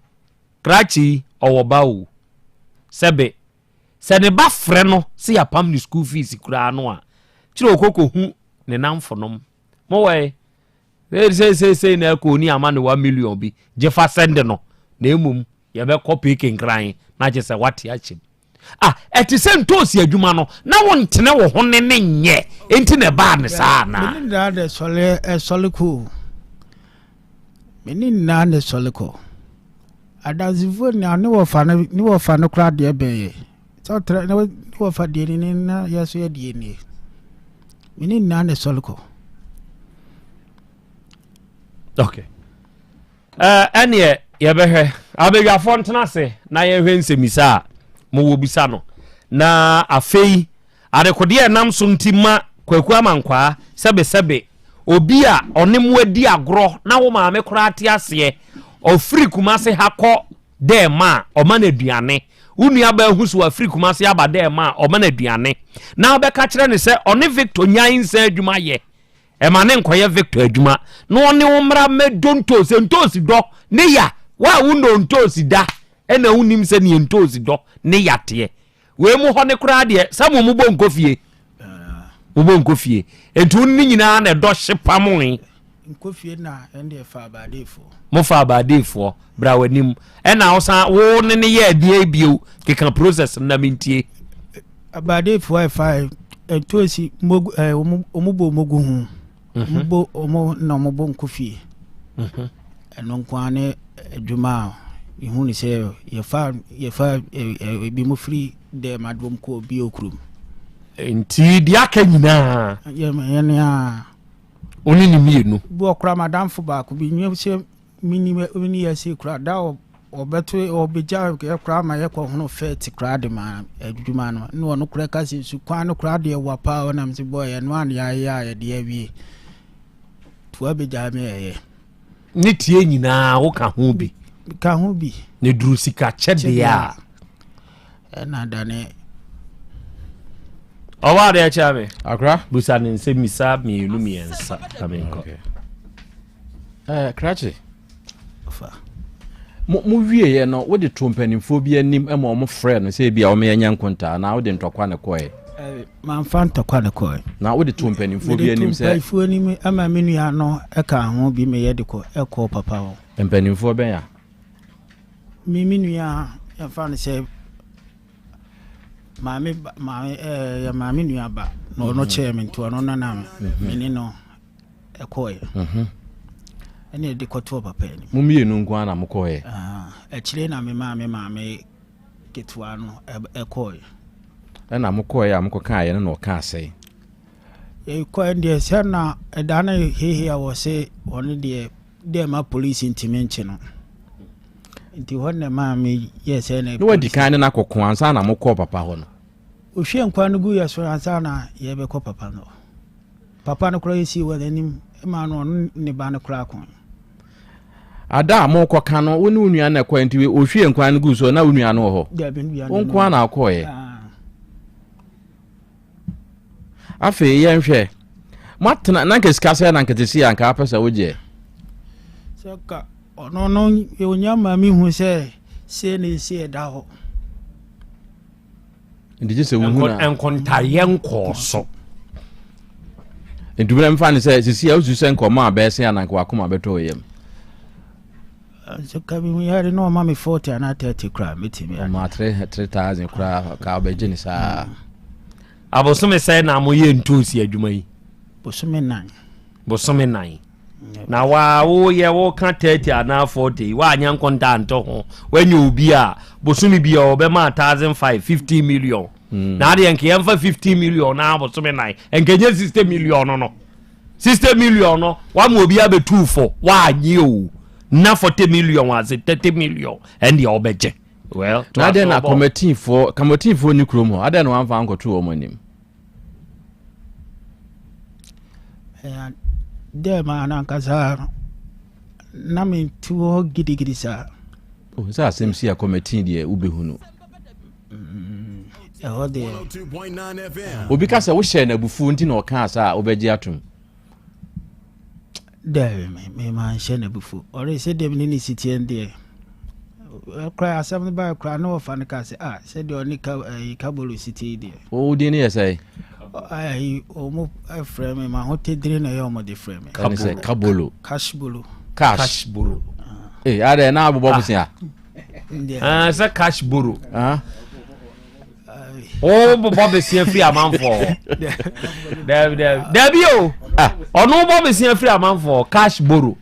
krakye yi ɔwɔ ba o, sɛbe sɛ ne ba frɛ no sɛ yɛapam ne school fees koraa no a, kyerɛ ɔkɔkɔhu ne namfonom mowɔ seeseesei na ɛkɔ oni ama ne 1 million bi gye fa sɛnde no, na mmom yɛbɛkɔ peke nkran na gye sɛ wate akyɛm. Ah, ɛte sɛ ntoosi adwuma no na wontene wo ho ne ne nyɛ enti na ɛbaa ne saa anaa? Me ne nyinaa na ɛsɔre ɛsɔre kɔ o. Me ne nyinaa na ɛsɔre kɔ. Adansifoɔ nyinaa ne wɔfa no ne wɔfa no koraa deɛ bɛn yɛ. Sɛ ɔtra ne wɔfa deɛ ni ne na yɛ so yɛ deɛ nie. Me ne nyinaa na ɛsɔre kɔ. Okay. Ɛneɛ yɛbɛhwɛ abadwafoɔ ntena ase na yɛnhwɛ nsɛmmisa a mowɔ bisa no. Na afei adekodeɛ a ɛnam so nti ma Kwaku Amankwaa sɛbesɛbe obi a ɔne mo adi agorɔ na wo maame koraa te aseɛ, ɔfiri Kumase ha kɔ Dɛɛma a, ɔma no aduane. Wo nuabaa hu sɛ wafiri Kumase aba Dɛɛma a, ɔma no aduane. Na wobɛka kyerɛ no sɛ ɔne Victor nyae nsa adwuma yɛ. Ɛma ne nkɔyɛ Victor adwuma na ɔne wo mmra mmɛdɔ ntoosi. Ntoosi dɔ ne ya. Wo a wonnɔ ntoosi da ɛna wonnim sɛdeɛ ntoosi dɔ ne ya teɛ. Wei mu hɔ ne koraa deɛ sɛ mo mobɔ nkɔ fie. Mobɔ nkɔ fie. Nti wo ne nyinaa na ɛdɔ hye pamoe. Nkɔ fie na ɛndeɛ fa abaadeefoɔ. Mo fa abaadeefoɔ bra w'anim. Ɛna wosan wo ne ne yɛ adeɛ bio keka process no na mentie. Abaadeefoɔ a ɛfa ntoosi mogu ɛɛ wɔn wɔn bɔ wɔn gu ho. Wɔn bɔ wɔn na wɔn bɔ nkɔ fie. Ɛno nko ara ne adwuma a mehu ne sɛ yɛfa yɛfa ebi mo firi dɛm adoom kɔ obi okurom. Nti deɛ aka nyinaa. Yɛ yɛn a. Wo ne ne mmienu. Bi wɔ koraa madamfo baako bi nyɛ sɛ mini mini yɛ se koraa da ɔbɛto ɔbɛgya yɛ koraa ma yɛkɔ hono fɛt koraa de ma adwuma no ne ɔno koraa ka sɛ su kwan no koraa deɛ wa paa ɔnam sɛ bɔɔ yɛ no a ne ayɛ a yɛde awie toa bɛgya me ɛyɛ. Ne tie nyinaa woka ho bi. Ka ho bi. Ne duru sika kyɛdeɛ a. Ɛna dane. Ɔwɔ adeɛ kyerɛ me. Akora. Busa ne nsɛm misa mmienu mmiɛnsa na menkɔ. Eh, krakye. Fa. Mo mo wieɛ no wode to mpanimfoɔ bi anim ma wɔn frɛ no sɛ ebi a wɔn yɛ nyɛ nkontaa na wode ntɔkwa ne kɔɛ. Eh, mamfa ntɔkwa ne kɔɛ. Na wode to mpanimfoɔ bi anim sɛ. Mede to mpanimfoɔ anim ama me nua no ɛka ho bi meyɛ de kɔ ɛkɔɔ papa hɔ. Mpanimfoɔ bɛn a? Me me nua yɛmfa no sɛ maame ba maame ɛɛ yɛ maame nua ba na ɔno mhm. kyɛɛ me nti ɔno na na mhm. me ne no ɛkɔɛ mhm. ɛna ɛde kɔtoɔ papa anim. Mo mmienu nko ara na mo kɔɛ. Akyire na me maame maame ketewa no ɛkɔɛ. Ɛna mo kɔɛ a mo kɔ kaa yɛ no na ɔkaa sɛn. Yɛkɔɛ deɛ sɛ na ɛda no hehe a wɔ se ɔno deɛ Dɛ ma polisi ntumi nkye no. Nti hɔ na ɛmaa me yɛɛ sɛ na. Na wadi kan ne no akɔko ansa na mokɔɔ papa hɔ no? Ohwie nkwa no gu yɛ so ansa na yɛbɛkɔ papa no hɔ. Papa no koraa yɛsii wɔ n'anim maa no ɔno ne ba no koraa ko. Ada a mokɔka no, wo ne wo nua na ɛkɔɛ nti ohwie nkwa no guu so na wo nua no wɔ hɔ? Dabi, me nua no. Wo nko ara na wokɔɔɛ? Afei yɛnhwɛ. Moatena na nka sika sɛ na nka te si a nka apɛ sɛ wogyeɛ. Sɛ ka ɔno no ɔnya ma mehu sɛ sei na ɛsi ɛda hɔ. Nti gye sɛ wohu na. Nkontayɛ nkɔɔ so. Nti mfa ne sɛ sisi a wosusu sɛ nkɔmɔ a bɛyɛ sɛ ananka wakoma bɛtɔ wo yam. Nso ka mi hu yare na ɔma me 40 anaa 30 koraa mɛtumi. Ɔma 3000 koraa ka wobɛgye ne saa. Abosome sɛn na moyɛ ntoosi adwuma yi? Bosome nan. Bosome nan. Na waa woyɛ woka 30 anaa 40 yi woanyɛ nkonta anto ho woanya obi a bosome bi a ɔbɛma 1005 50 million. Hmm. Na adeɛ nka yɛmfa 50 million na bosome nan nka nyɛ 60 million no no. 60 million no wama obi abɛtu fo woanye o na 40 million ase 30 million ɛndeɛ wobɛgye. Well, na adɛn na kɔmɛtiifoɔ kɔmɛtiifoɔ ni kurom hɔ adɛn na wɔamfa ankɔto wɔn anim. Dɛ ma nankasa na mente hɔ gidigidi saa. Oh, sɛ asɛm si a kɔmɛtii deɛ wobɛhu no. Mm, ɛhɔ deɛ. Obi ka sɛ wohyɛɛ no abufuo nti na ɔkaa saa a wobɛgye atom. Daabi, me me manhyɛ no abufuo. Ɔre sɛdeɛ me ne no si teɛ no deɛ, koraa asɛm no baeɛ koraa na wɔfa no kaa sɛ ah sɛdeɛ ɔne ka ɛyi kabolo si teɛ yi deɛ. Wo din no yɛ sɛn? Ɛyi wɔn frɛ me ma ho tedire na ɛyɛ wɔn de frɛ me. Ɛne sɛ kabolo. Cash bolo. Cash. Cash bolo. Ee adɛ na abobɔ bosia. Ah, sɛ cash boro. Ah. Wo bobɔ besia firi amanfoɔ hɔ. Dabi dabi dabi o. Ah. Ɔno bɔ besia firi amanfoɔ cash boro.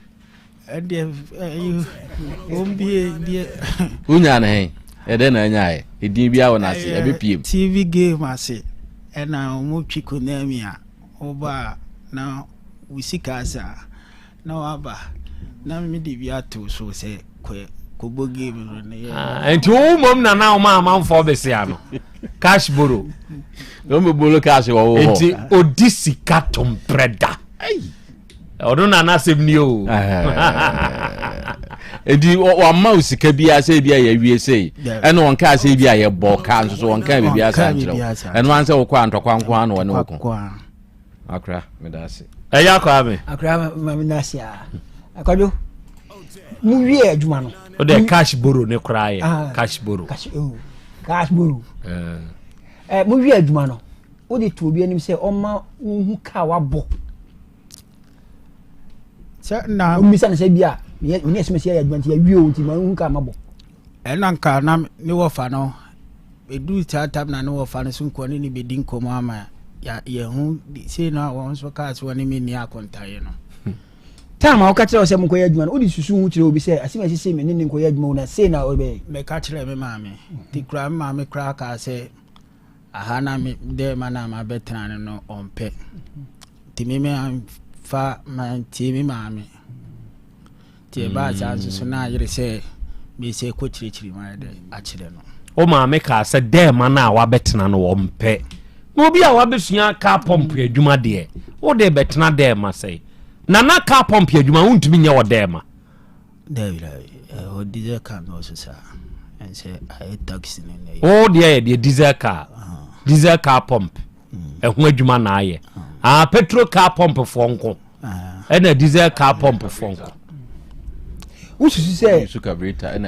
Wonya ne he? Ɛdɛ na anyaeɛ? Ɛdin biara wɔ n'ase, ɛbɛpiem. TV game ase ɛna wɔn twi Konami a woba a na wo sika asa. Na waba na me de bi ato so sɛ kɔ kɔbɔ game no ne yɛ. Ah, nti wo mmom na na woma amanfoɔ besia no cash boro. Na wɔn bolo cash wɔ wo hɔ. Nti odi sika tomprɛ da. Ɔno na n'asɛm ni o. Nti wama wo sika biara sɛ ebi a yɛawie sei ɛna wɔn kaa sɛ ebi a yɛbɔ kaa nso so wɔn kaa biribi asa nkyerɛ wo ɛno ansɛ wokɔ antɔkwa nko ara na wɔne wo ko. Akra, meda ase. Ɛyɛ akwa me. Akra ma meda ase a. Akwadwo, mu wie adwuma no. O de cash borrow ne koraa yɛ. Ah, cash borrow. Cash oh, cash borrow. Eh, eh mu wie adwuma no. O de to obi anim sɛ ɔma wohu kaa wabɔ. Sɛ na. Ommisa ne sɛ bi a me ne ɛsɛ mesi ayɛ adwuma nti yɛwie o nti ma wohu kaa mabɔ. Ɛna nka na ne wɔfa no Ɛduu saa tam na ne wɔfa no so nkoa ne no bɛdi nkɔmmɔ ama yɛahu sei no a wɔn nso kaa sɛ wɔne me nni akontaeɛ no. Tam a woka kyerɛ wo sɛ monkɔyɛ adwuma no, wode susu ho kyerɛ obi sɛ asɛm a ɛsɛ sei me ne ne nkɔyɛ adwuma o na sei na ɔbɛyɛ? Meka kyerɛɛ me maame. Nti koraa me maame koraa kaa sɛ aha na me dɛ ma na mabɛtena no no ɔmpɛ. Nti me mamfa mantie me maame. Nti ɛbaa saa nso so na ayere sɛ mesɛ kɔ kyerɛkyerɛ mu ayɛ dɛ akyerɛ no. Wo maame kaa sɛ dɛn ma no a wabɛtena no wɔmpɛ. Na obi a wabɛsua car pump adwuma deɛ, wode bɛtena dɛn ma sɛn? Na na car pump adwuma wontumi nyɛ wɔ dɛn ma? Dabi dabi, ɛhɔ diesel car na ɔso saa. Ɛnsɛ ayɛ taxi no na ɛyɛ. Wo deɛ yɛ deɛ diesel car, diesel car pump. ɛho adwuma na ayɛ ah petrol car pump foɔ nko ɛna diesel car pump foɔ nko. wosusu sɛ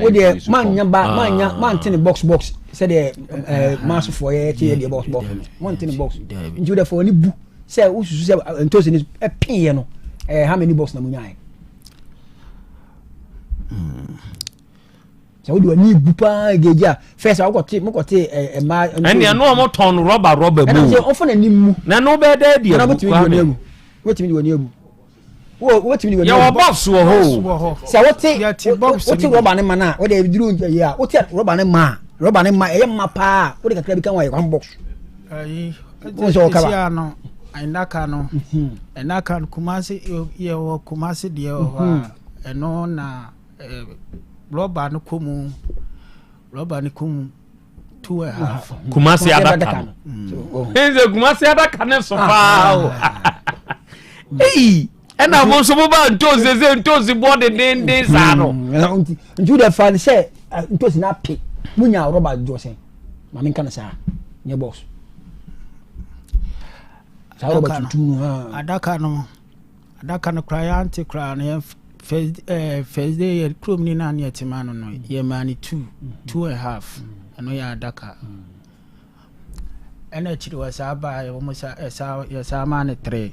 wodeɛ manya ba manya ah. mante ne box box sɛdeɛ ɛɛ eh, maasofoɔ yɛ te yɛ deɛ box box no mante ne box nti wodeɛ fɔ ne bu sɛ wosusu sɛ eh, ntoosi ne ɛpeeɛ no ɛɛ eh, how many box na mo nyaeɛ. Hmm. sɛ wode w'ani bu paa gage a first a wokɔte mokɔte mmaa ɛnneɛ no ɔmo tɔn rɔba rɔba mu ɛna sɛ ɔfa n'anim mu na ɛno bɛyɛ dɛ adi abu wobɛtumi de w'ani abu wobɛtumi de w'ani abu wobɛtumi de w'ani abu yɛwɔ box wɔ hɔ o sɛ wote wote rɔba ne ma no a wode duru yɛ a wote rɔba ne ma a rɔba ne ma ɛyɛ ma paa wode kakra bi ka ho ayɛ one box ayi ɛsi ano nnaka no nnaka no kumase yɛwɔ kumase deɛ wɔ hɔ a ɛno na Rɔba no kɔ mu rɔba no kɔ mu two and a half. Kumasi adaka no. Nse Kumasi adaka ne so paa o. Eyi ɛna mo nso mo ba ntoosi sɛ ntoosi bɔ dendenden saa no. Nti nti wo de fa sɛ ntoosi na ape mo nya rɔba dodoɔ sɛn maame nka no saa nyɛ box. Saa rɔba tuntum no haa. Adaka no adaka no koraa yɛante koraa no yɛn first ɛɛ eh, first day yɛ kurom ni na ne yɛte ma no no mm. yɛ maa no two mm. two and half mm. ɛno yɛ adaka ɛna akyiri wɔ saa baa yɛ wɔn sa ɛsa yɛ saa maa no three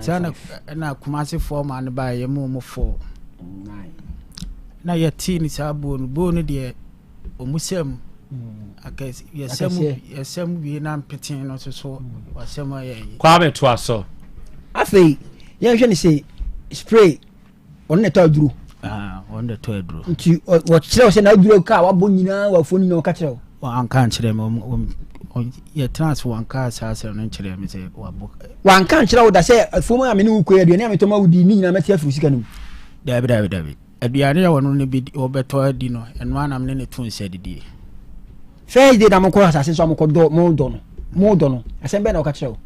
saa na ɛna kumasefoɔ maa no baa yɛ mu wɔn four na yɛte ne saa buo no buo no deɛ. Wɔn sɛm akɛse yɛsɛm yɛsɛm wie na mpete no nso so wasɛm ayɛ yi. Kwame toa so. Afei yɛnhwɛ ne sɛ spray ɔno na ɛtɔ aduro. Ah, ɔno na ɛtɔ aduro. Nti wɔkyerɛ wo sɛ n'aduro ka a wabɔ nyinaa wɔ afuo no nyinaa wɔka kyerɛ wo. Wɔanka nkyerɛ me yɛtena ase wɔnka saa asɛm no nkyerɛ me sɛ wabɔ. Wɔanka nkyerɛ wo da sɛ afuo mu a me ne wo kɔ aduane a metɔ ma wo di ne nyinaa mɛte afiri sika no mu. Dabi dabi dabi. Aduane a ɔno ne bi ɔbɛtɔ adi no, ɛno ara na me ne no to nsa didie. First day na mokɔ asase so a mokɔ dɔ mo dɔ no mo dɔ no asɛm bɛn na ɔka kyerɛ wo?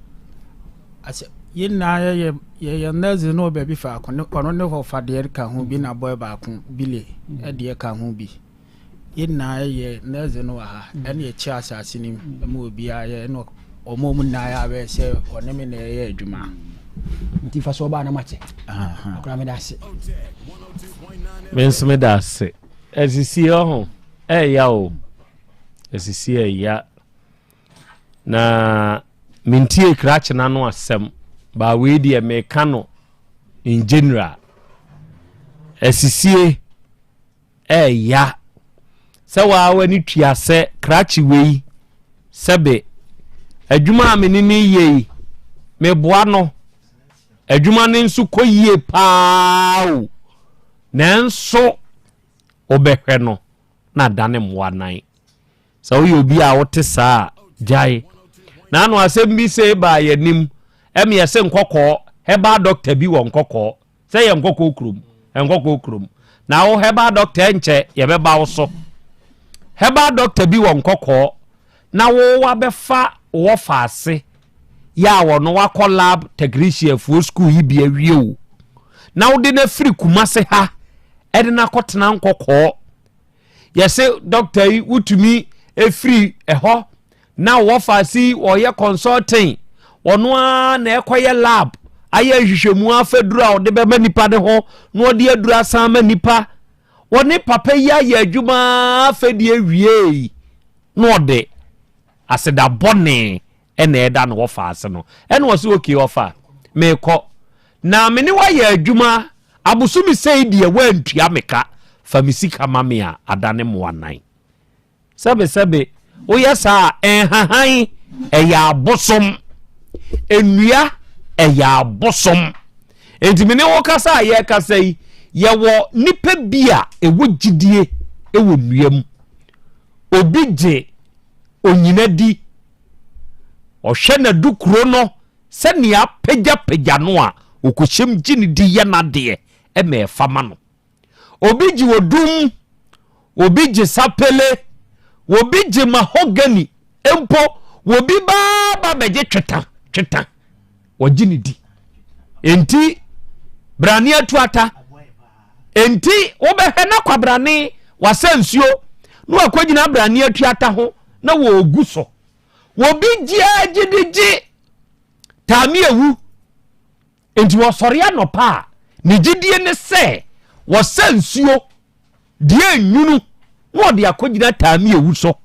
Asɛ yɛn nyinaa yɛyɛ yɛyɛ nurse no wɔ baabi faako ne ɔno ne ɔfa deɛ ka ho bi na boy baako bile ɛdeɛ ka ho bi yɛn nyinaa yɛyɛ nurse no wɔ ha ɛna yɛkyɛ asase no mu ma obiara yɛ ɛna wɔn a wɔn nyinaa yɛ abɛyɛ sɛ ɔne me na ɛyɛ adwuma. Nti fa so ɔbaa na mate. Akora meda ase. Me nso meda ase. Asisi ɔho ɛya o. Asisi ɛya. Na mentie krakye no ano asɛm. Ba wei deɛ meka no in general. Asisie Ɛɛya sɛ waa w'ani tua sɛ krakye wei sɛbe adwuma a me ne no yɛ yi meboa no adwuma no nso kɔ yie paa o nanso wobɛhwɛ no na adane mmoa nan sɛ woyɛ obi a wote saa a gyae na ano asɛm bi sɛ baa yɛnim ɛmeɛ sɛ nkɔkɔɔ herbal doctor bi wɔ nkɔkɔɔ Sɛ yɛ nkɔkɔɔ kurom, nkɔkɔɔ kurom. Na wo herbal doctor nkyɛ yɛbɛba wo so. Herbal doctor bi wɔ nkɔkɔɔ na wo wabɛfa wɔ faase yɛ a wɔno wakɔ lab technician foɔ school yi bi awie o. Na wode no afiri Kumase ha ɛde no akɔtena nkɔkɔɔ. Yɛse doctor yi wotumi efiri ɛhɔ Na wɔfa si wɔyɛ consulting, ɔno ara na ɛkɔyɛ lab ayɛ nhwehwɛmu afaduru a ɔde bɛma nipa ne ho na ɔde aduru asan ama nipa. Wɔne papa yi ayɛ adwuma afɛdeɛ wiei na ɔde aseda bɔne ɛna ɛda no wɔfa ase no ɛna ɔsɛ okay ɔfa mekɔ na me ne wayɛ adwuma abosomi sei deɛ woantua me ka fa me sika ma me a adane mmoa nan. Sɛbesɛbe, woyɛ saa a, nhahan ɛyɛ abosom, nnua ɛyɛ abosom. Enti me ne wo kasa a yɛrekasa yi, yɛwɔ nnipa bi a ɛwɔ gyidie wɔ nnua mu. Obi gye onyina di, ɔhwɛ n'adukuro no sɛnea apagyapagya no a, ɔkɔhyɛm gye ne di yɛ n'adeɛ ma ɛfa ma no. Obi gye odum, obi gye sapele, obi gye mahogany mpo, obi baa ba bɛgye tweta tweta, wɔgye ne di. Enti brane atu ata. Enti wobɛhwɛ na kwabrane wasa nsuo na wakɔgyina brane atu ata ho na wɔgu so. Obi gye gye de gye taame ewu. Enti wɔsɔre anɔpa a, ne gyidie ne sɛ wɔsa nsuo deɛ nwunu na wɔde akɔgyina taamiewu so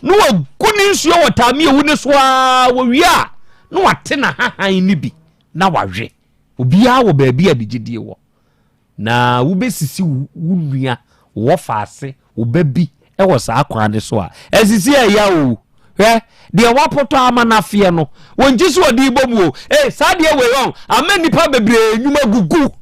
na wɔagu ne nsuo wɔ taamiewu no so ara wɔwie a na wate n'ahahan no bi na wawe. Obiara wɔ baabi a ne gyidie wɔ. Na wobɛsisi wo nua, wo wɔfaase, wo ba bi wɔ saa kwan no so a, ɛsisi ɛya o. Hwɛ, deɛ wapotɔ ama no afeɛ no, wɔngye so ɔde bɔ mu o. Ee, saa deɛ wei ɔn, ama nnipa bebree nnwuma gugu.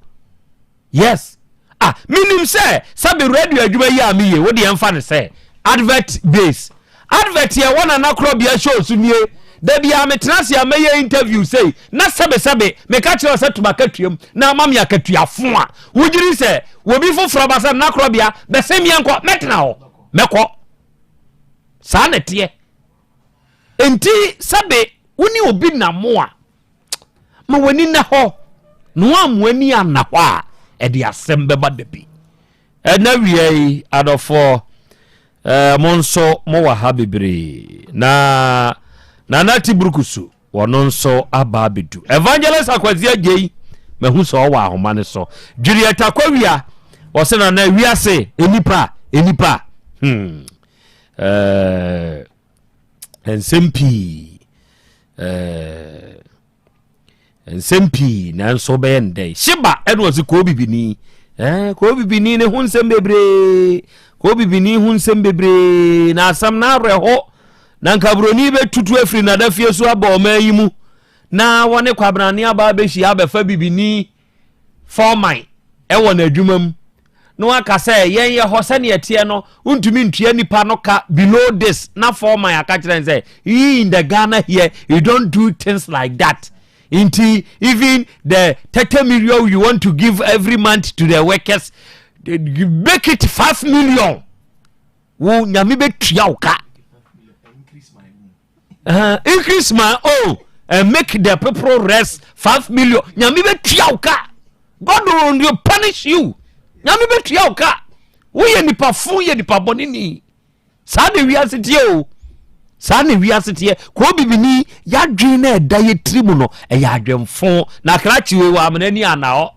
Yes. Ah, menim sɛ, sɛbe radio adwuma yi a meyɛ, wo deɛ mfa no sɛ advert base. Advert yɛ wɔ Nana Korɔbea show so nie. Da biara metena ase a mɛyɛ interview sei na sɛbesɛbe meka kyerɛ wo sɛ to m'akatua mu na ama me akatua fo a, wogyedi sɛ obi foforɔ ba sɛ Nana Korɔbea bɛsen me nkɔ, mɛtena hɔ, mɛkɔ. Saa na ɛteɛ. Enti sɛbe wo ne obi nam a, ma w'ani nna hɔ na woammo ani anna hɔ a, ɛde asɛm bɛba da bi. Ɛna wia yi, adɔfoɔ, eh, mo nso mowɔ ha bebree. Na Nana Tiburukusu. Wɔno nso aba abɛdu. Evangelist Akwasi Agyei, mahu sɛ ɔwɔ ahoma no so. Juliet Akwawia, ɔsɛ nana wiase, nnipa, nnipa. Hmm. Eh, nsɛm pii. Eh, nsɛm pii nanso wobɛyɛ no dɛn sheba ɛna ɔse kɔɔ bibini eh, kɔɔ bibini ne ho nsɛm bebree kɔɔ bibini ho nsɛm bebree na asɛm no awerɛho na nka buroni bɛtutu afiri nadafie so aba ɔma yi mu na wɔne kwabrane aba abɛhyia abɛfa bibini foreman ɛwɔ n'adwuma mu na waka sɛ yɛn yɛ hɔ sɛnea ɛteɛ no wontumi ntua nipa no ka below this na foreman aka kyerɛ sɛ you in the Ghana here you don't do things like that nti even the 30 million you want to give every month to the workers make it 5 million wo nyame bɛtua wo ka uh, increase my own and make the people rest 5 million nyame bɛtua wo ka god will punish you nyame bɛtua wo ka woyɛ nipa fo yɛ nipa bɔne ni saa na wiase teɛ o saa na wiase teɛ kɔɔ bibini yɛadwen na ɛda yɛ tiri mu no ɛyɛ adwenfo na krakye wei wɔ amena ni ana hɔ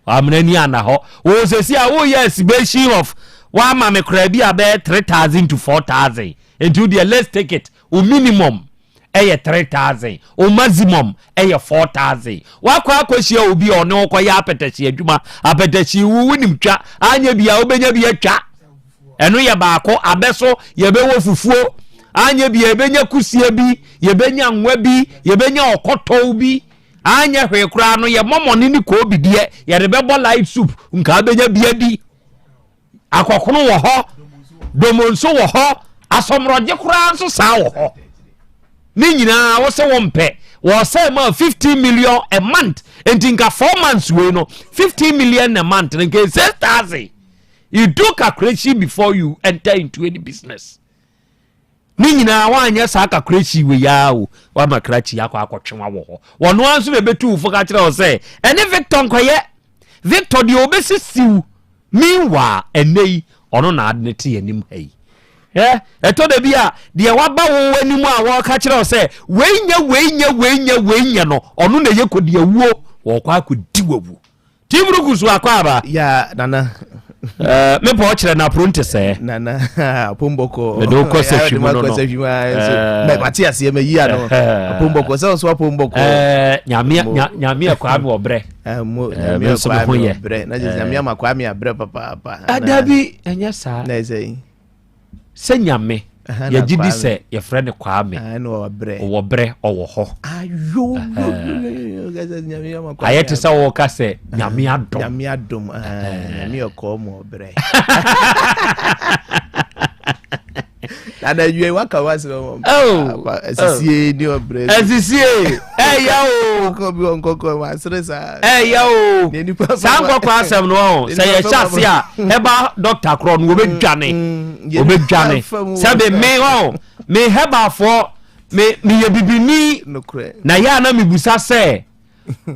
Wamena ni ana hɔ. Wo sɛsi a woyɛ estimation of wama me koraa bi a bɛyɛ 3000 to 4000. Nti wo deɛ let's take it. Wo minimum ɛyɛ 3000. Wo maximum ɛyɛ 4000. Wakɔ akɔhyia obi a ɔne wo kɔyɛ apɛtɛhye adwuma. Apɛtɛhye wo wonim twa. Anyɛ bi a wobɛnya bi atwa. Ɛno yɛ baako. Abɛ so yɛbɛwɔ fufuo. Anyɛ bi a yɛbɛnya kusie bi, yɛbɛnya nwa bi, yɛbɛnya ɔkɔtɔw bi. Anyɛ hwee koraa no yɛ mɔmɔne ne koobi deɛ yɛde bɛbɔ light soup nka abɛnya bi adi. Akɔkono wɔ hɔ, domo nso wɔ hɔ, asɔmorɔgye koraa nso saa wɔ hɔ. Ne nyinaa wo sɛ wɔmpɛ wɔsɛ ma 15 million a month nti nka 4 months wei no 15 million a month no nka 6000. You do calculation before you enter into any business. Ne nyinaa woanyɛ saa kakrakyi wei ara o, woama krakyi akɔ akɔtwe wa wɔ hɔ. Wɔno ara nso na ɛbɛtu wo fo ka kyerɛ wo sɛ, ɛne Victor nkɔyɛ. Victor deɛ ɔbɛsisi wo. Meanwhile, ɛnnɛ yi, ɔno na ade no te anim ha yi. Hwɛ, ɛtɔ da bi a, deɛ waba wo anim a wɔreka kyerɛ wo sɛ, wei nyɛ, wei nyɛ, wei nyɛ, wei nyɛ no, ɔno na ɛyɛ kɔdiawuo. Wɔrekɔ akɔdi w'awu. Tiburu kusu akɔ aba. Ya nana. Eh, me pɔ kyerɛ na apro nte sɛ. Nana apombɔkɔ. Me do kɔ sɛ hwimu no no. Kɔ sɛ hwimu a nso. Mate aseɛ ma yi ano. Apombɔkɔ sɛ nso apombɔkɔ. Eh, nyame nyame akwa me ɔbrɛ. Eh, mo nyame akwa me ɔbrɛ. Na gyesɛ nyame ama kwa me abrɛ papaapa. Adabi ɛnyɛ saa. Na ɛsɛ yi. Sɛ Nyame, yɛgye di sɛ yɛfrɛ no Kwame, ɔwɔ berɛ, ɔwɔ hɔ. Ayɛ te sɛ wɔka sɛ Nyame adom. Nyame adom, Nyame ɔkɔɔ mu ɔbrɛ. Nana awie waka wa sɛ wɔn. Asisie ni ɔbrɛ. Asisie ɛyɛ o. Nkɔkɔ bi wɔ nkɔkɔ wa asere saa. Ɛyɛ o. Saa nkɔkɔ asɛm no ɔn sɛ yɛhyɛ ase a ɛba dɔkta korɔ no wɔbɛdwane wɔbɛdwane sɛbe me ɔn me hɛbafoɔ me meyɛ bibini na yɛ a na mebusa sɛ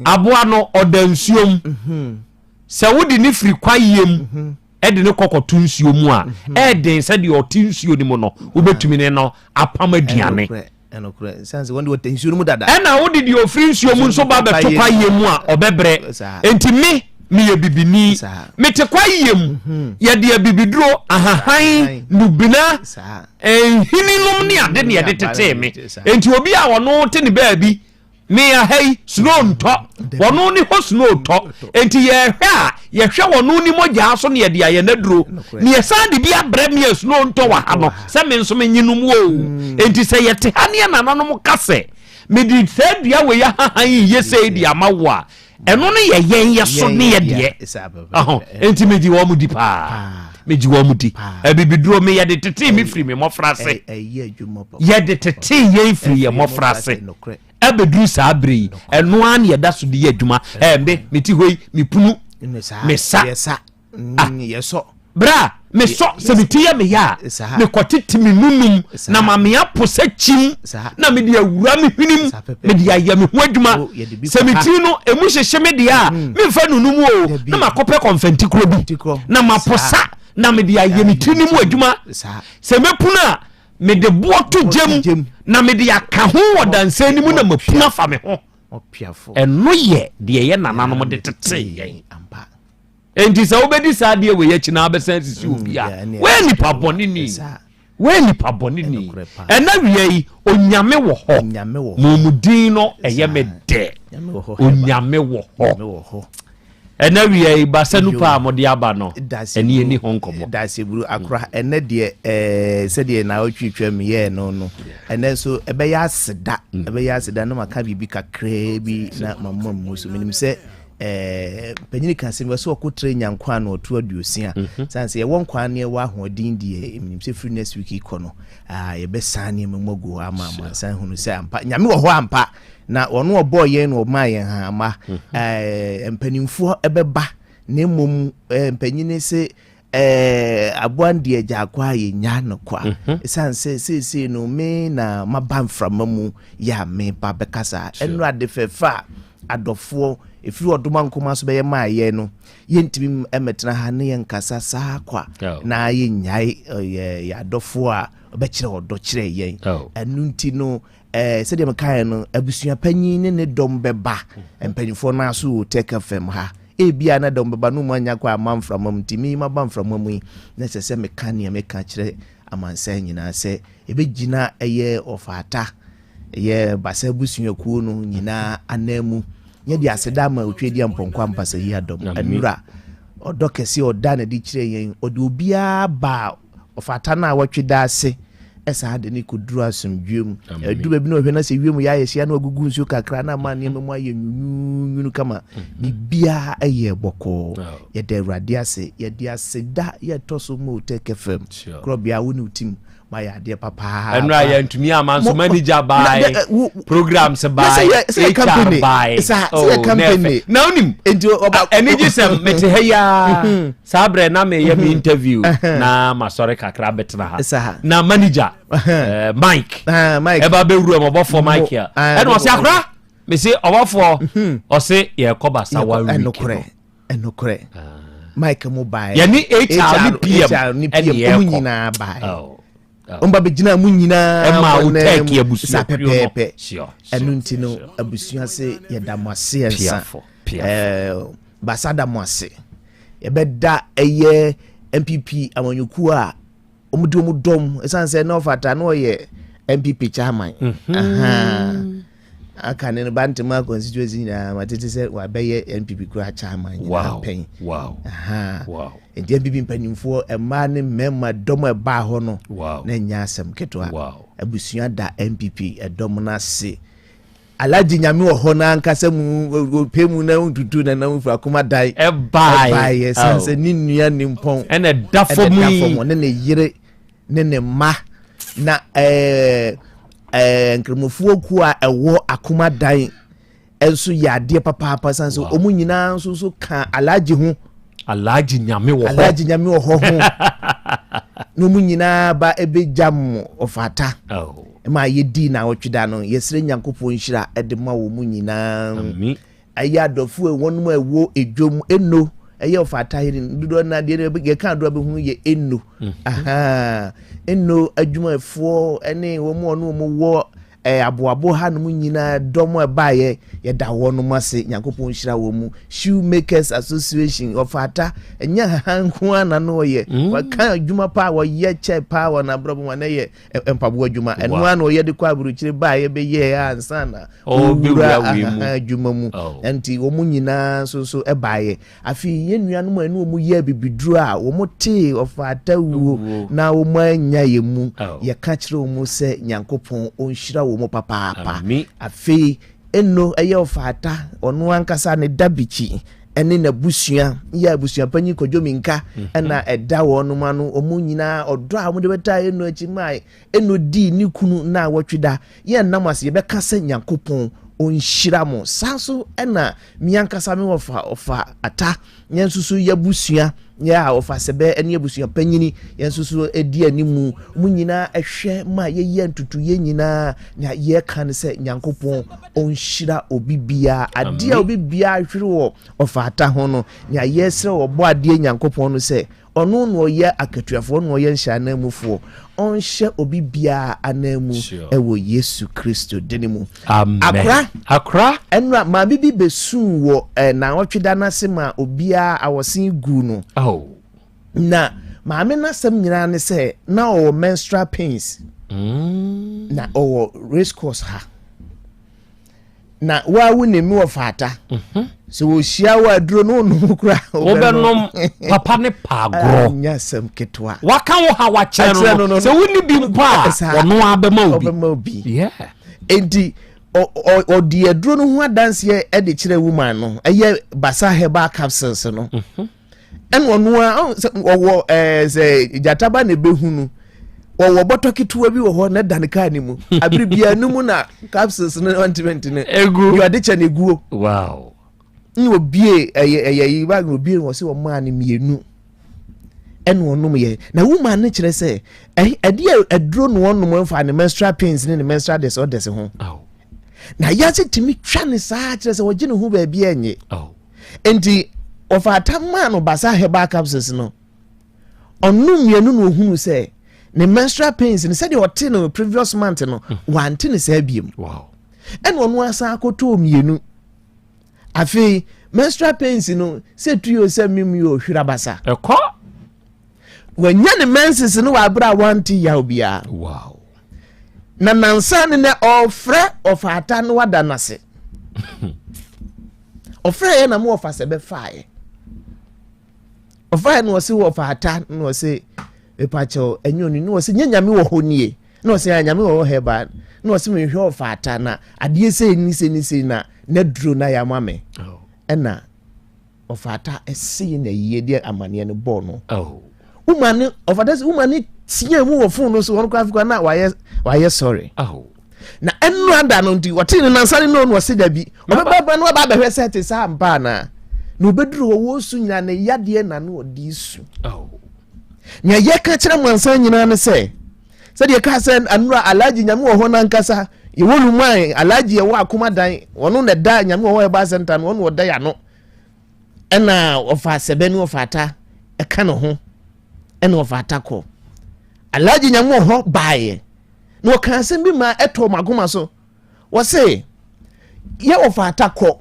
aboa no ɔda nsuom mhm. sɛ wode ne firi kwayie mu mhm. ɛde ne kɔkɔto nsuo mu a mhm. ɛɛden sɛ deɛ ɔte nsuo no mu no wobɛtumi ne no apam aduane Ɛna wode deɛ ɔfiri nsuo mu nso ba bɛto kwaeɛ mu a ɔbɛbrɛ. Enti me, meyɛ bibini. Mete kwaeɛ mu. Mhm. Yɛde abibiduro, ahahan, nubina, nhininom ne ade ne yɛde tetee me. Enti obi a ɔno te ne baabi Me aha yi, snow ntɔ. Wɔno ne hɔ snow tɔ. Enti yɛhwɛ a, yɛhwɛ wɔno ne mogyaa so na yɛde ayɛ n'aduro. Na yɛsan de bi abrɛ me a snow ntɔ wɔ ha no, sɛ me nso menye nom o. Enti sɛ yɛte ha ne yɛn nananom ka sɛ, mede saa dua wei ahahan yi yɛ sei de ama wo a, ɛno no yɛ yɛn yɛ so ne yɛ deɛ. Ɔho, enti megye wɔn di paa. Megye wɔn di. Abibiduro me yɛde tetee me firi me mmɔfraase. Yɛde tetee yɛn firi yɛn mmɔfraase. Ɛbɛduru saa berɛ yi, ɛno ara na yɛda so de yɛ adwuma. Ɛɛ me, mete hɔ yi, mepunu, mesa. Ah, bra, mesɔ, sɛ me ti yɛ me ya a, mekɔtete me nunum na ma me apo sɛ kyim na mede awura me hwenem, mede ayɛ me ho adwuma. Sɛ me tiri no, emu hyehye me deɛ a, mm. memfa nunum o, na makɔpɛ kɔmfɛntikorɔ bi na maposa na mede ayɛ me tiri no mu adwuma. Sɛ mɛpunu a, Mede boɔ to gyam na mede aka ho wɔ dansɛn no mu na mapunu afa me ho. Ɛno yɛ deɛ yɛ nananom de tetee yɛn. Enti sɛ wobɛdi saa adeɛ wei akyi na abɛsan asisi mm, obi a, woyɛ nipa bɔne ni. Woyɛ nipa bɔne ni. Ɛna wia yi, onyame wɔ hɔ. Mo din no ɛyɛ me dɛ. Onyame wɔ hɔ. Ɛna wia yi, basa no paa mode aba no, ɛne ɛni ho nkɔmmɔ. Daseburu akora, ɛnɛ deɛ ɛɛ sɛdeɛ na ɔtwitwa mu yɛɛ no no, ɛnɛ nso ɛbɛyɛ aseda, mm. ɛbɛyɛ aseda na maka biribi kakraa bi na mama mu so. Menim sɛ ɛɛ panyin ka asɛm sɛ ɔko tere nya nkwa na ɔto aduosia. Mhm. San sɛ yɛwɔ nkwa ne yɛwɔ ahoɔden deɛ, menim sɛ firi next week kɔ no, yɛbɛsan nneɛma mu agu hɔ ama amansan hunu sɛ ampa Nyame wɔ hɔ ampa. Na ɔno ɔbɔɔ yɛn na ɔmaa yɛn hama. Mhm. Eh, mpanimfoɔ ɛbɛba na mmom eh, mpanyini se eh, aboa no deɛ agya akɔ a yɛnya no kwa. Mhm. Ɛsiane sɛ seesei no me na maba mframa mu yɛ a meba bɛkasa. Ɛno ade fɛfɛ a adɔfoɔ ɛfiri ɔdoma nkoma so bɛyɛ maa yɛn no yɛntumi mmɛtena ha ne yɛnkasa saa kwa na yɛnnyae yɛ adɔfoɔ a ɔbɛkyerɛ ɔdɔ kyerɛ yɛn. Ɛno nti no Ɛɛ, sɛdeɛ mekaeɛ no, abusua panyin ne ne dɔm bɛba mpanimfoɔ no aso wɔ Tech FM ha. Ebia na dɔm bɛba no mu anya kɔ ama mframa mu nti me maba mframa mu yi na ɛsɛ sɛ meka nea meka kyerɛ amansan nyinaa sɛ ɛbɛgyina ɛyɛ ɔfaata ɛyɛ Basa abusuakuo no nyinaa ananmu. Nyɛ de aseda ama Otwedeɛ Mpɔnkɔ Ampasa yi adɔm. Anura ɔdɔ kɛseɛ ɔda no adi kyerɛ yɛn. Ɔde obiara baa Ɔfata no a wɔtwe da ase saa de no kɔduru asomdwoeɛ mu. Ɛduru baabi na ɔhwɛ na sɛ wiem yɛ ayɛ hyia na wagugu nsuo kakra na ama nneɛma mu ayɛ nwunwunwunu kama. Mhm. Biribiara yɛ bɔkɔɔ. Yɛda Awurade ase. Yɛde aseda yɛtɔ so ma Otec FM. Korɔbea wo ne wo team mayɛ adeɛ papaapa. Ɛno a yɛntumi ama nso manager bae, programs bae, HR bae. Oh, company. Na wonim, anigye sɛm mete ha yi ara. Mhm. Saa berɛ na meyɛ me mhm. interview na masɔre kakra bɛtena ha. Na manager eh, Mike ah, ɛba bɛwura mu ɔbɔfoɔ Michael. Ah, Ɛna ɔse akora mese ɔbɔfoɔ mhm. ɔse yɛkɔ basawa week no. Ɛnokorɛ. Mike mo baeɛ. Yɛne HR ne PM HR ne PM ɔmo nyinaa baeɛ. Oh. Ɔmo ba bɛgyina mu nyinaa. Ɛma wo tɛki abusua sa pɛpɛɛpɛ. Ɛno nti no abusua se yɛda mo ase ɛnsa. Ɛɛ basa da mo ase. Yɛbɛda ɛyɛ NPP amanyɔkuo a wɔn de wɔn dɔm ɛsan sɛ na ɔfata na ɔyɛ NPP chairman. Mhm. Aka ne no Bantama constituency nyinaa ma tete sɛ wabɛyɛ NPP kura chairman nyinaa pɛn. Wow. Wow. Nti NPP mpanyinfoɔ mmaa ne mmarima dɔm a ɛbaa hɔ no. Wow. Na ɛnyɛ asɛm ketewa. Wow. Abusua da NPP ɛdɔm no ase. Alhaji Nyame wɔ hɔ n'ankasa mu ɔpɛ mu na ntutu na nam firi akoma dan ɛbaeɛ ɛbaeɛ san sɛ ne nua nimpɔn ɛna ɛda fam yi ɔne ne yere ne ne mma na ɛɛ ɛɛ nkramofoɔ kuo a ɛwɔ akoma dan nso yɛ adeɛ papaapa san sɛ wɔn nyinaa nso so ka Alhaji ho. Alhaji Nyame wɔ hɔ. Alhaji Nyame wɔ hɔ ho. Na wɔn nyinaa ba ɛbɛgya mo ɔfata. Oh. Ma yɛdii naawɔtwe da no, yɛsrɛ Nyankopɔn nhyira de ma wɔn nyinaa. Ɛyɛ adɔfo a wɔn a ɛwɔ edwom eno ɛyɛ ɔfata hene dodoɔ na deɛ yɛka adoɔ abɛhunu yɛ eno. Mhm. Ahaa eno adwumayɛfoɔ ɛne wɔn a wɔn wɔ ɛɛ aboabo ha nom nyinaa dɔm a ɛbaayɛ yɛda wɔn nom ase Nyankopɔn nhyira wɔn mu. Shoe Makers Association ɔfata ɛnyɛ haha nko ara na no ɔyɛ. Mm. Wɔka adwuma paa wɔyɛ kyɛ paa wɔ n'abrabɔ mu na ɛyɛ mpaboa adwuma ɛno ara na ɔyɛ de kɔ aburokyire baa yɛbɛyɛɛ ansa na ɔwura ahahan adwuma mu oh. nti wɔn nyinaa nso nso baeɛ afei yɛn nuanom a ɛne wɔn yɛ abibiduro a wɔn tee ɔfaata wuo na wɔn anya yɛn mu oh. yɛka kyerɛ wɔn sɛ nyankopɔn ɔnhyira wɔn papaapa afei Eno yɛ ɔfata, ɔno ankasa ne dabikyi ne n'abusua yɛ abusuapanyin Kwadwo Minka mhm. na ɛda wɔn ano. Wɔn nyinaa ɔdɔ a wɔde bɛtaa Eno akyi maa Eno dii ne kunu na awɔtwe da. Yɛn nam ase yɛbɛka sɛ Nyankopɔn ɔnhyira mo. Saa nso na me ankasa me wɔfa ɔfa ata yɛn nso so yɛabusua yɛ a ɔfa sɛbɛ ne abusua panyini yɛn nso so di animu mu nyinaa ɛhwɛ ma yɛyɛ ntutuyɛ nyinaa na yɛka no sɛ Nyankopɔn ɔnhyira obi biara adeɛ a obi biara hwere wɔ ɔfa ata ho no nea yɛsrɛ ɔbɔ adeɛ Nyankopɔn no sɛ. Ɔno na ɔyɛ akatuafoɔ, ɔno na ɔyɛ nhyɛananmufoɔ. Ɔnhyɛ obi biara ananmu ɛwɔ Yesu Kristo dini mu. Amen. Akora. Akora. Ɛnora maame bi bɛsuu wɔ eh, naawɔtwe da no ase ma obiara awɔsen guu no. Oh. Na maame no asɛm nyinaa ne sɛ na ɔwɔ menstrual pains. Na ɔwɔ race course ha. Na wo a wonim me wɔ faata. Sɛ wɔhyia wo aduro no wonom kora wobɛnom papa ne paagorɔ. Nyɛ asɛm ketewa. Waka wo ha wakyerɛ no no sɛ wonni bi mpo a ɔno ara bɛma wo bi. Ɔbɛma wo bi. Enti ɔde aduro no ho adanseɛ de kyerɛ woman no ɛyɛ basa herbal capsules no. Ɛna ɔno a ɔwɔ ɛɛ sɛ gyataba na ebehu no ɔwɔ bɔtɔ ketewa bi wɔ hɔ na da ne kaa ne mu abiri bia no mu na capsules no ointment no egu deɛ ɔde kyɛ no eguo. Wow. Ne obie ɛyɛ ɛyɛ yi bag na obie wɔ sɛ ɔmaa no mmienu ɛna ɔnom yɛ na woman no kyerɛ sɛ ɛdeɛ aduro na ɔnom mfa ne menstrual pains ne ne menstrual disorders ho na yase tumi twa ne saa kyerɛ sɛ ɔgye ne ho baabi ɛnye. Oh. Enti wɔfaa tam maa no Basa herbal capsules no. Ɔnom mmienu na ohunu sɛ ne menstrual pains no sɛdeɛ ɔte no previous month no wante ne saa biem. Ɛna ɔno asan akɔtɔɔ mmienu. Afei menstrual pains no sɛ tu yɛ sɛ mem yɛ ohwira basa. Ɛkɔ. Wanya ne menses no wɔ abere a wante yaw biara. Wow. Na nansa ne nɛ ɔfrɛ ɔfaata no wada n'ase. Ɔfrɛeɛ na mo wɔfa sɛ bɛfaeɛ. Ɔfaeɛ na ɔse wɔfa ata na ɔse mepakyɛw ɛnyɛ ɔno na ɔse nyɛ nyame wɔ hɔ nie na ɔse a nyame wɔ hɔ hɛba na ɔse mehwɛ ɔfa ata na adeɛ sei ni sei ni sei na na duro na yɛama me oh. ɛna ɔfa ata ɛsei na yie deɛ amaneɛ no bɔɔ no oh. woma ne ɔfa ata sɛ woma ne teɛ mu wɔ fon no so wɔn koraa fi na wayɛ wayɛ sɔre. Oh. Na ɛno ada no nti wɔtee ne nansa ne no no ɔse dabi ɔbɛba ba no aba abɛhwɛ sɛ ɛte saa ampa anaa na ɔbɛduru hɔ wɔresu nyinaa ne yadeɛ na no ɔde su nea yɛka kyerɛ mansan nyinaa ne sɛ sɛdeɛ kaa sɛ anura alagye nyame wɔ hɔ no ankasa yɛwɔ luman alagye yɛwɔ akoma dan ɔno na ɛda nyame wɔ hɔ ɛba sɛnta no ɔno ɔda yɛ ano ɛna ɔfa sɛbɛ ne ɔfa ata ɛka ne ho ɛna ɔfa ata kɔ alagye nyame wɔ hɔ baeɛ Na wɔkaa asɛm bi maa ɛtɔɔ m'akoma so. Wɔse, Yɛ ɔfata kɔ,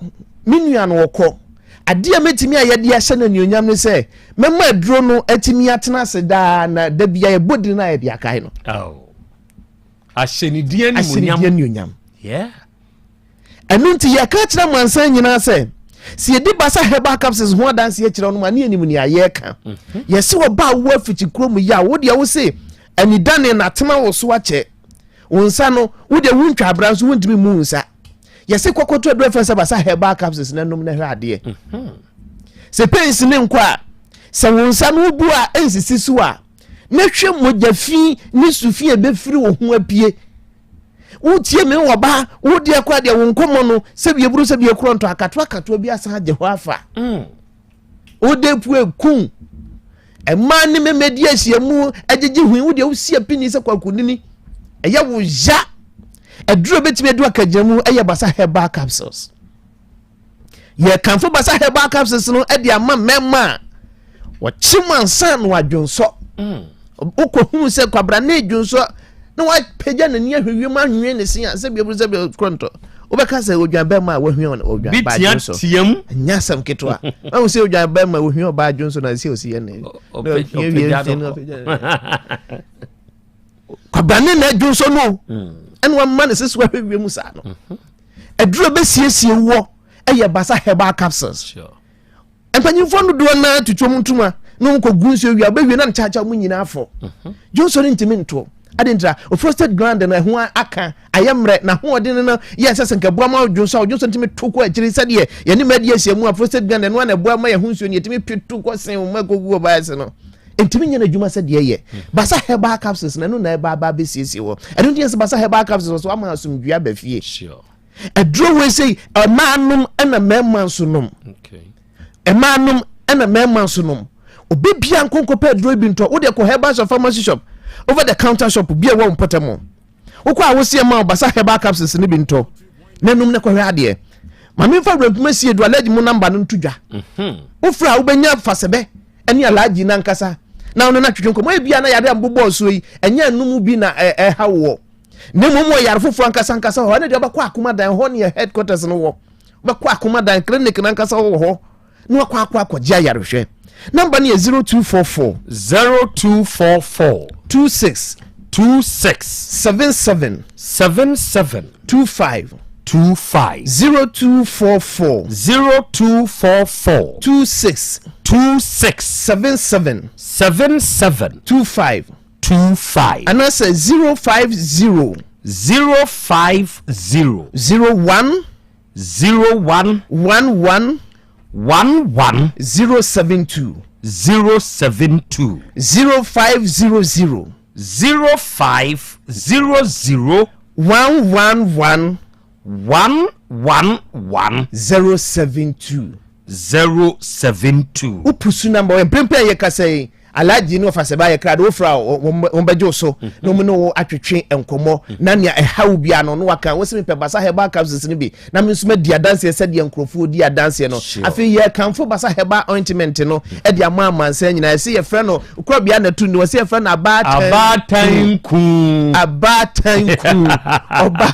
me nua no ɔkɔ. Adeɛ a mɛtumi ayɛ de ahyɛ no anuonyam ne sɛ, mɛma aduro no atumi atena ase daa na da biara yɛbɔ din no a yɛde akae no. Oh. Ahyɛ ne din animuonyam. Ahyɛ ne din animuonyam. Yeah. Ɛno nti yɛka kyerɛ amansan nyinaa sɛ, sɛ yɛdi Basa Herbal Capsules ho adanseɛ kyerɛ no ma ne yɛnim nea yɛreka. Mhm. Yɛse ɔba a wowɔ afikyi kuro mu yɛ a wo deɛ wo se anidane na atena wo so akyɛ. Wo nsa no, wo deɛ wontwa abra nso wontumi mmu wo nsa. Yɛse kɔkɔto aduro ɛfɛ sɛ Basa Herbal Capsules na nom na hwɛ adeɛ. Mhm. Sɛ pains ne nkɔ a, sɛ wo nsa no wobu a ɛnsisi so a, na hwɛ mogya fi ne su fi a ɛbɛfiri wo ho apue. Wotie me wɔ ba, wo deɛ kora deɛ wo nkɔmmɔ no sɛ wie buru sɛ wie korɔ ntɔ akatoa akatoa bi asan agye hɔ afa. Mm. Wode pue kun. Mmaa ne mmɛmɛ di ahyiamu agyegye hui wo deɛ wosi apini sɛ kwakunini. Ɛyɛ wo ya. Aduro bɛtumi adu akagyina mu ɛyɛ basa herbal capsules. Yɛkamfo basa herbal capsules no de ama mmarima a wɔkye mu ansa na wadwonsɔ. Mm. Wokɔhunu sɛ kwabra ne dwonsɔ na wapagya n'ani ahwɛ wiem ahwɛ ne se a sɛ biaburu sɛ bi korɔntɔ wobɛka sɛ odwan bɛrima a wahua odwan baa dwonsɔ nyɛ asɛm ketewa wahu sɛ odwan bɛrima ohua ɔbaa dwonsɔ na sɛ ɔsi yɛ ne kwabra ne na dwonsɔ no mm. ɛna wama ne sɛ so ahwɛ wiem saa no mm-hmm. Aduro a ɛbɛsiesie woɔ yɛ Basa herbal capsules. Mpanyinfoɔ dodoɔ naa tutu wɔn ntoma na wɔn kɔ gu nsuo wia bɛwie na nkyakya wɔn nyinaa afɔ. Mhm. Johnson ntumi ntoɔ. Adi ntira o prostate gland no ɛho aka ayɛ mmerɛ na ahoɔden no yɛ sɛ sɛ nka ɛboa ma dwonso a dwonso ntumi to kɔ akyiri sɛdeɛ yɛne ma adi ahyia mu a prostate gland ɛno ana ɛboa ma yɛn ho nsuo no yɛtumi pe to kɔ sen wɔn akɔgu wɔ baase no ntumi nyɛ n'adwuma sɛ deɛ yɛ mhm. Basa herbal capsules na ɛno na ɛba aba abɛsiesie wɔ ɛno nti yɛ sɛ Basa herbal capsules wɔ so ama asomdwoeɛ aba fie. Aduro wei sei mmaa nom ɛna mmarima nso nom mmaa nom ɛna mmarima nso nom obi bia nkonko pɛ aduro bi ntɔ wode kɔ herbal shop pharmacy shop over the counter shop bi a ɛwɔ mpɔtam wokɔ a wosi ɛma ɔbasa herbal capsules no bi ntɔ na nom na kɔhwɛ adeɛ maame nfa wurankuma sie do alhaji mu namba no nto dwa mhm. wofra a wobɛnya fasɛbɛ ɛne alhaji nankasa. na wo ne no atwetwe nkɔmmɔ. Ebia na yare a mobobɔɔ soɔ yi, ɛnyɛ ɛno mu bi na ɛha woɔ, na mmom wɔ yare foforɔ ankasa ankasa hɔ. Ɛno deɛ wobɛkɔ Akomadan, hɔ ne yɛ headquarters no wɔ. Wobɛkɔ Akomadan clinic no ankasa wɔ hɔ na wakɔ akɔ akɔgye ayarehwɛ. Namba no yɛ 0244. 0244. 26. 26. 77. 77. 25. 25. 0244. 0244. 26. 26. 77. 77. 25. 25. Anaasɛ 050. 050. 01. 01. 11. 11. 072. 072. 0500. 0500. 111. 111. 072. 072. Wopusu namba wɔ mprempren a yɛkasa yi, Alhaji ne ɔfa sɛ bayɛ krado wofra a wɔn bɛgye wo so na wɔn ne wo atwetwe nkɔmmɔ na nea ɛha wo bia no na waka wo sɛ mepɛ Basa Herbal Capsules no bi na me nso madi adanseɛ sɛdeɛ nkurɔfoɔ di adanseɛ no. Afei yɛkamfo Basa Herbal Ointment no de ama amansan nyinaa. Ɛsɛ yɛfrɛ no korɔbea na tu no, wɔsɛ yɛfrɛ no abaatan Abaatan ku. Abaatan ku. Ɔba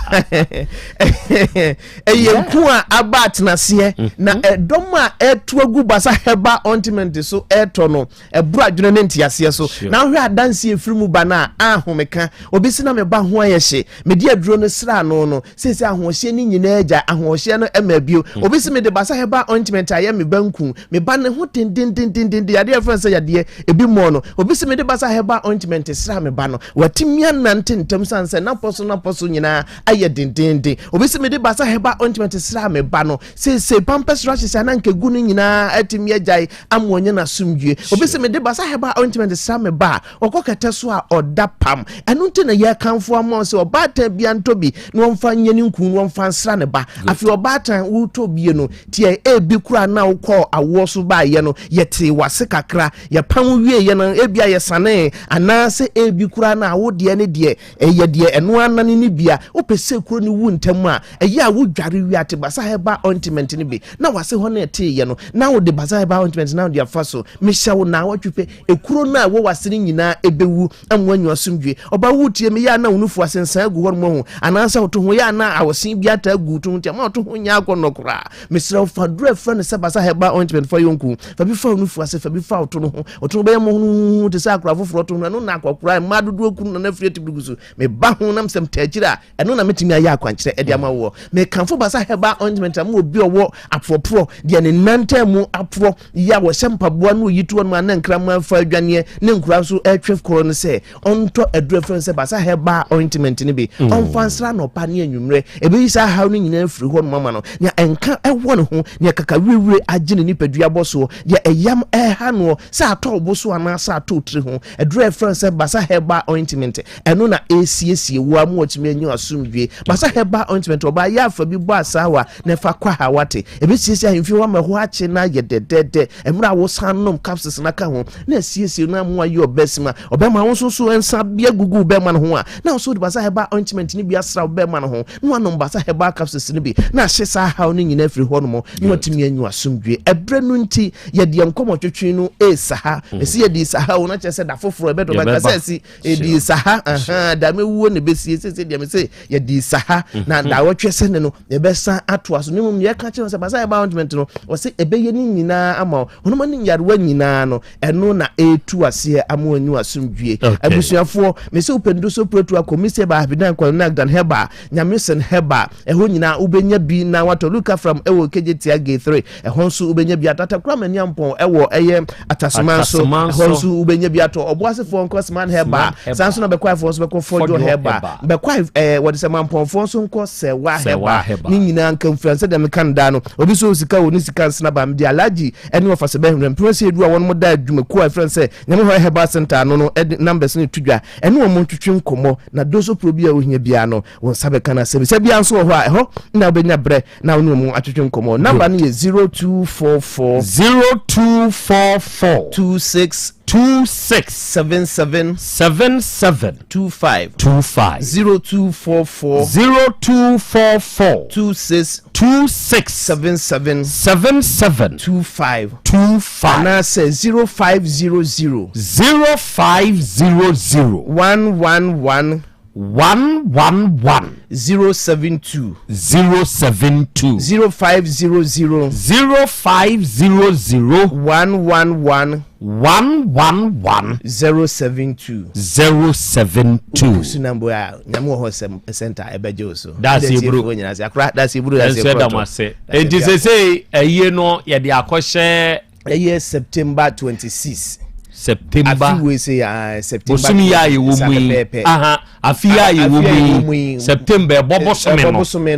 ɛyɛ nku a aba atenaseɛ mm. na ɛdɔm a ɛto agu Basa Herbal Ointment so ɛtɔ no ɛboro adwene ne nteaseɛ so. Na wohwɛ adanseɛ ɛfiri mu ba no a, ahomeka. Obi se na me ba ho ayɛ hye, mede aduro no sraa no no, seesei ahoɔhyeɛ no nyinaa agya, ahoɔhyeɛ no ɛma bio. Obi se mede Basa Herbal Ointment ayɛ me ba nku, me ba ne ho dendendendenden, yadeɛ a ɛfrɛ no sɛ yadeɛ ebi mmɔɔ no. Obi se mede Basa Herbal Ointment sraa me ba no, watumi anante ntɛm sane sɛ n'apɔ so n'apɔ so nyinaa ayɛ dendeenden. Obi se mede Basa Herbal Ointment sraa me ba no, seesei pampers rashes a na anka egu no nyinaa atumi agyae ama wanya n'asomdwie. Obi se mede Basa Herbal Ointment sra me ba a, ɔkɔ kɛtɛ so a ɔda pam. Ɛno nti na yɛrekamfo ama wo sɛ ɔbaatan biara ntɔ bi na ɔmfa nyɛ ne nku na ɔmfa nsra ne ba. Afei ɔbaatan wotɔ bie no, tiɛ ebi koraa na wokɔɔ awoɔ so baeɛ no, yɛtee w'ase kakra, yɛpam wieeɛ no ebia yɛsanee anaasɛ ebi koraa na awodeɛ ne deɛ Ɛyɛ deɛ ɛno ara nane no bi a wopɛ sɛ kuro no wu ntɛm a, ɛyɛ a wodware wie a te Basa Herbal Ointment no bi na w'ase hɔ no ɛteeɛ no na wode Basa Herbal Ointment na wode afa so. Mehyɛ wo naawɔtwe pɛ, ekuro no a ɛwɔ w'ase no nyinaa ɛbɛwu ama woanya asomdwoeɛ. Ɔbaa woretie me, yɛ a na wo nufu ase nsa agu hɔ nom ahu, anaasɛ woto ho, yɛ a na awɔsen bi ataa agu wo to ho nti ama wo to ho nyɛ akɔnnɔ koraa. Mesrɛ wo fa duro a ɛfrɛ no sɛ Basa Herbal Ointment fa yɔnku. Fa bi fa wo nufu ase, fa bi fa wo to no ho. Wo to no bɛyɛ mohonohoho te sɛ akora foforɔ to no. Ɛno na akɔkora mmaa dodoɔ kunu na afiri atibirigu so. Meba ho nam sɛm taa akyiri a, ɛno na mɛtumi ayɛ akwankyerɛ de ama woɔ. Mekamfo Basa Herbal Ointment ama obi a ɔwɔ aporɔporɔ, deɛ ne nan ntam mu aporɔ, yɛ a wɔhyɛ mpaboa na ɔyi to hɔ nom a na nkraman fa adwaneɛ ne nkura nso retwe korɔ no sɛ ɔntɔ aduro a ɛfrɛ no sɛ Basa Herbal Ointment no bi mm. ɔmfa nsra anɔpa ne anwummerɛ. Ɛbɛyi saa haw no nyinaa afiri hɔ nom ama no. Nea ɛnka ɛwɔ ne ho, nea kakawirewire agye ne nipadua bɔ soɔ, deɛ ɛyam ɛha noɔ, sɛ atɔ wo bo so anaasɛ atɔ wo tiri ho, aduro a ɛfrɛ no sɛ Basa Herbal Ointment, ɛno na ɛresiesie wo ama watumi anya asomdwie. Basa Herbal Ointment, ɔbaa yɛ afa bi bɔ asaawa na ɛfa kɔ ha wate. Ɛbɛsiesie ahemfie hɔ ama ɛhɔ akye na ayɛ dɛdɛɛdɛ. Mmerɛ a wosan nom capsules no aka ho na asiesie no ama wayɛ ɔbasima. Ɔbɛma wo nso so nsa bi agugu wo bɛrima no ho a, na wo nso wode Basa Herbal Ointment no bi asra wo bɛrima no ho na wanom Basa Herbal Capsules no bi na ahye saa haw no nyinaa afiri hɔnom na watumi anya asomdwie. Ɛberɛ no nti, yɛde yɛn nkɔmmɔtwetwe no resa ha. Ɛsi yɛde resa ha o, na kyerɛ sɛ da foforɔ ɛbɛdɔ bɛka sɛ ɛsi ɛdi sa ha, ahaa, da mɛwuo na ɛbɛsie. Seesei deɛ mese yɛde sa ha na daawɔtwe sɛ ne no yɛbɛsan atoa so. Ne mmom yɛka kyerɛ sɛ Basa Herbal Ointment no, wɔse ɛbɛyɛ ne nyinaa ama wo. Honam ne nyarewa nyinaa no, ɛno na ɛretu aseɛ ama wɔanya asomdwie. Abusuafoɔ, mese wopɛ ndoso pretu akɔ Mise ba Abidan Kɔnagdan Herbal, Nyamesen Herbal, ɛhɔ nyinaa wobɛnya bi na watɔ. Luka Fram ɛwɔ Kejetia Gate 3, ɛhɔ nso wobɛnya bi atɔ. Atakora Maniampɔn ɛwɔ ɛyɛ Atasoman so, ɛhɔ nso wobɛnya bi atɔ. Ɔboasefoɔ nkɔ Siman Herbal, saa nso na Bɛkwaefoɔ nso bɛkɔ Fɔdwo Herbal, Bɛkwae ɛɛ wɔde sɛ Mampɔnfoɔ nso nkɔ Sɛwa Herbal. Ne nyinaa nka mfira sɛdeɛ meka no daa no, obi so sika wɔ ne sika nsena ba mede Alhaji ɛne ɔfa sɛ bɛhwɛ mpem sɛ edu a wɔn da adwumakuo a ɛfrɛ no sɛ Nyame Hɔ Herbal Center ano no ɛde numbers no to dwa ɛne wɔn ntwetwe nkɔmmɔ na doso pro bi a ohia biara no wɔn nsa bɛka no asɛm sɛ biara nso wɔ hɔ a ɛhɔ na wobɛnya brɛ na wo ne wɔn atwetwe nkɔmmɔ. Number no yɛ 0244 0244 26. 26. 77. 77. 25. 25. 0244. 0244. 26. 26. 77. 77. 25. 25. Anaasɛ 0500. 0500. 111. 111. 072. 072. 0500. 0500. 111. 111. 072. 072. Sunambo a nyame wɔ hɔ sɛm center ɛbɛgye wo so. That's Ɛda eburo. tiefoɔ nyinaa ase. Akora that's eburo that's Ɛnso ɛda mo ase. Enti sesei ɛyie no yɛde akɔhyɛ. Ɛyɛ September 26. September. Afi wei se ah September. Bosomi yi a yɛwɔ mu yi. Aha afi yi a yɛwɔ mu yi. September ɛbɔ bosome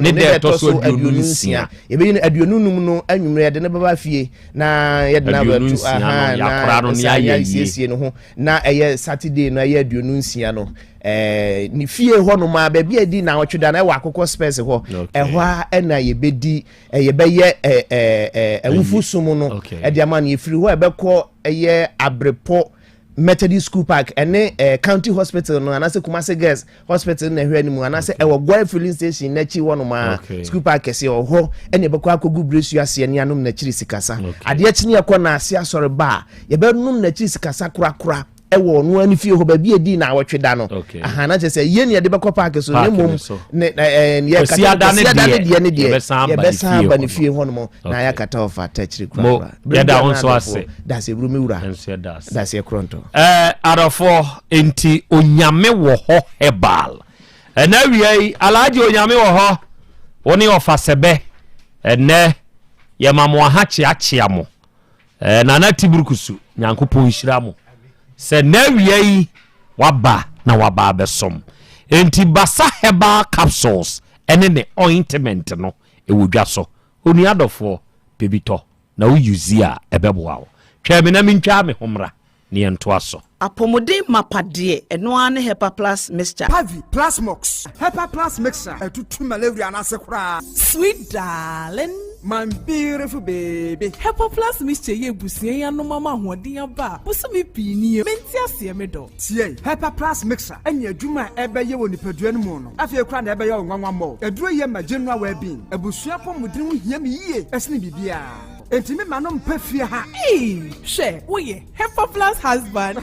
no ne da ɛtɔ so 26. Yɛbɛyi no 25 no anwummerɛ yɛde no bɛba fie na yɛde no abɛto aha na saa yɛasiesie ne ho na ɛyɛ Saturday no ɛyɛ 26 no ɛɛ ne fie hɔ nom a baabi a yɛdi naawɔtwe da no ɛwɔ akokɔ spɛs hɔ ɛhɔ a ɛna yɛbɛdi yɛbɛyɛ ɛɛ awufo som no ɛde ama no yɛfiri hɔ ɛbɛkɔ ɛyɛ abrepɔ Methodist School Park ɛne eh, County Hospital no anaasɛ Kumasi Girls Hospital na ɛhwɛ anim anaasɛ ɛwɔ Goil filling station n'akyi hɔ nom a school park kɛseɛ wɔ hɔ ɛne ɛbɛkɔ akɔgu Bresu aseɛ ne anom n'akyiri sikasa adeɛ kye ne yɛkɔ na ase asɔre ba a yɛbɛnom n'akyiri sikasa korakora ɛwɔ ɔno ani fie hɔ baabi edi na awɔtwe da no aha na kyerɛ sɛ yie ne yɛde bɛkɔ paaki so ne mmom ne ɛɛ yɛ kata kwasiada ne deɛ ne deɛ yɛbɛsan aba ne fie hɔ nom na yɛakata ɔfa atɛkyiri korakora yɛda wo nso ase dase eburu me wura dase ɛkorɔntɔ ɛɛ adɔfoɔ nti onyame wɔ hɔ herbal ɛnɛ awia yi alhaji onyame wɔ hɔ wo ne ɔfa sɛbɛ ɛnɛ yɛma mo aha kyeakyea mo Eh, Nana Tiburukusu, Nyankopɔn nhyira mo sɛ n'awia yi waba na waba abɛsom. Enti Basa Herbal Capsules ɛne ne ointment no ɛwɔ dwa so. Onua dɔfoɔ, pɛ bi tɔ na wo use a ɛbɛboa wo. Twɛn me na mentwaa me ho mmra na yɛntoa so. Apɔmuden mapa deɛ, ɛno ara ne Hepa Plus Mixture. Pavi, Plasmox, Hepa Plus Mixture ɛtutu malaria no ase koraa. Sweet darling. My beautiful baby. Hepa Plus Mixture yi abusua yi anom ama ahoɔden aba a bosome pii nie. Mente aseɛ me dɔ. Tie, Hepa Plus Mixture ɛne adwuma a ɛbɛyɛ wɔ nipadua no mu no afei koraa na ɛbɛyɛ wo nwanwa mmɔɔ. Aduro yi ɛma general well-being. Abusua apɔmuden ho hia me yie ɛsene biribiara. Enti me ma no mpɛ fie ha. Eii hwɛ woyɛ Hepa plus husband.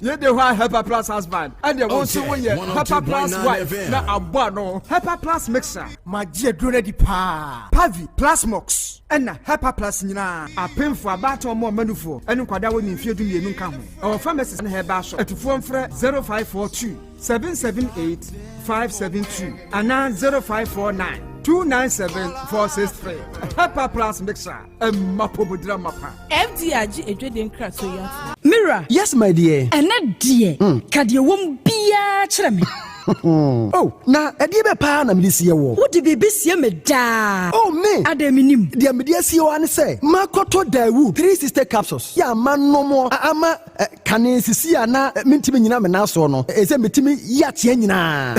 Yɛ de hɔ a Hepa plus husband ɛdeɛ wo nso woyɛ Hepa plus wife na abɔ ano. Hepa plus mixer. Magye aduro no adi paa. Pavi, Plasmox ɛna Hepa plus nyinaa. Apemfoɔ, abaatan ɔmo ɔma nufoɔ ɛne nkwadaa a wɔnni mfeɛ 12 nka ho. Ɛwɔ pharmacies ne herbal shop. Atufoɔ mfrɛ 0542 778 572 anaa 0549 297 463. Hepa Plus Mixer, ɛma pomodira mapa. FDA agye adwadie nkratoɔ yi atom. Me wura. Yes my dear. Ɛnɛ deɛ, ka deɛ ɛwɔ mu biara kyerɛ me. Oh, na ɛdeɛ bɛ paa na mede sie woɔ? Wode biribi sie me daa. Oh, me! Adɛn mennim? Deɛ mede asie wo ara ne sɛ, makɔtɔ Daewoo 360 capsules yɛ a manom a ama Kane sisi a na mentumi nnyina me nan soɔ no, ɛsɛ metumi yi ateɛ nyinaa.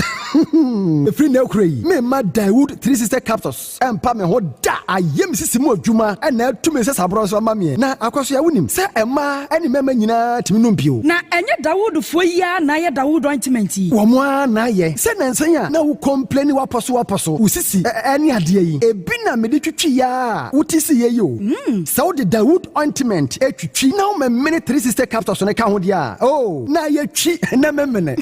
Ɛfiri nnɛ rekora yi, meremma Daewoo 360 capsules mpa me ho da. Ayɛ me sisi mu adwuma na atu me nsasaborɔ nso ama meɛ. Na Akwasoa, wonim sɛ mmaa ne mmarima nyinaa tumi nom bio. Na ɛnyɛ Dawoodfoɔ yi ara na ayɛ Dawood ointment yi? Wɔn ara na ayɛ. Sɛ nnansa yi a na wo complaini w'apɔso w'apɔso, wo sisi ne adeɛ yi, ebi na mede twitwiiɛ ara a wote siiɛ yi o. Sɛ wode Dawood ointment twitwi na womemene 360 capsules no ka ho deɛ a, oh, na ayɛ twi na memene.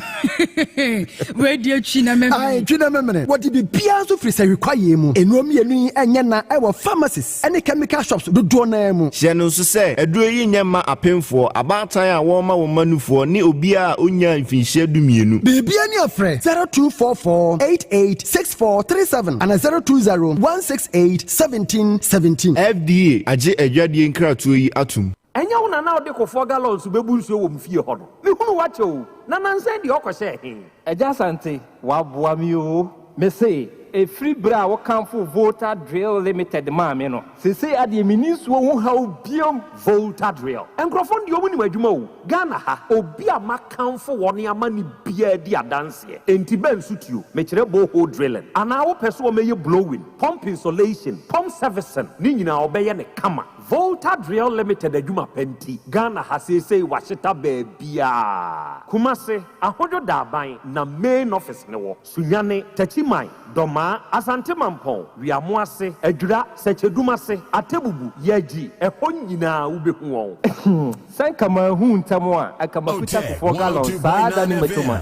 Wei deɛ twi na memene. Ae, twi na memene. Wɔde biribiara nso firi sahwi kwaeɛ mu. Nnuro mmienu yi nyɛ na ɛwɔ pharmacies ne chemical shops dodoɔ no ara mu. Hyɛ no nso sɛ, aduro yi nyɛ mma apemfoɔ, abaatan a wɔrema wɔn mma nufoɔ, ne obiara a ɔnnyaa mfinhyia dumienu. Biribiara ni a frɛ 0244 88 6437 anaa 020 168 1717. FDA agye adwadie nkratoɔ yi atom. Ɛnyɛ wo na na wode kofoɔ gallons bɛbu nsuo wɔ mo fie hɔ no? Mehunu wo akyɛ o, na nansa yi deɛ ɔkɔhyɛɛ he? Agya Asante, woaboa me oo. Mese, ɛfiri berɛ a wokamfoo Volta Drill Limited maa me no, seesei adeɛ menni nsuo ho haw biom. Volta Drill nkurɔfoɔ no deɛ wɔn nim adwuma o, Ghana ha obi a makamfo wɔn ama no biara di adanseɛ, enti bɛ nso tuo, mekyerɛ borehole drilling, anaa wopɛ sɛ wɔmɛyɛ blowing, pump insolation, pump servicing, ne nyinaa wɔbɛyɛ no kama. Volta Driel Limited adwuma pa nti, Ghana ha seesei wɔahyeta baabiara. Kumase, Ahodwo Daaban na main office no wɔ. Sunyani, Techiman, Dɔmaa, Asante Mampɔn, Wiamoase, Adwira, Sɛkyɛdumase, Atebubu, Yagyi, ɛhɔ nyinaa wobɛhu wɔn. Sɛ nka manhu ntɛm a, anka makuta kufoɔ gallon saa da ne mɛtɔ mu a.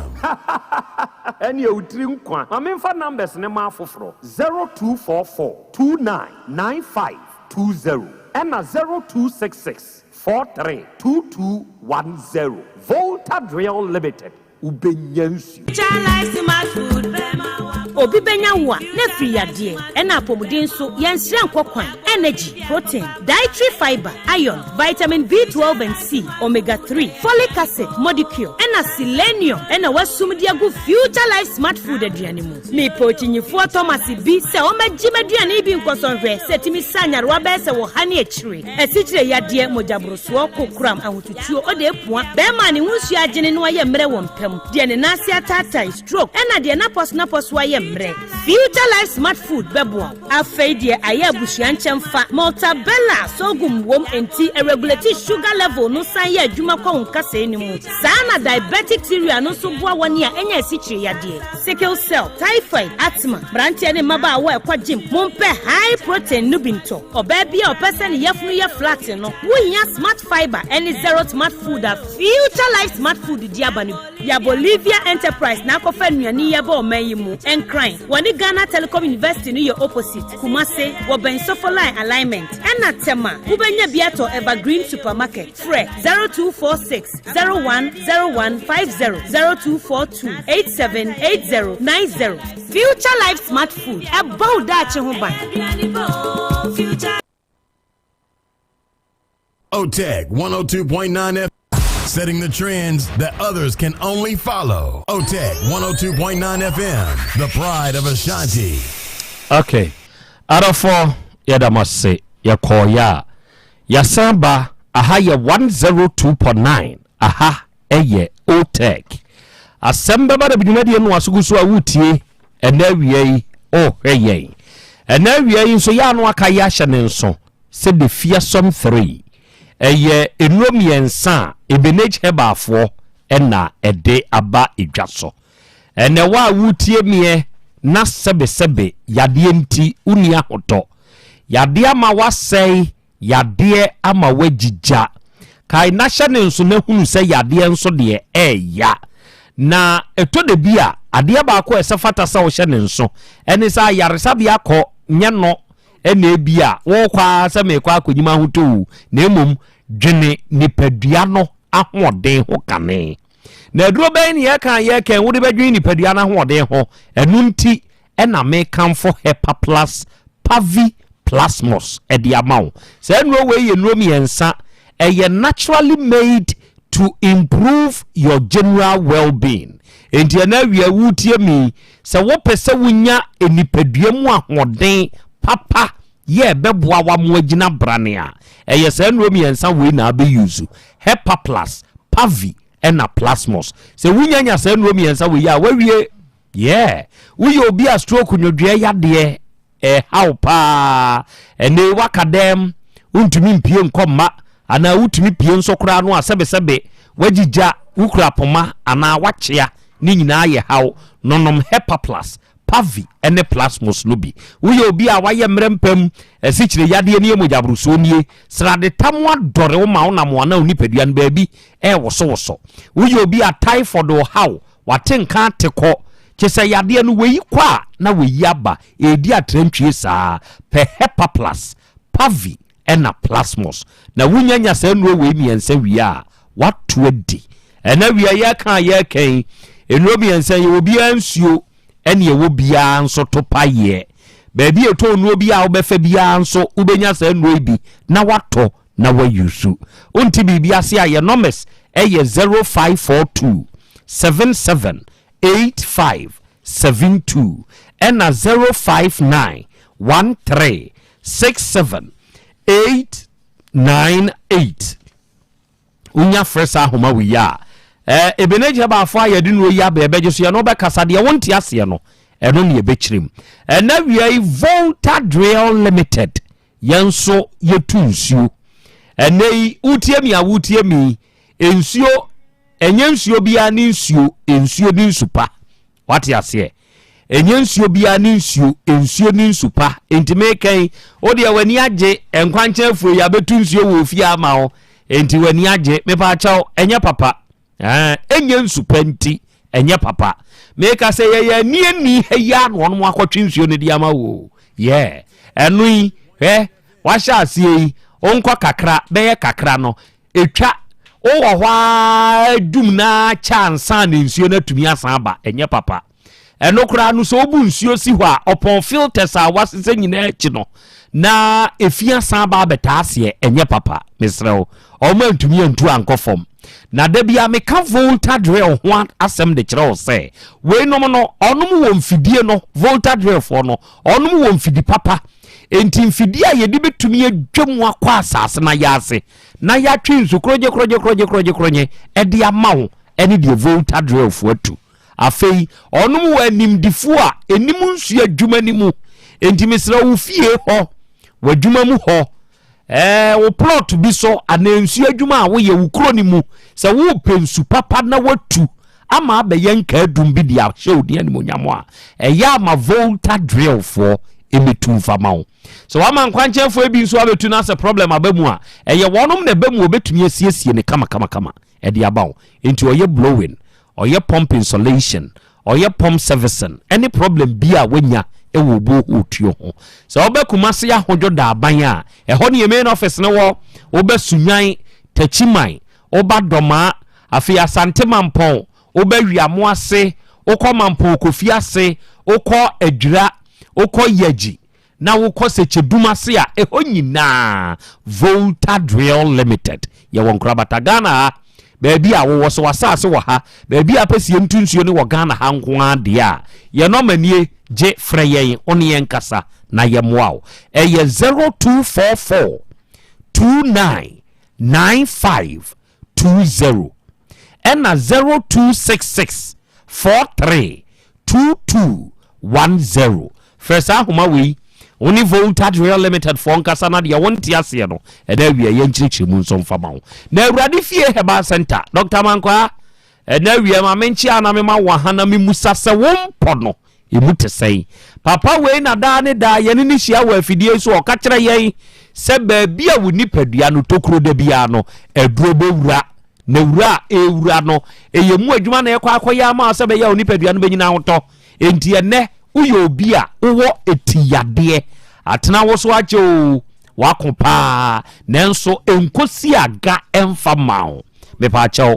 Ɛneɛ wo tiri nkwa. Ma memfa numbers no ma afoforɔ, 0244 29 95 20 ɛna 0266 43 2210. Volta Driel Limited, wobɛnya nsuo. Obi bɛnya wo a, na afiri yadeɛ, ɛna apɔmuden nso, yɛnsrɛ nkɔ kwan. Energy, protein, dietary fiber, iron, vitamin B12 and C, omega 3, folic acid, modicure, ɛna selenium ɛna wasum de agu Future Life Smart Food aduane mu. Mepɛ okyinyifoɔ Thomas bi sɛ ɔmmɛgye m'aduane yi bi nkɔsɔ nhwɛ sɛ ɛtumi sa nyarewa bɛyɛ sɛ wɔ ha ne akyire. Asikyire yadeɛ, mogyaborosoɔ, kokoram, ahotutuo, ɔde apua, bɛrima a ne ho nsuo agyene na wayɛ mmerɛ wɔ mpam, deɛ ne nan ase ataatae, stroke, ɛna deɛ n'apɔso n'apɔso ayɛ mmerɛ. Future Life Smart Food bɛboa wo. Afei deɛ ayɛ abusua nkyɛmfa, Maltabella sorghum wom nti ɛregulate sugar level no san yɛ adwuma kɔ wo nkasɛɛ no mu. Saa na diabetic cereal no nso boa wɔn a ɛnya asikyire yadeɛ, sickle cell, typhoid, asthma, mmeranteɛ ne mmabaawa a ɛkɔ gym, mompɛ high protein no bi ntɔ. Ɔbaa bi a ɔpɛ sɛ ne yafunu yɛ flat no, wohia smart fiber ɛne zero smart food a Future Life Smart Food di aba no bi. Ya Bolivia Enterprise na akɔfa nnuane yi aba ɔman yi mu. Nkran, wɔne Ghana Telecom University no yɛ opposite. Kumase, wɔbɛn Sofoline Alignment. Ɛna Tema, wobɛnya bi atɔ Evergreen Supermarket. Frɛ 0246 010150, 0242 878090. Future Life Smart Food, ɛbɔ wo daakye ho ban. OTEC 102.9 F, setting the trends that others can only follow. OTEC 102.9 FM, the pride of Ashanti. Okay. Adɔfoɔ, yɛda mo ase. Yɛkɔɔyɛ a yɛasan ba. Aha yɛ 102.9, aha ɛyɛ OTEC. Asɛm bɛba da dwumadie no asogu so a wotie ɛnɛ awia yi, ɔrehwɛ yɛn ɛnɛ awia yi nso yɛ ano aka yɛ ahyɛ ne nso sɛ de Fiasɔm 3 ɛyɛ nnuro mmiɛnsa a Ebenage Herbalfoɔ ɛna ɛde aba edwa so. Ɛnɛ wa a wotie meɛ na sɛbesɛbe yadeɛ nti wonni ahotɔ, yadeɛ ama wasɛe, yadeɛ ama wagyigya, kae na hyɛ ne nso na hunu sɛ yadeɛ nso deɛ ɛɛya na ɛtɔ da bi a adeɛ baako a ɛsɛ fata sɛ wohyɛ ne nso ɛne sɛ ayaresabea kɔ nyɛ no ɛna ebi a wɔrekɔ ara sɛ merekɔ akɔnyim ahotɔ o, na mmom dwene nipadua no ahoɔden ho kane. Na aduro bɛn ne yɛka yɛkɛn wode bɛdwene nipadua no ahoɔden ho? Ɛno nti ɛna mekamfo Hepa Plus Pavi Plasmos ɛde ama wo. Saa nnuro wei yɛ nnuro mmiɛnsa, ɛyɛ naturally made to improve your general well-being. Enti ɛna awia wotie mi sɛ wopɛ sɛ wonya nipadua mu ahoɔden papa yɛ ɛbɛboa wa mo agyina brane a, ɛyɛ saa nnuro mmiɛnsa wei na abɛuse: Hepa Plus, Pavi ɛna Plasmos. Sɛ wonya saa nnuro mmiɛnsa wei a, wawie. Yeah, woyɛ obi a stroke nwodwoɛ yadeɛ ɛhaw paa, ɛnɛ waka dɛm, wontumi mpie nkɔ mma anaa wotumi pie nso koraa no a, sɛbesɛbe wagyigya, wokura poma anaa wakyea, ne nyinaa yɛ haw, nonom Hepa Plus, Pavi ne Plasmos no bi. Woyɛ obi a wayɛ mmerɛ mpam, asikyire yadeɛ ne mogyaborɔsoɔ nie, sradetam adɔre wo ma wo nam ana wo nipadua no baabi ɛɛwosowoso, woyɛ obi a typhoid ɔhaw, wate nka ate kɔ kye sɛ yadeɛ no wɔyi kɔ a na wɔyi aba, ɛredi atrantwie saa, pɛ Hepa Plus, Pavi ɛna Plasmos. Na wonyanya saa nnuro wei mmiɛnsa wie a, wato adi. Ɛna wie yɛka a yɛkɛn nnuro mmiɛnsa yi, obiara nsuo ɛne ɛwɔ biara nso to pa yɛ baabi ɛtɔ nnuro bi a wobɛfa biara nso wobɛnya saa nnuro yi bi na watɔ na wayusu. Wonti biribi ase a, yɛ numbers ɛyɛ 0542 77 85 72 ɛna 059 13 67 8 98. Wonya frɛ saa ahoma wei a, Ebenage baafo a yɛde no yi aba ɛbɛgye so yɛno wobɛkasa deɛ wonte aseɛ no, ɛno ne yɛbɛkyerɛ mu. Ɛna wia yi, Volta Drill Limited. Yɛn nso yɛtu nsuo. Ɛnnɛ yi, wotie me a wotie me yi, nsuo, ɛnyɛ nsuo biara ne nsuo, nsuo ne nsu pa. Wate aseɛ? Ɛnyɛ nsuo biara ne nsuo, nsuo ne nsu pa. Enti meka yi, wo deɛ w'ani agye, nkwankyɛn afuo yi abɛtu nsuo wɔ ofie ama wo, enti w'ani agye. Mepaakyɛw, ɛnyɛ papa. Ɛɛ, ɛnyɛ nsu pa nti, ɛnyɛ papa. Meka sɛ yɛyɛ ani ani ha yi ara na wɔn akɔtwe nsuo no de ama wo. Yɛ, ɛno yi, hwɛ, wahyɛ aseɛ yi, wonkɔ kakra, bɛyɛ kakra no, Ɛtwa, wowɔ hɔ ara dum no ara kyɛ ansa na nsuo no atumi asan aba. Ɛnyɛ papa. Ɛno koraa no, sɛ wobu nsuo si hɔ a, ɔpɔn filters a wasesɛ nyinaa akyi no, na efi asan aba abɛtaa aseɛ. Ɛnyɛ papa. Mesrɛ wo, wɔn antumi antu ankɔ fam. Na da biara meka Volta drill ho asɛm de kyerɛ wo sɛ, weinom no, wɔnom wɔ mfidie no, Volta drillfoɔ no, wɔnom wɔ mfidi papa. Enti mfidie a yɛde bɛtumi adwa mu akɔ asase no ayɛ ase na yɛatwe nsu korogye korogye korogye korogye korogye de ama wo ne deɛ Volta drillfoɔ atu. Afei, ɔnom wɔ animdefoɔ a ɛnim nsuo adwuma no mu. Enti mesrɛ wo fie hɔ, w'adwuma mu hɔ, ɛɛ wo plot bi so anaa nsuo adwuma a woyɛ wo kuro no mu, sɛ wopɛ nsu papa na watu ama abɛyɛ nkaadum bi de ahyɛ wo din animuonyam a, ɛyɛ ama Volta drillfoɔ ɛmɛtu mfa ma wo. Sɛ wama nkwankyɛnfoɔ bi nso abɛtu na sɛ problem aba mu a, ɛyɛ wɔnom na ɛba mu wɔbɛtumi asiesie no kamakamakama ɛde aba wo. Enti ɔyɛ blowing, ɔyɛ pump insulation, ɔyɛ pump servicing ɛne problem bi a wanya ɛwɔ borehole tuo ho. Sɛ wobɛ Kumasi Ahodwo Daaban a, ɛhɔ ne yɛ main office no wɔ. Wobɛ Sunyan, Takyiman, woba Dɔmaa, afei Asante Mampɔn, wobɛ Wiamoase, wokɔ Mampɔn Kofi ase, wokɔ Adwira, wokɔ Yagyi, na wokɔ Sekyedum ase a, ɛhɔ nyinaa Volta Drill Limited. Yɛwɔ nkorabata Ghana ha, baabi a wowɔ, sɛ w'asaase wɔ ha, baabi a apɛ sɛ yɛntu nsuo no wɔ Ghana ha nko ara deɛ a, yɛn nɔma nie, gye frɛ yɛn, wo ne yɛn nkasa na yɛmmoa wo. Ɛyɛ 0244 29 95 20 ɛna 0266 43 22 10. Frɛ saa ahoma wei, wo ne Voltage Rail Limited foɔ nkasa na deɛ wonte aseɛ no, ɛna awia yɛ nkyerɛkyerɛ mu nso mfa ma wo. Na Awurade Fie Herbal Center, Dr. Mankwaa, ɛna awia ma menkyea na mema wo aha na memusa sɛ wo mpɔ no Emu te sɛn? Papa wei na daa ne daa yɛne no hyia wɔ afidie yi so, ɔka kyerɛ yɛn sɛ baabi a wo nipadua no tokuro da biara no, aduro bɛwura. Na wura a ɛrewura no, ɛyɛ mu adwuma na ɛkɔ akɔyɛ ama wo sɛ bɛyɛ a wo nipadua no bɛnyina ahotɔ. Enti ɛnnɛ, woyɛ obi a wowɔ eti yadeɛ, atena wo so akyɛ oo, wako paa, nanso ɛnkɔsi aga ɛmfa mma wo. Mepaakyɛw,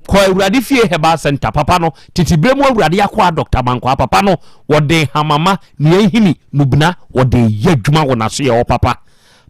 kɔ Awurade Fie Herbal Center, papa no, tete berɛ mu Awurade akoa Dɔkta Mankwaa, papa no, wɔde hamama, nua nhini, nubena, wɔde yɛ adwuma wɔ n'asoyɛ hɔ papa.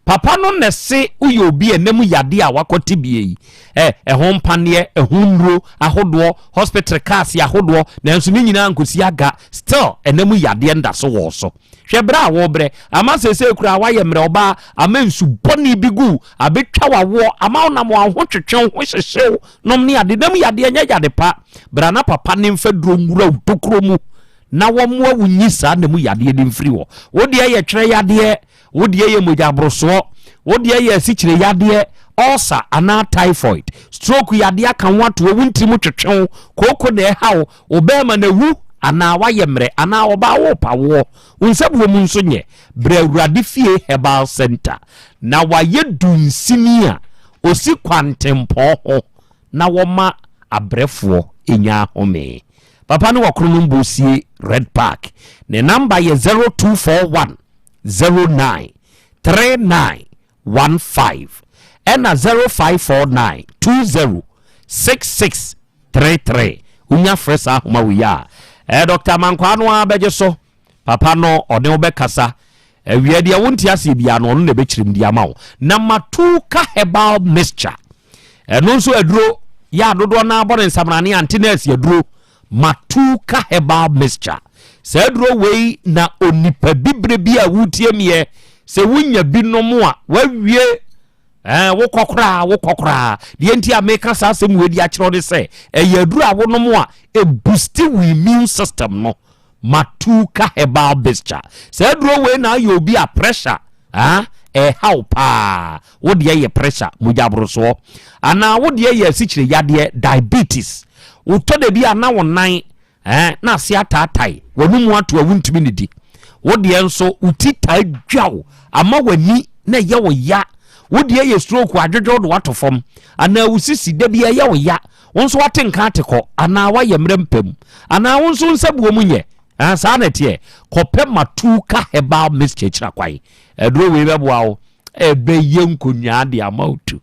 Papa no na ɛse woyɛ obi a ɛnam yadeɛ a wakɔ tebea yi, ɛ, ɛho mpaneɛ, ɛho nnuro ahodoɔ, hospital cars ahodoɔ, nanso ne nyinaa nkɔsi aga, still ɛnam yadeɛ nda so wɔ so. Hwɛ brɛ a wobrɛ ama seesei koraa woayɛ mmerɛ ɔbaa ama nsu bɔne bi gu abɛtwa w'awoɔ ama wonam w'ahotwetwe wo ho hyehye wo nom ne ade nam yadeɛ nyɛ yade pa bra na papa ne mfa duro nwura wo tokuro mu na wɔmmoa wo nyi saa na mu yadeɛ no mfiri hɔ wo deɛ yɛ twerɛ yadeɛ wo deɛ yɛ mogya aborosoɔ wo deɛ yɛ asikyire yadeɛ ulcer anaa typhoid stroke yadeɛ aka ho atoɔ wo ntiri mu twetwe wo kooko na ɛha wo Wo bɛɛma no awu anaa wayɛ mmerɛ anaa ɔbaa worepa woɔ, wo nsabuo mu nso nyɛ, brɛ Awurade fie Herbal Centre na wayɛ dunsini a ɔsi kwantempɔn ho na wɔma abrɛfoɔ nya ahome. Papa no wɔ Kronom Bosie Red Park. Ne number yɛ 0241 09 39 15 ɛna 0549 20 66 33 wonya frɛ saa ahoma wei a ɛɛ Dr. Amankwaa no ara bɛgye so papa no ɔne wo bɛkasa awia deɛ wonte aseɛ biara no ɔno na ɛbɛkyerɛ mu de ama wo na matuka herbal mixture ɛno nso aduro yɛ a dodoɔ no abɔ ne nsamrane ante nurse aduro Matuka herbal mixture. Saa aduro wei na onipa bibire bi a wotie meɛ sɛ wonya bi nom a wawie ɛɛ wokɔ koraa wokɔ koraa. Deɛ nti a meka saa asɛm wei de akyerɛ ne sɛ ɛyɛ aduro a wonom a ɛbusti wo immune system no. Matuka herbal mixture. Saa aduro wei na ayɛ obi a pressure ah, ɛreha wo paa. Wo deɛ yɛ pressure, mogyaborosoɔ, anaa wo deɛ yɛ asikyire yadeɛ, diabetes. Wotɔ da bi a na wo nan eh, na ase ataatae, w'anomu ato a wontumi nnidi. Wo deɛ nso wo ti taa dwa wo, ama w'ani na ɛyɛ wo ya. Wo deɛ yɛ stroke adwodwo de wato fam, anaa wo sisi da bi ɛyɛ wo ya. Wo nso wate nka ate kɔ, anaa woayɛ mmerɛ mpa mu, anaa wo nso wo nsa buo mu nyɛ. Ah, saa na ɛteɛ. Kɔpɛ Matuka Herbal Mixture kyira kwan. Aduro wei bɛboa wo. Ɛbɛyɛ nkonnwaa de ama wo tu.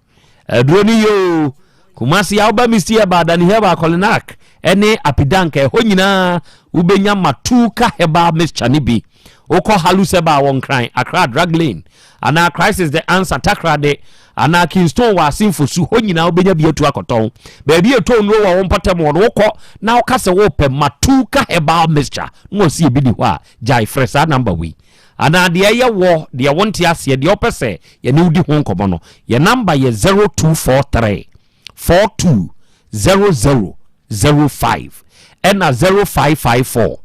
Aduro no yɛ o. Kumasi a woba Misty Herbal, Dani Herbal, Kolinak ne Apidanka ɛhɔ nyinaa wobɛnya Matuka Herbal Mixture no bi. Wokɔ Halus Herbal wɔ Nkran, Accra Drug Lane anaa Crisis The Answer Takoradi anaa Kingstone wɔ Ase Nfosu hɔ nyinaa wobɛnya bi atu akɔtɔn. Baabi a ɛtɔ nnuro wɔ wo mpɔtam hɔ no wokɔ na woka sɛ wopɛ Matuka Herbal Mixture na wɔsi ebi ni hɔ a, gyae frɛ saa namba wei. Anaa deɛ ɛyɛ wɔ, deɛ wonte aseɛ, deɛ wopɛ sɛ yɛne wo di ho nkɔmmɔ no, yɛn namba yɛ 0243 42 00 05 ɛna 0554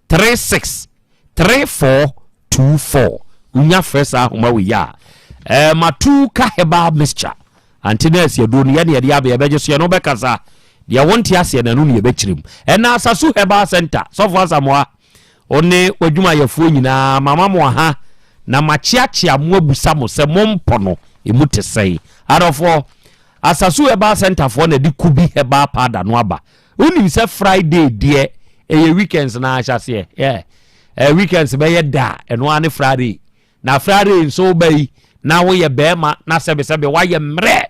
36 34 24. Wonya frɛ saa ahoma wei a, ɛɛ Matuka Herbal Mixture, Ante Nurse aduro no yɛne yɛde abɛ yɛbɛgye so yɛne wobɛkasa deɛ wonte aseɛ no ɛno ne yɛbɛkyerɛ mu. Ɛna Asasu Herbal Center, Sɔfo Asamoah, Wo ne w'adwumayɛfoɔ nyinaa, mama mo aha, na makyeakyea mo abusa mo sɛ mo mpɔ no, emu te sɛn? Adɔfoɔ, Asasu Herbal Centre foɔ na ɛde Kubi Herbal Powder no aba. Wonim sɛ Friday deɛ, ɛyɛ weekends no ara ahyɛaseɛ. Yeah. Eh, weekends bɛyɛ da a, ɛno ara ne Friday. Na Friday nso woba yi, na woyɛ bɛrima, na sɛbesɛbe woayɛ mmerɛ.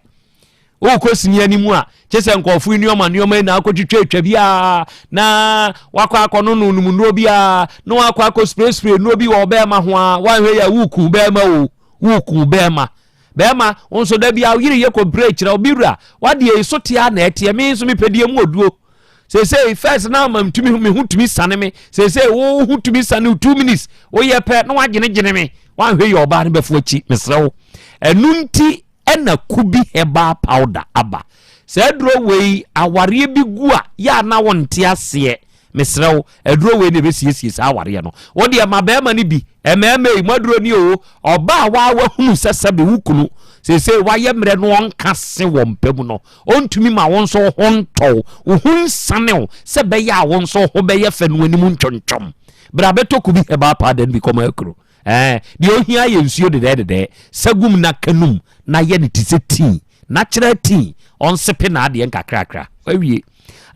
Wokɔ sini anim a, kyɛ sɛ nkurɔfo yi nneɛma nneɛma yi na akɔtwitwa atwa bi a, na wakɔ akɔ no no nom nnuro bi a, na wakɔ akɔ spray spray nnuro bi wɔ bɛrima ho a, wanhwɛ yɛ woku bɛrima o, woku bɛrima. Bɛrima, wo nso da bi a woyere yɛ kɔmpire kyerɛ wo, me wura, wadeɛ yi so teɛ na ɛteɛ, me nso mepɛ deɛ mu oduo. Seesei first na ama ntumi me ho tumi sane me. Seesei wo ho tumi sane wo 2 minutes woyɛ pɛ na wagyenegyene me. Wanhwɛ yɛ ɔbaa no bɛfo akyi, mesrɛ wo. Ɛno nti ɛna Kubi herbal powder aba. Saa aduro wei awareɛ bi gu a yɛ a na wonte aseɛ. Mesrɛ wo, aduro wei na ɛbɛsiesie saa awareɛ no. Wo deɛ ma bɛrima no bi. Mmarima yi, mo aduro ni o. Ɔbaa a waa wahunu sɛ sɛbe wo kunu seesei wayɛ mmerɛ no ɔnka se wɔ mpa mu no, ɔntumi ma wo nso wo ho ntɔ wo, wo ho nsane wo sɛ bɛyɛ a wo nso wo ho bɛyɛ fɛ no anim ntwontwom. Bra bɛtɔ Kubi herbal powder no bi kɔma akuro. Ɛɛ, deɛ ohia yɛ nsuo dedɛɛdedɛɛ. Sa gum na ka num na yɛ no te sɛ tii. Natural tea. Ɔnsepe n'adeɛ nkakrakra. Wawie.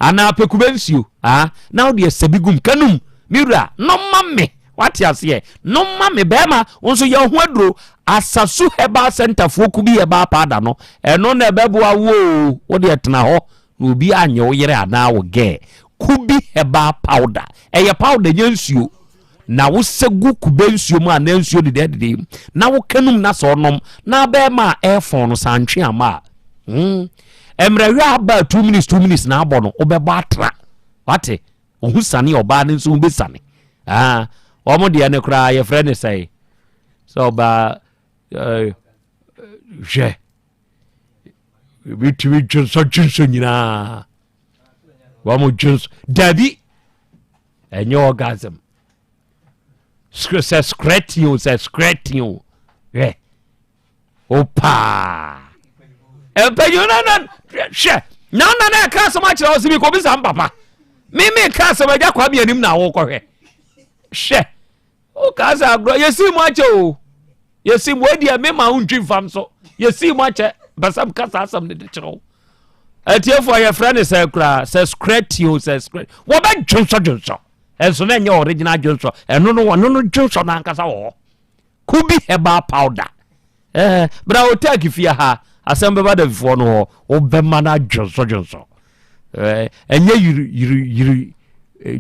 Anaa pɛ kube nsuo, aa, na wo deɛ sa bi gum ka num. Me wura, nom ma me. Wate aseɛ? Nom ma me. Bɛrima, wo nso yɛ wo ho aduro. Asasu Herbal Centre foɔ kubi herbal powder no, ɛno na ɛbɛboa wo o. Wo deɛ tena hɔ na obi anyɛ wo yere anaa wo gɛɛ. Kubi herbal powder. Ɛyɛ powder, nyɛ nsuo. Na wosɛ gu kube nsuo mu anaa nsuo dedɛɛdedɛ mu na woka num na sɛ ɔnom na bɛrima a ɛrefɔn no san ntwe ama a, mmerɛ hwɛ aba 2 minutes 2 minutes na abɔ no wobɛbɔ atra wate ohu sane ɔbaa no nso wobɛsane. Ah, wɔn deɛ no koraa yɛfrɛ ne sɛe sɛ ɔbaa hwɛ bitumi dwonsɔ dwonsɔ nyinaa wɔn dwonsɔ dabi. Ɛnyɛ orgasm sɛ scratching o, sɛ scratching o, hwɛ o paa mpanyin na na hwɛ na na na ɛka asɛm akyerɛ wo sɛ mekɔbisa m papa me meka asɛm agya kwa me anim na wokɔhwɛ hwɛ. Wokaa sɛ agorɔ yɛsii mu akyɛ o, yɛsii mu adiɛ me ma wontwi mfam so yɛsii mu akyɛ mpɛ sɛ mka saa asɛm no de kyerɛ wo. Atiefoɔ yɛfrɛ ne sɛ koraa sɛ skrɛti o, sɛ skrɛti wɔbɛdwonsɔ dwonsɔ ɛnso na ɛnyɛ original dwonsɔ ɛno no wɔno no dwonsɔ no ankasa wɔ hɔ. Kubi herbal powder ɛɛ bra otak fie ha asɛm bɛba davifoɔ no hɔ wobɛma no adwonsɔ dwonsɔ ɛɛ ɛnyɛ yiri yiri yiri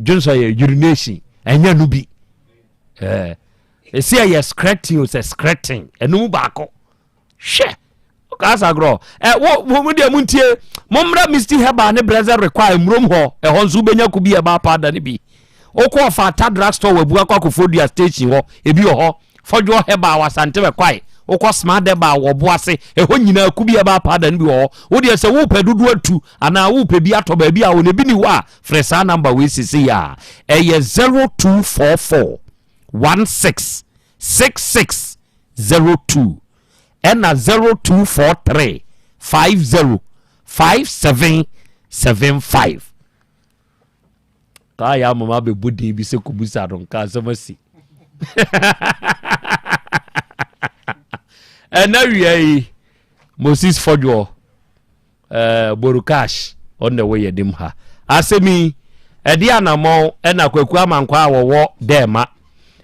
dwonsɔ yɛ urination ɛnyɛ no bi ɛɛ esi ɛyɛ scratching o sɛ scratching ɛno mu baako hwɛ ɔkaa agorɔ ɛ wo mo deɛ mo ntie mo mmra Misty Herbal ne Blessed Require mmurom hɔ ɛhɔ nso wobɛnya kubi herbal powder no bi. Wokɔ Ɔfata drug store wɔ Abuakwa Koforidua station hɔ ebi wɔ hɔ. Fɔdwoɔ Herbal wɔ Asante Bɛkwae. Wokɔ Smart Herbal wɔ Ɔboase ɛhɔ nyinaa kubi herbal powder no bi wɔ hɔ. Wo deɛ sɛ wopɛ dodoɔ atu anaa wopɛ bi atɔ baabi a wɔn ebi ni hɔ a frɛ saa number wei sesei a ɛyɛ 0244 16 66. 02 ɛna 0243 50 57 75. Kaa yɛ ama ma bɛbɔ din bi sɛ kɔbusa no nka asɛm asi. Ɛna wia yi Moses Fɔdwoɔ eh, Borukash ɔno na ɛwɔ yɛn anim ha. Asɛm yi ɛde anammɔn ɛna Kwaku Amankwa a wɔwɔ Dɛɛma.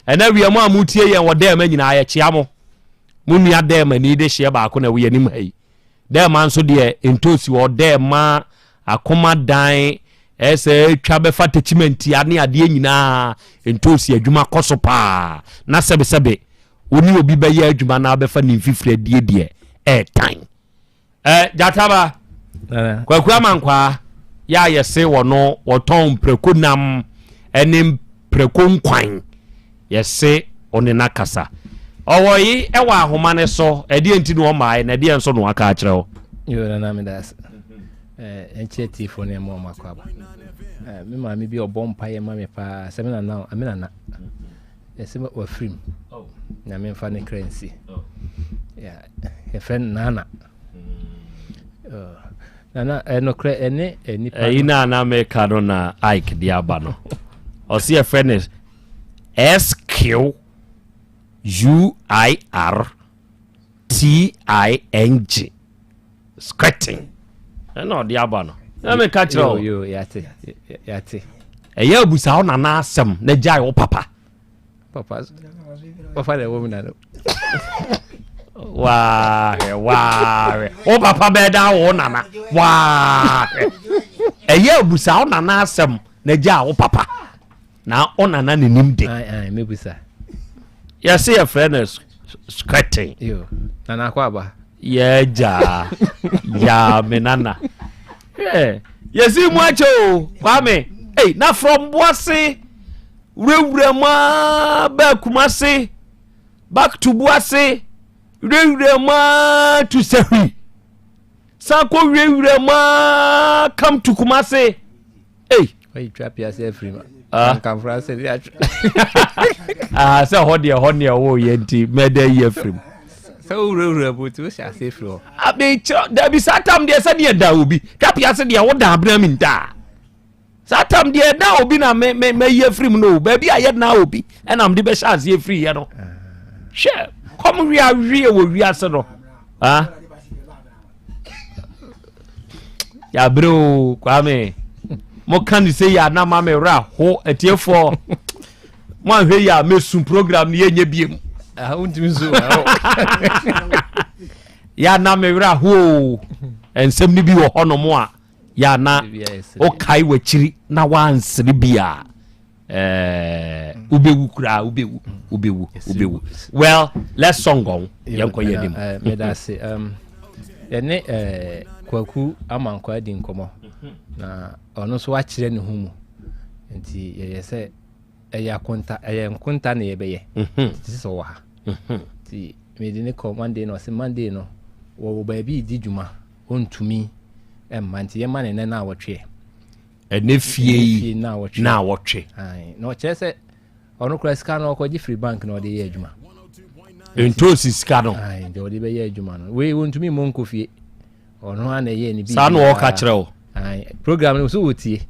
Ɛna wia mo a motie yɛn wɔ Dɛɛma nyinaa yɛkyea mo. Mo nua Dɛɛma ni de hyeɛ baako na ɛwɔ yɛn anim ha yi. Dɛɛma nso deɛ ntoosi wɔ Dɛɛma akoma dan ɛsɛ atwa bɛfa tɛkyimantia ne adeɛ nyinaa ntoosi adwuma kɔ so paa na sɛbesɛbe wo ne obi bɛyɛ adwuma na abɛfa ne mfifiri adie deɛ ɛɛtan. Ɛ gyataba Kwaku Amankwaa yɛ a yɛse wɔno wɔtɔn mprako nam ne mprako nkwan yɛse ɔne no akasa ɔwɔ yi ɛwɔ ahoma no so ɛdeɛ nti na ɔmaae na ɛdeɛ nso na waka akyerɛ wo. Yo nana meda ase. Eh, ɛnkyɛ tiefoɔ no ɛma ɔmo akɔ aba. Eh, me maame bi ɔbɔ mpaeɛ ma me paa sɛ me nana me nana. Yɛsɛ wafiri mu. Oh. Nyame mfa ne kra nsi. Oh. Yɛfrɛ no Nana. Mm. Oh. Nana ɛnokorɛ eh, ɛne eh, nipa. Ɛyi na na meka no na Ike de aba no. Ɔsi yɛfrɛ no S Q U I R T I N G. Squirting. Ɛna ɔde aba no. Na meka kyerɛ o. Yo yate yate. Ɛyɛ abusa wo nana asɛm na gyae wo papa. Papa papa na ɛwɔ mu nana. Waahwɛ waahwɛ wo papa bɛɛ da wo nana waahwɛ. Ɛyɛ abusa wo nana asɛm na gyae wo papa. Na wo nana ne nim de. Ayi ayi mebusa. Yɛse yɛfrɛ no squirting. Yo nana akɔ aba. Yɛgyaa yaa me nana. Yɛsi mu akyɛ o Kwame. Ei na from Boase wurawura mu aa bɛɛ Kumase back to Boase wurawura mu aa to Sahwi san kɔ wurawura mu aa come to Kumase. Ei. Wayi twa pia sɛ afiri ma. Ah. Nkamfra sɛ de atwa. Ah, sɛ hɔ deɛ hɔ neɛ wɔyɛ nti mɛda yi afiri mu. Sɛ wowurawura mu nti wohyɛ ase firi hɔ. Abekyerɛ dabi saa tam deɛ sɛ deɛ da obi twa pia sɛ deɛ woda abena mi ntaa. Saa tam deɛ da obi na me me mɛyi afiri mu no baabi a yɛ na obi ɛna mede bɛhyɛ ase afiri yɛ no. Hwɛ kɔm wia wie wɔ wiase no. Ah. Yɛabrɛ o Kwame. Moka ne sɛ yɛ a na ma me werɛ aho atiefoɔ. Moanhwɛ yi a mɛsu program no yɛnyɛ biem. Wontumi nsu. Yɛ a na me werɛ aho o. Nsɛm no bi wɔ hɔnom a yɛ a na wokae w'akyiri na woansere bi a. Eh, wobɛwu koraa wobɛwu wobɛwu wobɛwu well let's song on yɛnkɔ yɛ anim eh, meda ase um, yɛne eh, kwaku amankwaa di nkɔmmɔ mhm. na ɔno nso wakyerɛ ne ho mu nti yɛyɛ sɛ ɛyɛ akonta ɛyɛ nkonta na yɛbɛyɛ mhm. nti sɛ ɔwɔ ha mhm. nti mede ne kɔ monday no ɔsɛ monday no wɔwɔ baabi di dwuma ɔntumi mma nti yɛma ne nɛ no a wɔtweɛ Ɛnɛ fie yi naawɔtwe. Na ɔkyerɛ sɛ ɔno kora sika no ɔkɔgye firi bank na ɔde yɛ adwuma. Ntoosi sika no. Deɛ ɔde bɛyɛ adwuma no. Wei wɔntumi mmɔ nkɔ fie. Ɔno ara na ɛyɛ ne bi. Saa na ɔka kyerɛ wo. Program no so wɔtie.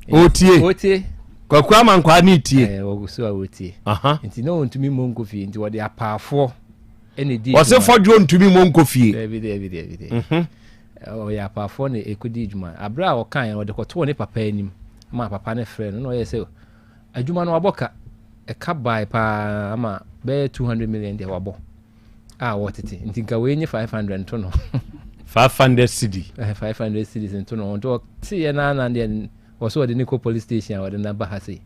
Ɔtie. Ɔtie. Kwaku Amankwaa ne tie. Ɛɛ so a wɔtie. Nti na ɔntumi mmɔ nkɔ fie nti wɔde apaafoɔ ɛna di. Ɔse fɔdwoɔ ntumi mmɔ nkɔ fie. Dabi dabi dabi dabi. Ɔyɛ apaafoɔ na ɛkɔdii dwuma. Aberɛ a ɔkaeɛ no, ɔde kɔtoo ne papa anim ma papa no frɛɛ no na ɔyɛɛ sɛ adwuma no wabɔ ka. Ɛka bae paa ama bɛyɛ 200 million deɛ wabɔ a wɔtete. Nti nka wei nye 500 nto no. 500 cedi. 500 cedis nto no. Nti ɔteeɛ no ara na deɛ wɔ so ɔde ne kɔ police station a ɔde no aba ha sei.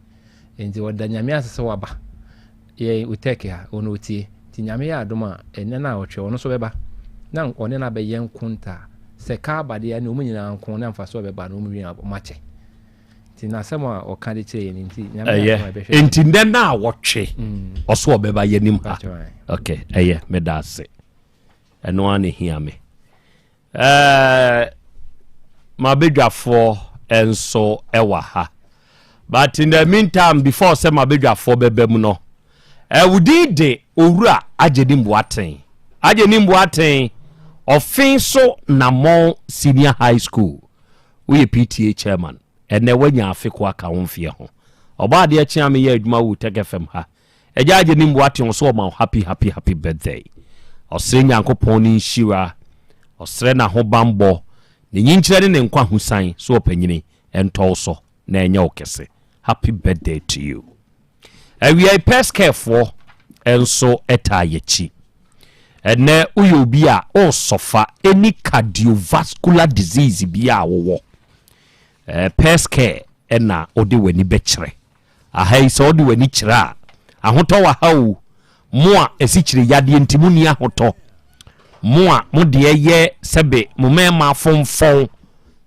Nti ɔda Nyame ase sɛ waba. Yɛn Utɛk ha, ɔno ɔtie. Nti Nyame yɛ adom a, ɛnnɛ naawɔtwe ɔno nso bɛba na ɔne no abɛyɛ nkonta. Sɛ kaa ba deɛ ɛne wɔn nyinaa nko na mfasoɔ bɛba na wɔn wie a wɔn akyɛ. Nti n'asɛm a ɔka de kyerɛ yɛn nti Nyame yɛ adom a yɛbɛhwɛ. Nti nnɛ naawɔtwe ɔso ɔbɛba yɛnim ha. Ok, ɛyɛ, meda ase. Ɛno ara na ɛhia me. Eh, m'abadwafoɔ nso wɔ ha. But in the meantime, before sɛ m'abadwafoɔ bɛba mu no, Eh, wo din de Owura Agyenim Boateng. Agyenim Boateng, Ɔfen so Namɔn Senior High School. Woyɛ PTA chairman. Ɛnnɛ woanya afe ko aka wo mfeɛ ho. Ɔbɔ adeɛ kye a meyɛ adwuma wɔ Utec FM ha. Agya Agyenim Boateng ɔso ɔma wo happy happy happy birthday. Ɔsrɛ Nyankopɔn ne nhyira, ɔsrɛ n'ahobanbɔ, ne nyinkyerɛ ne ne nkwa hosan so ɔpanyini ɛntɔ wo so na ɛnyɛ wo kɛse. Happy birthday to you. Awiei Pɛskɛfoɔ nso taa yɛakyi. Ɛnnɛ woyɛ obi a woresɔfa any cardiovascular disease bi a wowɔ, Pɛskɛ na wode w'ani bɛkyerɛ. Aha yi sɛ wode w'ani kyerɛ a, ahotɔ wɔ ha o. Mo a asikyire yadeɛ nti monni ahotɔ. Mo a mo deɛ yɛ sɛbe mo mmarima afomfɔn,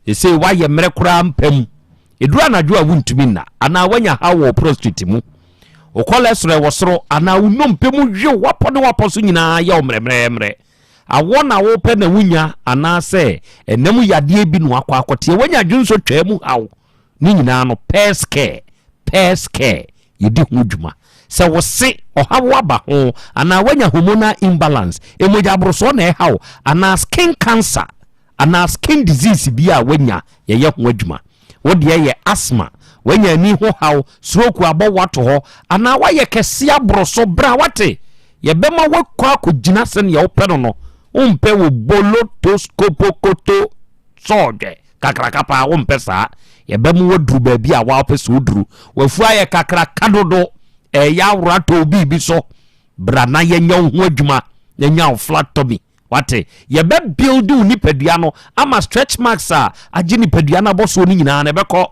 seesei woayɛ mmerɛ koraa mpa mu. Ɛduru anadwo a wontumi nna anaa woanya haw wɔ wo prostate mu, wo cholesterol wɔ soro anaa wo nnompe mu wew w'apɔ ne w'apɔ so nyinaa yɛ wo mmerɛmmerɛmmerɛ. Awɔ na wopɛ na wonya anaasɛ ɛna mu yadeɛ bi na wakɔ akɔteɛ woanya dwonsɔ twaa mu haw ne nyinaa no pairs care, pairs care yɛdi ho dwuma. Sɛ wo se ɔhaw aba ho anaa woanya hormonal imbalance, mogya aborosoɔ na ɛhaw anaa skin cancer anaa skin disease bi a woanya yɛyɛ ho adwuma. Wo deɛ yɛ asthma, woanya ani ho haw, stroke abɔ wo ato hɔ, anaa woayɛ kɛse aboro so, bra wate, yɛbɛma woakɔ akɔgyina sɛnea wopɛ no no, wompɛ wo bolotoskopokoto sɔɔdwɛ kakraka paa, wompɛ saa, yɛbɛma woaduru baabi a woapɛ sɛ woduru, wafu ayɛ kakraka dodo, ɛyɛ aworo atɔ wo biribi so, bra na yɛnyɛ wo ho adwuma na nya wo flat tummy. Wate? Yɛbɛ build wo nipadua no ama stretch marks a agye nipadua no abɔsoɔ no nyinaa no ɛbɛkɔ.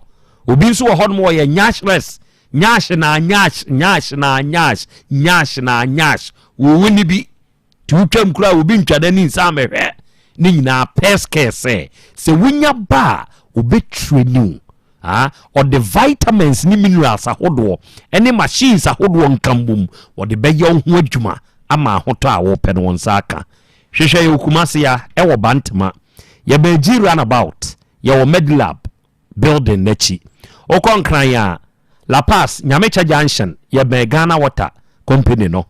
Obi nso wɔ hɔnom ɔyɛ nyashless, nyash na nyash, nyash na nyash, nyash na nyash. Wo ni bi, nti wotwam koraa obi ntwa n'ani nsa mɛhwɛ. Ne nyinaa pɛskɛ sɛ, sɛ wonya ba a, obɛtrain wo. Ah, ɔde vitamins ne minerals ahodoɔ ne machines ahodoɔ nkambom wɔde bɛyɛ wo ho adwuma ama ahotɔ a wopɛ no wo nsa aka. Hwehwɛ yɛwɔ Kumasi a, ɛwɔ Bantama. Yɛbɛn G Runabout, yɛwɔ Medilab building n'akyi. Wokɔ Nkran a, La Paz, Nyamekyɛ Junction, yɛbɛn Ghana Water Company no.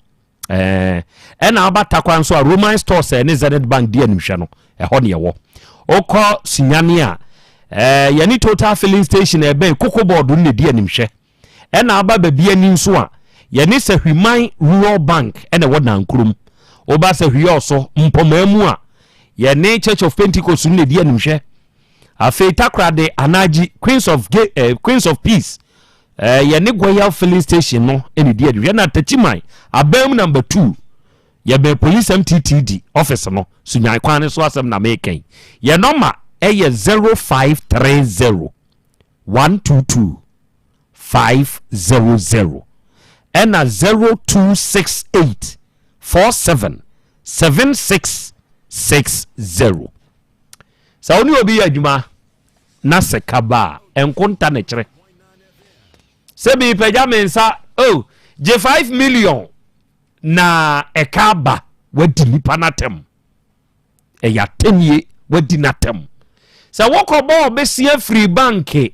Ɛɛ, ɛna aba Tarkwa nso a Roman Stores ɛne Zenith Bank di animhwɛ no, ɛhɔ ne ɛwɔ. Wokɔ Sunyani a, ɛɛ, yɛne Total Filling Station ɛbɛn Cocoa Board no na ɛdi animhwɛ. Ɛna aba baabi ani nso a, yɛne Sahwiman Rural Bank ɛna ɛwɔ Nankurom. Woba Sahwiɔso, Mpɔmaa mu a, yɛne Church of Pentecost no na ɛdi animhwɛ. Afei Takoradi, Anagye, Queens of, Ge eh, Queens of Peace Eh, yɛne Goyal filling station no na ɛdi adwuma na Takyiman aban mu number 2 yɛbɛn police MTTD office no so nyan kwan no so asɛm na meka yi. Yɛn nɔma ɛyɛ 0530 122 500 ɛna 0268 47 7660. Sɛ wo ne obi yɛ adwuma na sɛ ka ba a, nkonta na ɛkyerɛ. Sɛ mepagya me nsa, oh, gye 5 million na ɛka aba, wadi nipa no atɛm. Ɛyɛ atɛnie, wadi no atɛm. Sɛ wokɔbɔ ɔbɛsia firi banke,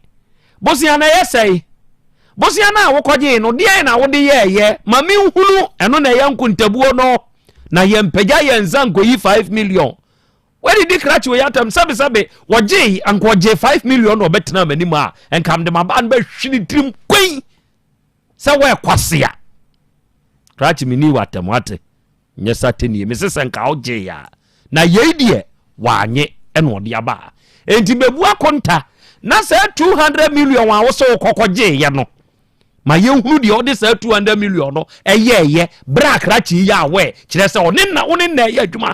bosea no ɛyɛ sɛe. Bosea no a wokɔgyee no, deɛn na wode yɛɛyɛ? Ma menhunu, ɛno na ɛyɛ nkontabuo no. Na yɛmpagya yɛn nsa nkɔyi 5 million. Wadidi krakye wei atam sɛbesɛbe wɔgyee anka ɔgyee 5 million na ɔbɛtena m'anim a nka mede m'abaa no bɛhwe ne tirim kwen sɛ wɔɛkwasea krakye menii w'atam wate nyɛ satanie mese sɛ nka wogyee a na yei deɛ wanye ɛna ɔde aba a enti bɛbu akonta na saa 200 million a wo sɛ wokɔkɔgyeeɛ no ma yɛnhunu deɛ ɔde saa 200 million no ɛyɛɛyɛ berɛ a krakye yi yɛ awɛ kyerɛ sɛ ɔne na wo ne na ɛyɛ adwuma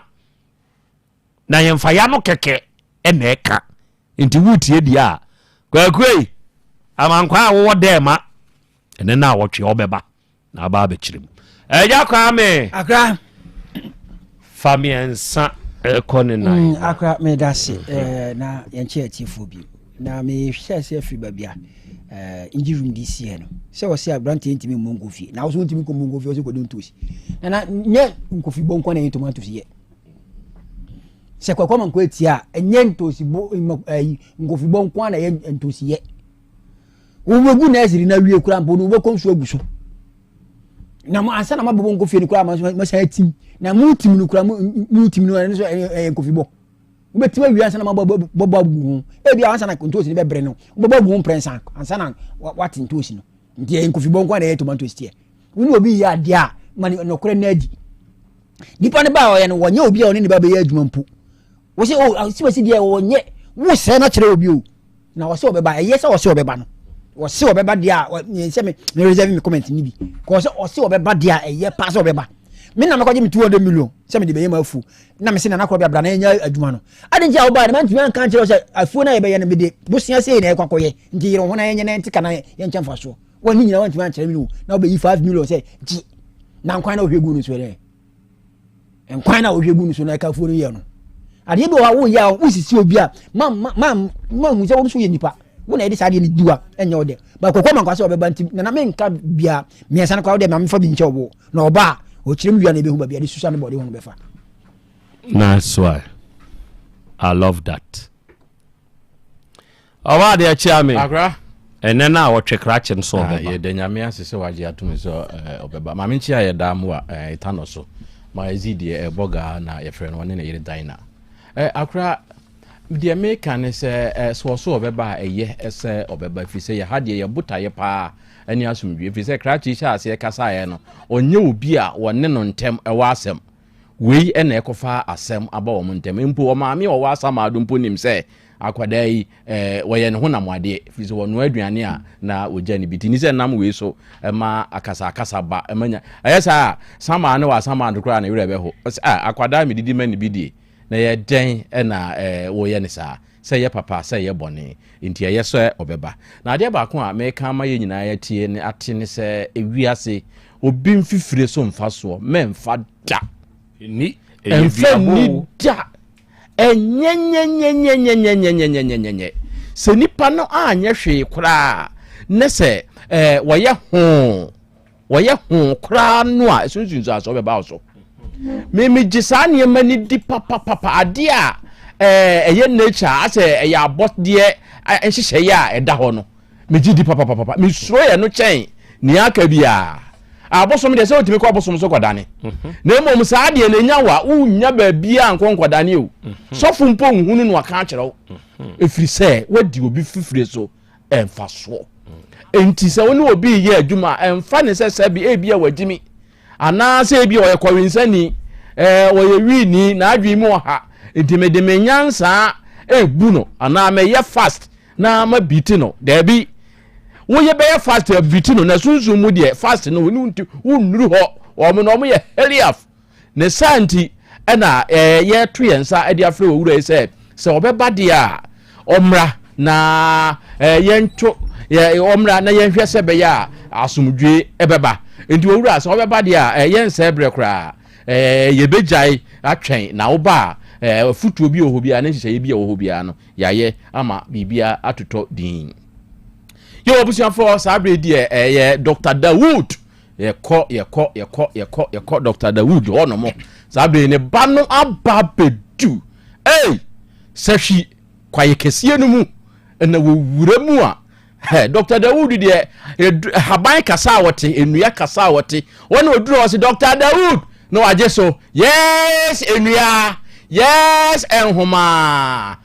na yɛmfa ya no kɛkɛ na ɛka nti wotie deɛ a kwakuei amankwa a wowɔ dɛɛ ma ɛne no a wɔtwe ɔbɛba na aba abɛkyerɛ mu ɛgya kwame akra fa mmiɛnsa ɛkɔ ne nan mm, akra meda se eh, na yɛnkyɛ atiefoɔ bio na mehyɛ ase afiri baabi a eh, engine room de siiɛ no sɛ ɔsɛ aberanteɛ ntumi mmɔ nkɔfie na wo so wontumi nkɔmmɔ nkɔfie ɔsɛ kɔdi ntosi na na nyɛ nkɔfi bɔ nkɔ na ɛyɛ tomatoes yɛ sɛ kɔkɔ ma nkɔ atia a ɛnyɛ ntosi bo ɛyi nkɔfi bɔ nko na ɛyɛ ntosi yɛ wobɛgu nɛɛsiri na awie kura mpo no wobɛkɔ nsuo agu so. Na mo ansa na mo abobɔ nkofie no koraa ma mo san atim. Na mo tim no koraa mo mo tim no ɛno nso ɛyɛ nkofi bɔ. Wobɛtim awie ansa na mo abɔ bɔbɔ agu ho. Ebi ansa na ntoosi no bɛbrɛ no wobɛbɔ agu ho mprɛnsa ansa na wate ntoosi no. Nti ɛyɛ nkofi bɔ nko na ɛyɛ tomatoes teɛ. Wo ne obi yɛ adeɛ a ma ne nɔkorɛ no adi. Nipa no ba a ɔyɛ no wɔnyɛ obi a ɔne ne ba bɛyɛ adwuma mpo. Wo sɛ o simasi deɛ wɔnyɛ wo sɛ no akyerɛ obi o. Na ɔsɛ ɔbɛba ɛyɛ sɛ ɔsɛ ɔbɛba no ɔsɛ ɔbɛba deɛ a sɛ me me reserve me comment ni bi kɔ sɛ ɔsɛ ɔbɛba deɛ a ɛyɛ paa sɛ ɔbɛba me na mekɔgye me 200 million sɛ mede bɛyɛ ma afuo na mese nana korɔ bi abra na ɛnyɛ adwuma no ade nti a wobaa no mantumi anka nkyerɛ sɛ afuo no a yɛbɛyɛ no mede bosea sei na ɛkɔ akɔyɛ nti yere ho na yɛnyɛ na ɛnte ka na yɛnkyɛ mfa soɔ wɔne nyina wantumi ankyerɛ me no na wobɛyi 5 million sɛ gye na nkwan na wohwɛ gu no so dɛ nkwan na wohwɛ gu no so na ɛka afuo no yɛ no adeɛ bi wɔ hɔ a woyɛ a wosisi obi a ma ma ma ma hu sɛ wo nso yɛ nipa wo na yɛde saa adeɛ no di wa ɛnyɛ wo dɛ ba kɔkɔ ma nkwa sɛ ɔbɛba nti nana menka bia mmiɛnsa no koraa wode ma mefa bi nkyɛ ɔbo na ɔba a ɔkyerɛ mu wia na ɛbɛhu baabi ade susa no bɔde ho no bɛfa. Nice one. I love that. Ɔba adeɛ kyea me. Akra. Ɛnɛ no a ɔtwe krakye no so ah, ɔbɛba. Yɛda Nyame ase sɛ wagye atom sɛ eh, ɔbɛba. Maame nkyia yɛ daa mmoa eh, ɛta no so. Ma ɛzi deɛ ɛbɔ gaa na yɛfrɛ no ɔne ne yere Dina. Eh, akra deɛ meka ne sɛ eh, sɛ ɔso ɔbɛba a ɛyɛ sɛ ɔbɛba ɛfiri sɛ yɛha deɛ yɛ botaeɛ paa ɛne asomdwie ɛfiri sɛ krakye hyɛ aseɛ kasaeɛ no ɔnyɛ obi a wɔne no ntɛm ɛwɔ asɛm. Wei na ɛkɔfa asɛm aba wɔn ntam. Mpo ɔmaame a ɔwɔ asamado mpo nim sɛ akwadaa yi eh, wɔyɛ ne ho nam adeɛ, firi sɛ wɔnoa aduane a na wɔgya ne bi. Nti ni sɛ nam wei so ɛma akasakasa ba, ɛma nya. Ɛyɛ saa a, samaa ne wɔ asamado koraa ne werɛ bɛho. Ɔsɛ ah, akwadaa medidi ma ne bi die, na ɛyɛ dɛn ɛna eh, wɔyɛ ne saa? Sɛ ɛyɛ papa, sɛ ɛyɛ bɔne, nti ɛyɛ sɛ ɔbɛba. Na adeɛ baako a meka ama yɛn nyinaa atie ne ate ne sɛ, ewiase, obi mfifire so mfasoɔ, mɛmfa da. Nni, ɛyɛ Ɛmfa nni duabɔ o. da. Ɛnyɛnyɛnyɛnyɛnyɛnyɛnyɛnyɛnyɛ. Sɛ nipa no anyɛ hwee koraa ne sɛ ɛɛ wɔyɛ hoo, wɔyɛ ho koraa no a ɛso nsunsuansoɔ bɛba wo so. Memegye saa nneɛma no di papapapa adeɛ a ɛyɛ nature asɛ ɛyɛ abɔdeɛ nhyehyɛeɛ a ɛda hɔ no megye di papapapa mesuro yɛ no kyɛn nea aka biara abosom deɛ sɛ wotumi kɔ abosom so kɔdane mhm. na mmom saa deɛ na ɛnya wa wonya baabiaa nkɔ nkɔdane o mhm. sɔfo mpo nhunu no aka akyerɛ wo mhm. ɛfiri sɛ woadi obi fifire so mfasoɔ nti sɛ wo ne obi reyɛ adwuma a ɛmfa ne sɛ sɛbi ebi a wagyimi anaasɛ ebi a ɔyɛ kɔwensani ɛɛ ɔyɛ wiini n'adwene mu ɔha nti mede me nyansaa ebu no anaa mɛyɛ fast na ma biiti no daabi woyɛ bɛyɛ fast abiti no na sunsun mu deɛ fast no wonnuru hɔ wɔn na wɔn yɛ heliaf Ne saa nti na yɛreto yɛn nsa de afrɛ owura yi sɛ sɛ ɔbɛba deɛ a ɔmmra na yɛnto ɔmmra na yɛnhwɛ sɛ ɛbɛyɛ a asomdwe ɛbɛba. Nti owura sɛ ɔbɛba deɛ a yɛnsɛe berɛ koraa yɛbɛgyae atwɛn na woba a afutuo bi wɔ hɔ biara ne nhyehyɛeɛ bi a ɛwɔ hɔ biara no yɛayɛ ama biribiara atotɔ din. Yɛwɔ abusuafoɔ saa berɛ deɛ ɛyɛ Dr. Dawood Yɛkɔ, yɛkɔ, yɛkɔ, yɛkɔ, yɛkɔ Dr. Dawood hɔ nom. Saa bere ne ba no aba abɛdu. Ei! Sahwi kwaeɛ kɛseɛ no mu na wɔwura mu a, hɛ, Dr. Dawood deɛ, haban kasa a wɔte, nnua kasa a wɔte, wɔn na wɔduru hɔ se, Dr. Dawood! Na wagye so, yes, nnua, yes, nhoma.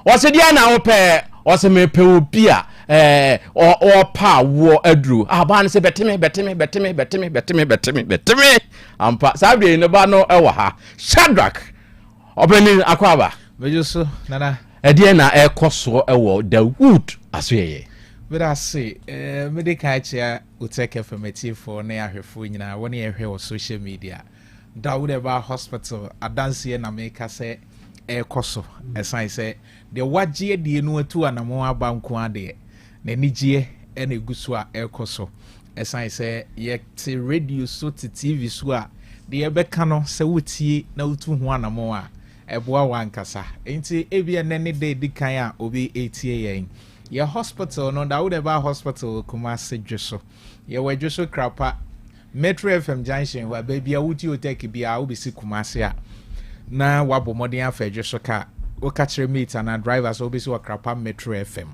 Ɔse deɛn na wopɛ? Ɔse mepɛ obi a ɛɛ ɔpa awoɔ aduro. Abaa no sɛ bɛteme bɛteme bɛteme bɛteme bɛteme bɛteme bɛteme. Ampa saa bere yi ne ba no ɛwɔ ha. Shadrack ɔpanin akwaaba. Bɛdwo so nana. Ɛdeɛn na ɛkɔ soɔ ɛwɔ Dawood asoɛyɛ? Meda ase. Ɛɛ mede kan akyia Otec FM atiefoɔ ne ahwɛfoɔ nyinaa wɔne yɛn hwɛ wɔ social media. Dawood Herbal Hospital adanseɛ na meka sɛ ɛrekɔ so. Ɛsan sɛ deɛ wagye adie no atu anamɔn aba nko ara deɛ, n'anigyeɛ na ɛgu so a ɛrekɔ so. Ɛsan sɛ yɛte radio so te TV so a, deɛ yɛbɛka no sɛ wotie na wotu ho anamɔn a, ɛboa w'ankasa. Enti ebia nnɛ ne da ɛdi kan a obi retie yɛn. Yɛ hospital no, Dawood Herbal Hospital wɔ Kumasi Dwoso. Yɛwɔ Dwoso Krapa. Metro FM junction hɔ a, baabi a wotie Otec biara, wobɛsi Kumasi a, na woabɔ mmɔden afa adwo so kaa. Woka kyerɛ mate anaa driver sɛ wobɛsi wɔ Krapa Metro FM.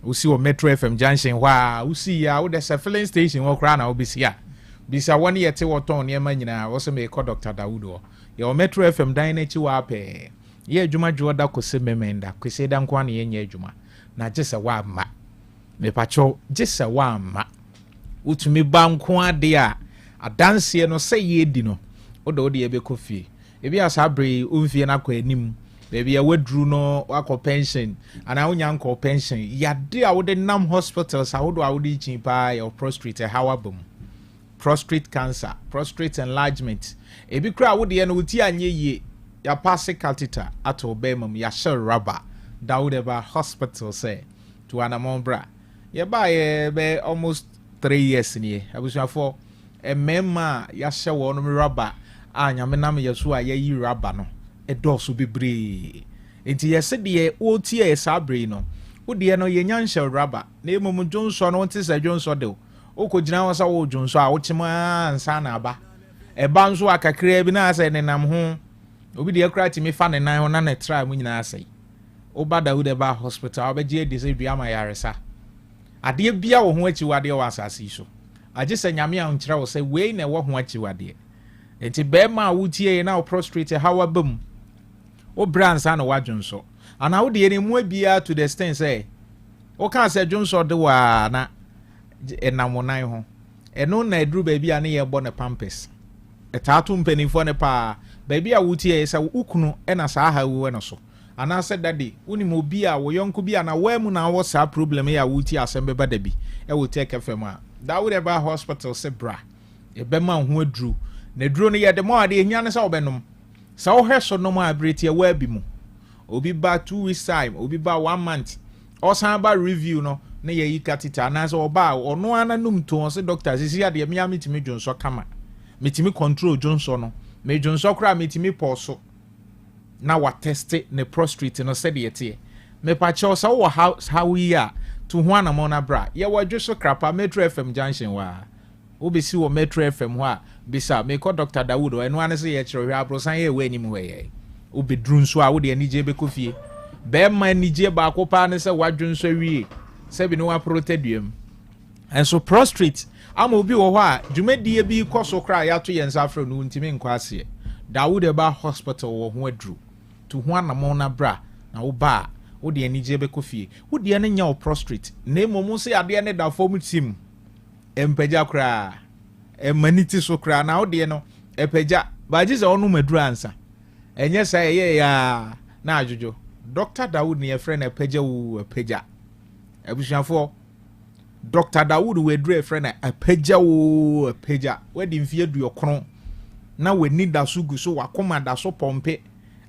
Wosi wɔ Metro FM junction hɔ a, wosi a, wode sɛ filling station hɔ koraa na wobɛsi a, Bisa wɔn yɛte wɔtɔn nneɛma nyinaa, wɔ sɛ merekɔ Dr. Dawood hɔ. Yɛwɔ Metro FM dan no akyi hɔ ara pɛɛ. Yɛ adwuma Dwoɔda kɔsi Memenda, Kwasiada nko ara na yɛnyɛ adwuma. Na gye sɛ woamma. Mepakyɛw, gye sɛ woamma. Wotumi ba nko ara deɛ a, adanseɛ no sɛ yɛredi no, wode wo deɛ bɛkɔ fie. Ebia saa bere yi wo mfeɛ no akɔ anim, baabi a woaduru no woakɔ pension anaa wonya nkɔɔ pension. Yade a wode nam hospitals ahodoɔ a wode rekyin paa yɛ prostrate ɛhaw aba mu. Prostrate cancer, prostrate enlargement. Ebi koraa wo deɛ no wo ti anyɛ yie, yɛapase catheter ato wo bɛrima mu, yɛahyɛ rubber da wo de ba hospital sɛ tu anamɔn bra. Yɛbaeɛ bɛyɛ almost 3 years nie. Abusuafoɔ, mmarima a yɛahyɛ wɔn rubber a Nyame nam yɛ so a yɛayi rubber no dɔɔso bebree. Nti yɛse deɛ wotie saa bere yi no, wo deɛ no yɛnya nhyɛ rubber na mmom dwonsɔ no wonte sɛ dwonsɔ de wo. Wokɔgyina hɔ sɛ woredwonsɔ a wokyem ara ansa na aba. Ɛba nso a kakraa bi na asɛ nenam ho. Obi deɛ koraa tumi fa ne nan ho na ne tra mu nyinaa asɛe. Woba Dawud Herbal Hospital a wobɛgye adi sɛ dua ma yaresa. Adeɛ bia wɔ ho akyiwadeɛ wɔ asase yi so. Agye sɛ Nyame ankyerɛ wo sɛ wei na ɛwɔ ho akyiwadeɛ. Nti bɛɛma a wotie yi na wo prostrate haw aba mu, wo brɛ ansa na woadwonsɔ. Anaa wo deɛ no emu abiaa to the extent sɛ wokaa sɛ dwonsɔ de wo a na ɛnam wo nan ho. Ɛno na ɛduru baabi a ne yɛbɔ no pampers. Ɛtaa to mpanimfoɔ no paa. Baabi a wotie yi sɛ wo kunu na saa haw yi wɔ no so. Anaasɛ daddy, wonim obi a, wo yɔnko bi a na woamu na wɔ saa problem yi a woretie asɛm bɛba da bi wɔ Tech FM a, Dawid Herbal Hospital se bra, yɛbɛma wo ho aduru. Na aduro no yɛde ma wo a, deɛ ɛhia ne sɛ wobɛnom. Sɛ wohwɛ so nom a, berɛ tiawaa bi mu, obi ba 2 weeks time, obi ba one month, ɔsan ba review no na yɛyi catheter anaasɛ ɔba a, ɔno ara n'anum to ɔse doctor, sisi adeɛ me ara metumi dwonsɔ kama, metumi control dwonsɔ no, medwonsɔ koraa metumi pɔɔ so. Na watɛste ne prostrate no sɛdeɛ ɛteɛ. Mepakyɛw sɛ wowɔ haw haw yi a, tu ho anamɔn na bra. Yɛwɔ Adwoso Krapa, Metro FM junction hɔ ara. Wobɛsi wɔ Metro FM hɔ a, bisa, merekɔ Doctor Dawood hɔ, ɛno ara ne sɛ yɛkyerɛ wo, hwɛ aborosan yi a ɛwɔ anim hɔ yi. Wobɛduru nso a, wode anigyeɛ bɛkɔ fie. Bɛrima anigyeɛ baako paa ne sɛ wadwonsɔ awie, sɛbi ne waporo tadua mu. Nso prostrate ama obi wɔ hɔ a dwumadie bi rekɔ so koraa a yɛato yɛn nsa afrɛ no wontumi nkɔ aseɛ. Dawood Herbal Hospital wɔ ho aduru. Tu ho anamɔn na bra na wo ba a wode anigyeɛ bɛkɔ fie. Wo deɛ no nyɛ wo prostrate na mmom wo se adeɛ no da fam tim, ɛmpagya koraa, ɛmma ne ti so koraa na wo deɛ no ɛpagya but gye sɛ wonom aduru ansa. Ɛnyɛ saa ɛyɛɛyɛ a na adwodwo. Doctor Dawood na yɛfrɛ no apagya oo apagya. Abusuafoɔ. Dɔkta Dawood wɔ aduru a yɛfrɛ no apagya oo apagya. Wadi mfeɛ 90 na w'ani da so gu so, w'akoma da so pɔmpe,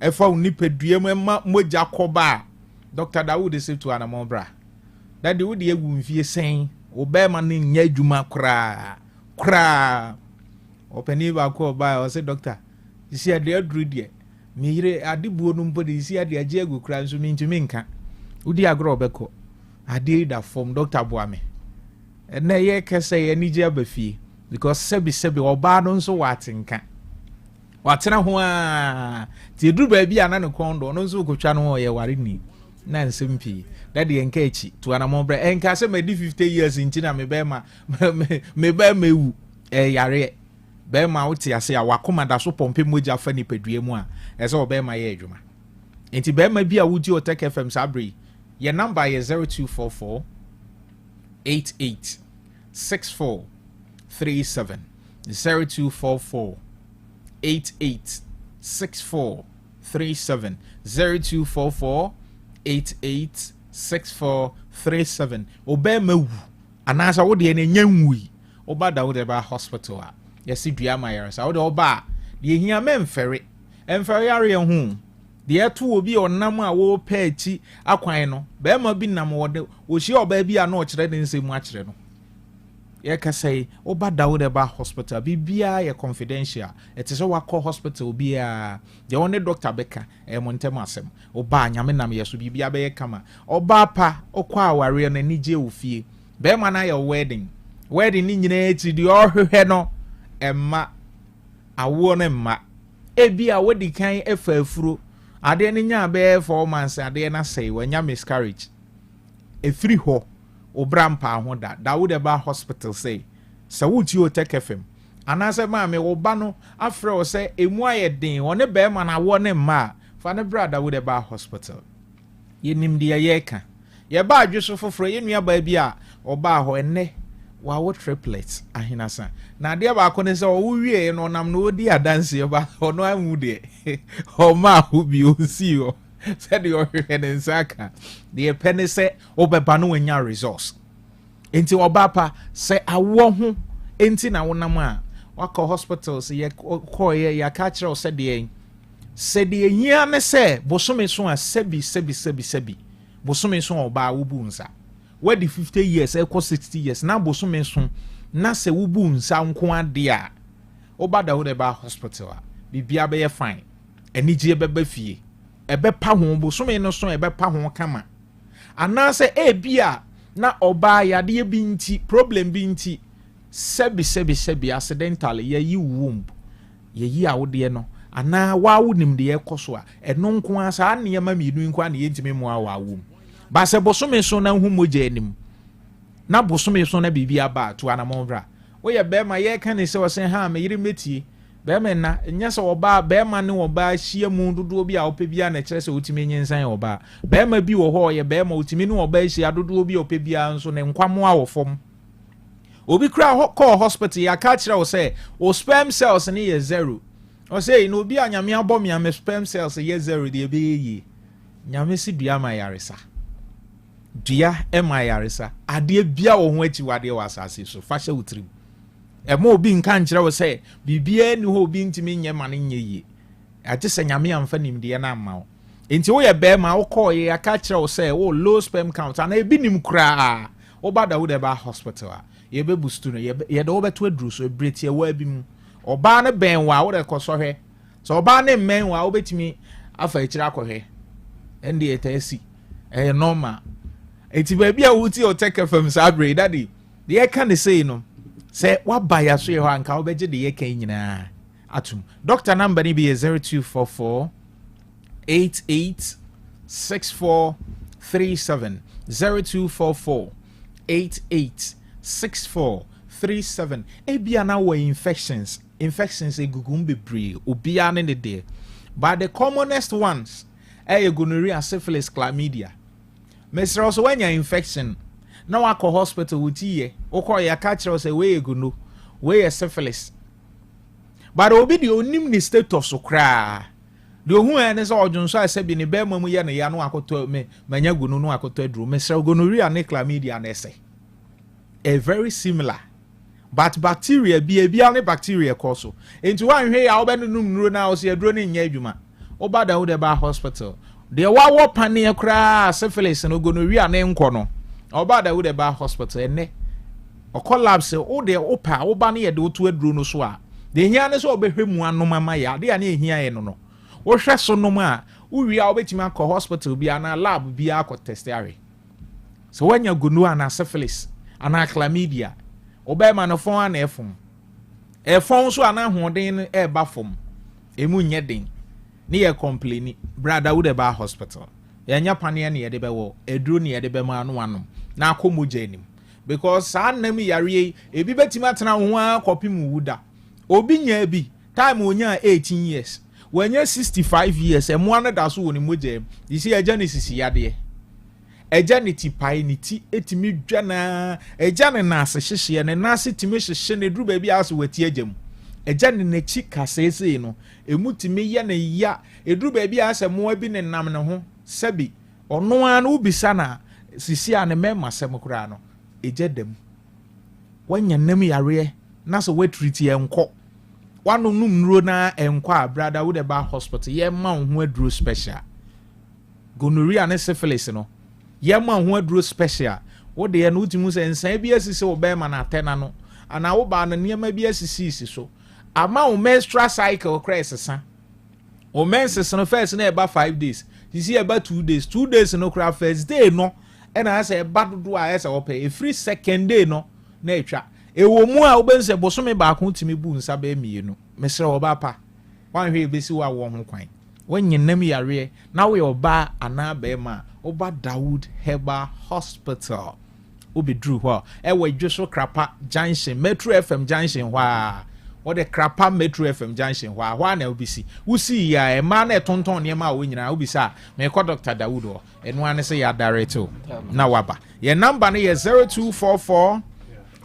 ɛfa wo nipadua mu ɛma mogya kɔba a, Dɔkta Dawood sɛ tu anamɔn bra. Dade wo deɛ awu mfie sɛn, wo bɛrima no nyɛ adwuma koraa koraa. Ɔpanin baako a ɔbaeɛ ɔse dɔkta, sisi adeɛ aduru deɛ Me yere, ade buo no mpo de sisi ade agye agu koraa nso mentumi nka. Wodi agorɔ a ɔbɛkɔ. Adeɛ yi da fam, dɔkta boa me. Ɛnɛ yɛkɛsɛ yɛ anigye aba fie because sɛbi sɛbi ɔbaa no nso wɔ atenka. Watena ho aa nti ɛduru baabi a na ne kɔn dɔ ɔno nso kɔtwa no ɔyɛ ware ni na nsɛm pii. Dade ɛnka akyi tu anamɔ brɛ ɛnka sɛ madi 50 years nti na me bɛrima me bɛrima ewu ɛyareɛ. Barima a wote ase a w'akoma da so pɔmpe mogya fa nipadua mu a, ɛsɛ sɛ ɔbarima yɛ adwuma. Enti barima bi a wotie Otec FM saa bere yi, yɛn namba yɛ 0244 88 64 37. 0244 88 64 37. 0244 88 64 37. Ɔbarima wu anaasɛ wo deɛ no ɛnyɛ nwui. Woba Dawud Herbal Hospital a, yɛse dua ma ayaresa. Wode woba a, deɛ ɛhia mɛmfɛre. Ɛmfɛre yareɛ ho o. Deɛ ɛto obi a ɔnam a wɔrepɛ akyi akwan no, barima bi nam wɔde, ɔhyia ɔbaa bi a na ɔkyerɛ ne nsɛm mu akyerɛ no. Yɛkasa yi, woba Dawud Herbal Hospital, biribiara yɛ confidential. Ɛte sɛ wakɔ hospital biara, deɛ wo ne doctor bɛka, ɛyɛ mo ntam asɛm. Woba a, Nyame nam yɛ so, biribiara bɛyɛ kama. Ɔbaa pa, wokɔ awareɛ no, anigyeɛ wɔ fie. Bɛrima no ayɛ wedding. Wedding no nyinaa akyiri deɛ ɔhwehwɛ no mma. Awoɔ no mma. Ebi a wadi kan afa afuro. Adeɛ no nyaa bɛyɛ 4 months adeɛ no asɛe wanya miscarriage. Ɛfiri hɔ wo bra mpaa ho da. Dawood Herbal Hospital sɛ sɛ wotie Otec FM. Anaasɛ maame, wo ba no afrɛ wo sɛ emu ayɛ den, ɔne barima no awoɔ ne mma a, fa no bra Dawud Herbal Hospital. Yɛnim deɛ yɛreka. Yɛba adwe so foforɔ, yɛn nuabaa bi a ɔbaa hɔ ɛnnɛ, wawo triplets, ahenasa. Na adeɛ baako ne sɛ ɔwo wieɛ no, ɔnam na ɔredi adanseɛ ba, ɔno anwu deɛ, ɔmaa ho bi, ɔnsii hɔ sɛdeɛ ɔhwehwɛ ne nsa aka. Deɛ ɛpɛ ne sɛ wobɛba na wanya results. Nti ɔbaa pa, sɛ awoɔ ho nti na wonam a, wakɔ hospitals, yɛkɔɔyɛ, yɛaka akyerɛ wo sɛ deɛn, Sɛ deɛ ɛhia ne sɛ bosome so a sɛbi sɛbi sɛbi sɛbi bosome so a ɔbaa wobu nsa. Wadi 50 years ɛkɔ 60 years na bosome so na sɛ wobu nsa nko adeɛ a woba da wode ba hospital a biribiara bɛyɛ fine. Anigyeɛ bɛba fie. Ɛbɛpa ho bosome no so ɛbɛpa ho kama. Anaasɛ ebia na ɔbaa yadeɛ bi nti problem bi nti sɛbi sɛbi sɛbi accidentally yɛyi wo womb. Yɛyi awodeɛ no anaa woa wonim deɛ ɛkɔ so a, ɛno nko ara, saa nneɛma mmienu yi nko ara na yɛntumi mmoa wɔ awoɔ mu. Ba sɛ bosome so na wohu mogya anim, na bosome so na biribi aba a, tu anamɔn bra. Woyɛ bɛrima, yɛreka ne sɛ ɔsɛ ha me yere mmɛtie. Bɛrima nna, nyɛ sɛ ɔbaa, bɛrima ne ɔbaa hyia mu dodoɔ bi a ɔpɛ biara na ɛkyerɛ sɛ ɔtumi nyinsɛn ɔbaa. Bɛrima bi wɔ hɔ ɔyɛ bɛrima, ɔtumi ne ɔbaa hyia dodoɔ bi a ɔpɛ biara nso ne nkwammoa wɔ fam. Obi koraa hɔ kɔɔ hospital yɛaka akyerɛ wo sɛ wo sperm cells no yɛ zero. Ɔsɛ ei na obi a Nyame abɔ me a me sperm cells yɛ zero deɛ ɛbɛyɛ yie. Nyame se dua ma ayaresa. Dua ma ayaresa. Adeɛ bia wɔ ho akyiwadeɛ wɔ asase so fa hyɛ wo tirim. Ɛma obi nka nkyerɛ wo sɛ biribiara nni hɔ obi ntumi nyɛ ma no nyɛ yie. Agye sɛ Nyame amfa nimdeɛ no amma wo. Enti woyɛ bɛrima wokɔɔ yɛaka akyerɛ wo sɛ wo low sperm count anaa ebi nim koraa. Woba Dawud Herbal Hospital a, yɛbɛ boost no, yɛde wo bɛto aduru so bere tiawaa bi mu. Ɔbaa no bɛn wo a, wode kɔ sɔhwɛ. Sɛ ɔbaa no mmɛn wo a, wobɛtumi afa akyire akɔhwɛ. Ɛnde ɛtaa si. Ɛyɛ normal. Eti baabi a wotie Otec FM saa bere yi, daddy, deɛ yɛka ne sei no, sɛ woaba yɛasoɛ hɔ a, nka wobɛgye deɛ yɛka yi nyinaa atom. Doctor number no bi yɛ 0244 88 64 37 0244 88 64 37 Ebia na wɔ infections infections egugu mu bebree obiara ne ne deɛ but the commonest ones ɛyɛ gonorrhea syphilis chlamydia mesrɛ wo sɛ woanya infection na wakɔ hospital wo ti yɛ wokɔ yɛka kyerɛ wo sɛ wei yɛ gono wei yɛ syphilis But obi deɛ onim ne status koraa. Deɛ ohun ɛ ne sɛ ɔdwonsɔ a sɛbi ne bɛrima mu yɛ ne ya no akɔtɔ me manya gonu no akɔtɔ aduro. Mesrɛ gonorrhea ne chlamydia na ɛsɛ. Ɛ very similar. But bacteria bi ebia ne bacteria kɔ so. Nti woanhwɛ yɛ a wobɛnonom nnuro no a ɔsɛ aduro no nyɛ adwuma. Woba da wode ba hospital. Deɛ wawɔ paneɛ koraa syphilis no gonorrhea ne nkɔ no. Ɔba da wode ba hospital ɛnɛ. Ɔkɔ lab sɛ wo deɛ wopɛ a woba no yɛde wo to aduro no so a, deɛ ɛhia ne sɛ ɔbɛhwɛ mu anom ama yɛ. Adeɛ a ne ɛhia yɛ no no, wohwɛ so nom a, wowie a wobɛtumi akɔ hospital bi anaa lab bi akɔ test ahwɛ. Sɛ woanya gono anaa syphilis anaa chlamydia, wobɛma no fɔn a na ɛfɔn. Ɛfɔn nso a na ahoɔden no ɛreba fam, ɛmu nyɛ den, ne yɛ complaini, bra Dawud ɛbaa hospital. Yɛnyɛ paneɛ ne yɛde bɛwɔ, aduro ne yɛde bɛma ano anom, na akɔ mogya anim. Because saa nna mu yareɛ yi ebi bɛtumi atena wo ho ara kɔpem wo wu da. Obi nyaa bi time onyaa 18 years, wanya 65 years, mmoa no da so wɔ ne mogya mu. You see, agya ne sisi yadeɛ, agya ne ti pae, ne ti tumi dwa naa, agya ne nan ase hyehyeɛ, ne nan ase tumi hyehye no, ɛduru baabi a asɛ wati agya mu. Agya ne n'akyi kaseesei no, emu tumi yɛ ne ya, ɛduru baabi a asɛ mmoa bi nenam ne ho, sɛbi Ɔno ara no wobisa no a, sisi a ne mmarima asɛm koraa no, egya da mu. Woanya nam yareɛ na sɛ woatiriti ɛnkɔ, woanonom nnuro no ara ɛnkɔ a, brada wode ba hospital, yɛma wo ho aduro special. Gonorrhea ne syphilis no, yɛma wo ho aduro special. Wo deɛ no wotumi hu sɛ nsaa bi asisi wo bɛrima no atɛ n'ano, anaa wo baa no nneɛma bi asisisi so. Ama wo menstrual cycle koraa ɛsesa. O menses no first na ɛba 5 days, sisi ɛba 2 days. 2 days no koraa, first day no ɛna ɛsɛ ɛba dodoɔ a ɛsɛ ɔpɛ, efiri second day no na atwa. Ɛwɔ mu a wobɛn sɛ bosome baako tumi bu nsa bɛyɛ mmienu. Mesrɛ ɔbaa pa, wanhwɛ ebesi wo awoɔ ho kwan. Wɔnyɛ nam yareɛ na woyɛ ɔbaa anaa bɛrima a, woba Dawood Herbal Hospital, wobɛduru hɔ a, ɛwɔ Adwoso Krapa Junction, Metro FM junction hɔ a. Wɔde Krapa Metro FM junction hɔ a, hɔ ara na wobɛsi. Wosii yɛ a, mmaa no a ɛtontɔn nneɛma a wɔn nyinaa wobisa a, merekɔ Dɔkta Dawood hɔ. Ɛno ara ne sɛ yɛadirect wo na woaba. Yɛn namba no yɛ 0244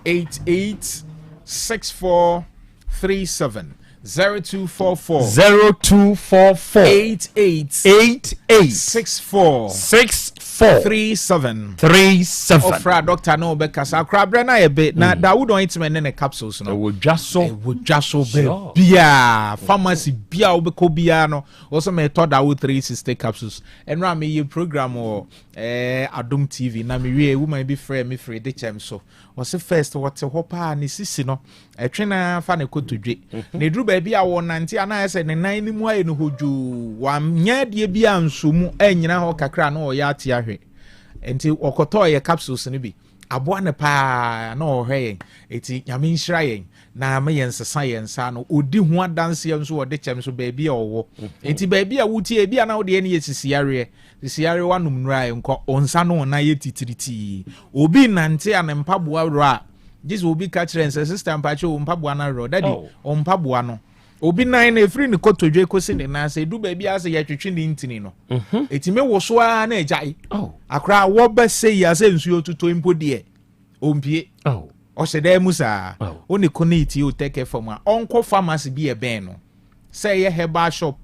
88 64 37. 0244 0244 88 88 64 64 37 37. Ɔfra dɔkta ne ɔbɛkasa akora berɛ no ayɛ be na mm. Dawood ointment ne ne capsules no ɛwɔ dwa so ɛwɔ dwa so baabiaa pharmacy bia wobɛkɔ biaa no wɔ sɛ metɔ Dawood 360 capsules ɛno a meyɛ program wɔ eh, Adom TV na mewie woman bi frɛ me firi de kyɛm so Ɔse first ɔte hɔ paa ne sisi no ɛtwe no ara fa ne kotodwe na ɛduru baabi a ɔnante a na ayɛ sɛ ne nan no mu ayɛ no hodwoo wanyɛ adeɛ bi a nso mu anyina hɔ kakra na ɔyɛ ate ahwɛ nti ɔkɔtɔɔ yɛ capsules no bi aboa no paa na ɔhwɛ yɛn eti nyame nhyira yɛn na ama yɛn nsesa yɛn nsa no ɔdi ho adanseɛ nso ɔde kyɛm so baabi a ɔwɔ nti baabi a wotie ebi a na wodeɛ no yɛ sisi yareɛ Sisi ara wanom nnuru a ɛnkɔ, wo nsa ne wo nan yɛ titiritii. Obi nnante a ne mpaboa worɔ a, gye sɛ obi ka kyerɛ no sɛ, Sista mpakyɛ o, mpaboa no aworɔ. Daddy, oh. wo mpaboa no. Obi nan no, ɛfiri ne kotodwe kɔsi ne nan ase, ɛdu baabi a sɛ yɛtwetwe ne ntini no. Mhm. Ɛtumi woso ara na agyae. Oh. Akora wɔbɛ sɛ yi a sɛ nsuo totɔ mpo deɛ, ɔmpie. Oh. Ɔhyɛ dan mu saa. Wo ne ko ne tie otɛkɛ fam a, ɔnkɔ pharmacy bi ɛbɛn no. Sɛ ɛyɛ herbal shop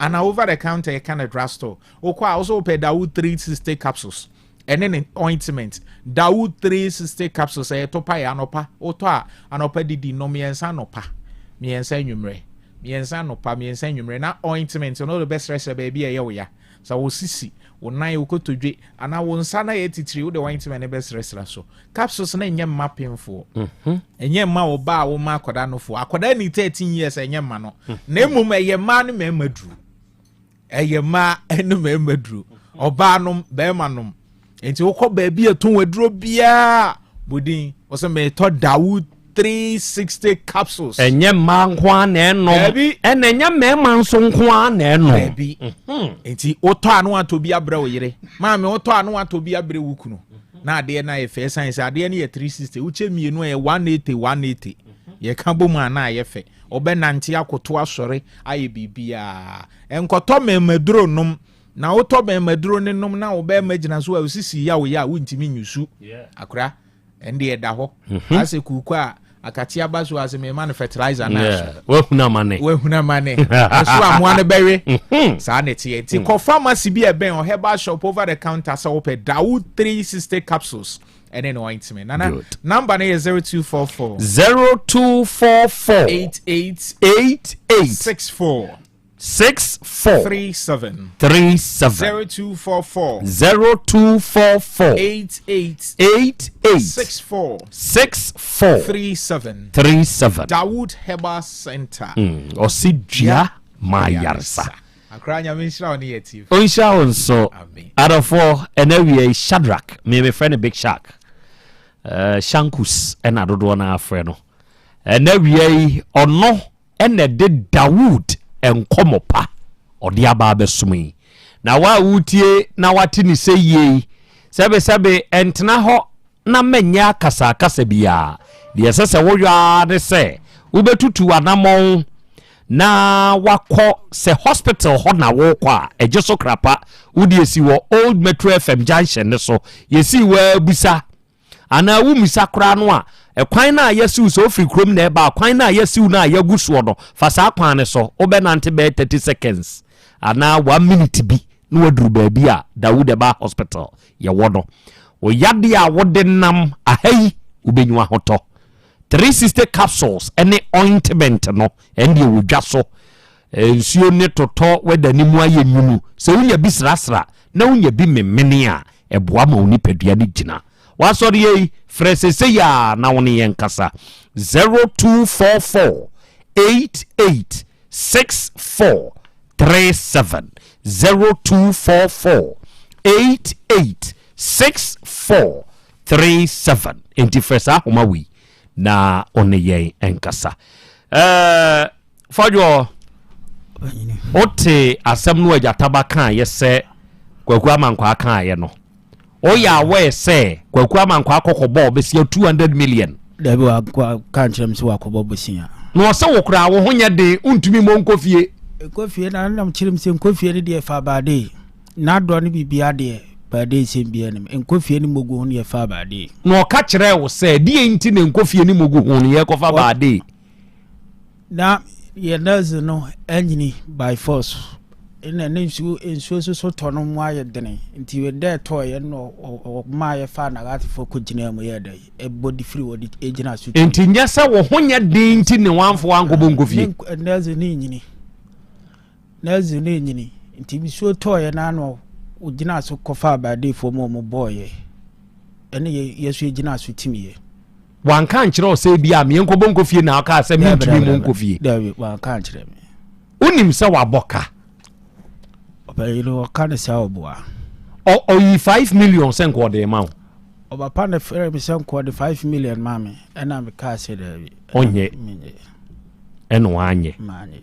anaa over the counter yɛka no drug store. Wokɔ a, wo sɛ wopɛ Dawood 360 capsules ɛne ne ointment. Dawood 360 capsules ɛyɛ topa yɛ anɔpa. Wotɔ a, anɔpa didi nom mmiɛnsa anɔpa, mmiɛnsa anwummerɛ, mmiɛnsa anɔpa, mmiɛnsa anwummerɛ na ointment no wode bɛsrɛsrɛ baabi a ɛyɛ wo ya. Sɛ wo sisi, wo nan, wo kotodwe anaa wo nsa na ɛyɛ titiri wode ointment no bɛsrɛsrɛ so. Capsules no nyɛ mma pemfoɔ. Mhm. Ɛnyɛ mma ɔbaa a woma akwadaa nofoɔ. Akwadaa ni 13 years ɛnyɛ mma no. Mhm. Na mmom ɛyɛ mmaa ne mmarima duru. Ɛyɛ mmaa ne mmarima duru. Ɔbaa nom, barima nom. Nti wokɔ baabi a ɛtɔn aduro biara bodin wɔsɛ metɔ Dawood 360 capsules. Ɛnyɛ mmaa nko ara na ɛnom. Ɛna ɛnyɛ mmarima nso nko ara na ɛnom. Baabi. Mhm. Nti wotɔ ano atɔ bi abrɛ wo yere. Maame wotɔ ano atɔ bi abrɛ wo kunu. Na adeɛ no ayɛ fɛ ɛsan sɛ adeɛ no yɛ 360 wokyɛ mmienu a ɛyɛ 180 180 yɛka bɔ mu a na ayɛ fɛ wobɛnante akoto asɔre ayɛ biribiara nkɔtɔ mmarima nom na wotɔ mmarima no nom na wo bɛrima gyina so a osisi ya wo yɛ a wontumi nyusu akora ɛnde ɛda hɔ mhm. asɛ kuukɔ a akate aba so ase mema no fertilizer na so wahunu amane wahunu amane ɛso amoa no bɛwe mhm. saa na ɛteɛ nti mm. kɔ pharmacy bi ɛbɛn ɔ herbal shop over the counter sɛ wopɛ dawo 360 capsules ɛne ne ointment nana number no yɛ 0244 0244 88 88 64 6 4 37 37 0244 0244 88 88 64 64 37 37 Dawood Herbal Center. Mm, ɔsi dua ma ayaresa. Akra nyame nhyira wo ne yɛ tie. Ɔnhyira wo nso. Adɔfoɔ ɛna awia yi Shadrack me mefrɛ no Big Shark. Uh, Shankus ɛna dodoɔ no afrɛ no. Ɛna awia yi ɔno na ɛde Dawud nkɔmmɔ pa ɔde aba abɛsom yi. Na wo a woretie na woate ne sɛ yie yi, sɛbesɛbe ɛntena hɔ na mɛnyɛ akasakasa biara. Deɛ ɛsɛ sɛ woyɔ ara ne sɛ wobɛtutu w'anammɔn na wakɔ sɛ hospital hɔ na wokɔ a, ɛgye so krapa. Wode asi wɔ Old Metro FM junction no so. Yɛsii hɔ ara bisa Anaa wommisa koraa no a, ɛkwan no a yɛasiw sɛ wofiri kurom na ɛba a, kwan no a yɛasiw no a yɛagu soɔ no, fa saa kwan no so. Wobɛnante bɛyɛ 30 seconds anaa one minute bi na woaduru baabi a Dawood Herbal Hospital yɛwɔ no. Wo yadeɛ a wode nam aha yi, wobɛnya ahotɔ. 360 capsules ne ointment no, ɛndeɛ wɔ dwa so. Nsuo ne totɔ wɛda ne mu ayɛ nwunu. Sɛ wonya bi srasra na wonya bi memene a, ɛboa ma wo nipadua no gyina. W'asɔreɛ yi, frɛ sesei ara na wo ne yɛn nkasa. 0244 88 64 37 0244 88 64 37 Enti frɛ saa ahoma wei na wo ne yɛn nkasa. Ɛɛ. Fɔdwoɔ, wote asɛm no agyataba kaeɛ sɛ Kwaku Amankwaa kaeɛ no, woyɛ aware sɛ Kwaku Amankwaa kɔkɔbɔɔ bɛsia 200 million? Dabi, wanka nkyerɛ me sɛ wakɔbɔ bosea. Na ɔsɛ wo koraa wo ho nyɛ den, wontumi mmɔ nkɔ fie. Nkɔ fie na nam kyerɛ m sɛ nkɔ fie no deɛ fa baade. N'adɔ ne biribiara deɛ baade nsɛm biara nim. Nkɔ fie ne mogu ho no yɛ fa baade. Na ɔka kyerɛɛ wo sɛ deɛ nti na nkɔ fie ne mogu ho no yɛkɔfa baade. Na yɛ nurse no anyini by force ɛna ne nsuo nsuo nso so tɔ no mu ayɛ dene nti dɛ ɛtɔɔyɛ no ɔmaa yɛfaa nagatefoɔ kɔgyinaa mu yɛ dɛ ɛbɔ de firi wɔde gyina so. Nti nyɛ sɛ wo ho nyɛ den nti ne wamfo wankɔbɔ nkɔ fie. Nurse no nyini nurse no nyini nti nsuo tɔɔyɛ no ano ɔgyina so kɔfaa baadefoɔ mu ɔmo bɔɔyɛ ɛne yɛ so gyina so timiiɛ. Wanka ankyerɛ wo sɛ ebia meɛ nkɔbɔ nkɔ fie na ɔkaa sɛ mentumi mmɔ nkɔ fie? Dabi, wanka ankyerɛ me. Wonim sɛ wabɔ ka? Ɔpanyin no ɔka ne saa ɔboa. Ɔyi 5 million sɛ nka ɔde ma wo. Ɔbapa no frɛ me sɛ nka ɔde 5 million ma me ɛna mekaa sɛ dabi. Ɔnyɛ. Ɛna wanyɛ.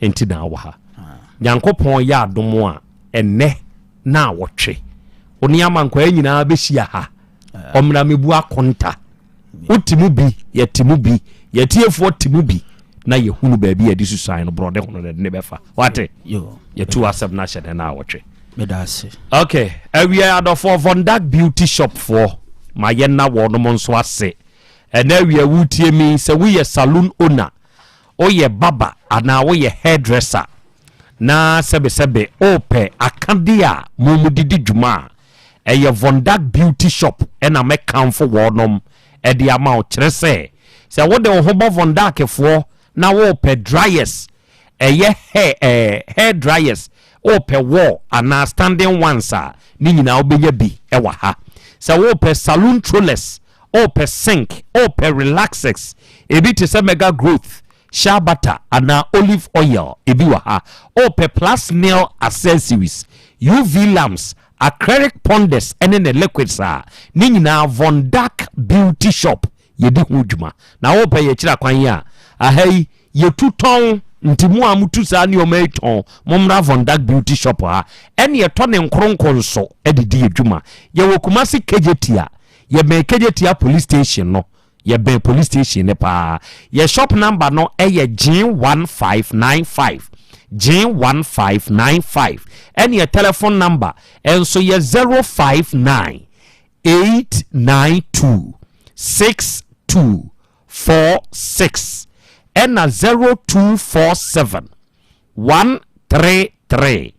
Nti na awɔ ha. Nyankopɔn yɛ adom a ɛnɛ na awɔtwe. Wo ne amankwaa nyinaa bɛhyia ha. Ɔmmra mɛbu akonta. Wote mu bi, yɛte mu bi, yɛtiefoɔ te mu bi, na yɛhunu baabi yɛde susuan no borɔde hono no ne bɛfa. Wate? Yɛtu asɛm no ahyɛ ne na awɔtwe. Ok, awia adɔfoɔ Vondak Beauty Shop foɔ ma yɛnna wɔnom nso ase. Ɛnɛ awia wotie mi sɛ woyɛ saloon owner, woyɛ barber anaa woyɛ hairdresser na sɛbesɛbe wopɛ akadeɛ a mo mo de di dwuma a, ɛyɛ Vondak Beauty Shop na mɛkamfo wɔnom de ama wo. Kyerɛ sɛ, sɛ wode wo ho bɔ Vondakfoɔ na wopɛ dryers, ɛyɛ hair eh, hair dryers, wopɛ wall anaa standing ones a, ne nyinaa wobɛnya bi wɔ ha. Sɛ wopɛ saloon trollers, wopɛ sink, wopɛ relaxers, ebi te sɛ mega growth, shea butter anaa olive oil, ebi wɔ ha. Wopɛ plus nail accessories, UV lamps, acrylic ponders ne ne liquids a, ne nyinaa Von Dark Beauty Shop yɛdi ho dwuma. Na wopɛ yɛkyerɛ akwan yi a, aha yi yɛtu tɔn, nti mo a motu saa nneɛma yi tɔn, mommra Von Dark Beauty Shop ha. Ɛne yɛtɔ ne nkoronko nso de di yɛ dwuma. Yɛwɔ Kumasi Kejetia, yɛbɛn Kejetia Police Station no, yɛbɛn police station no paa. Yɛ shop number no yɛ G1595, G1595. Ɛne yɛ telephone number nso yɛ 059 892 6246 ɛna 0247 133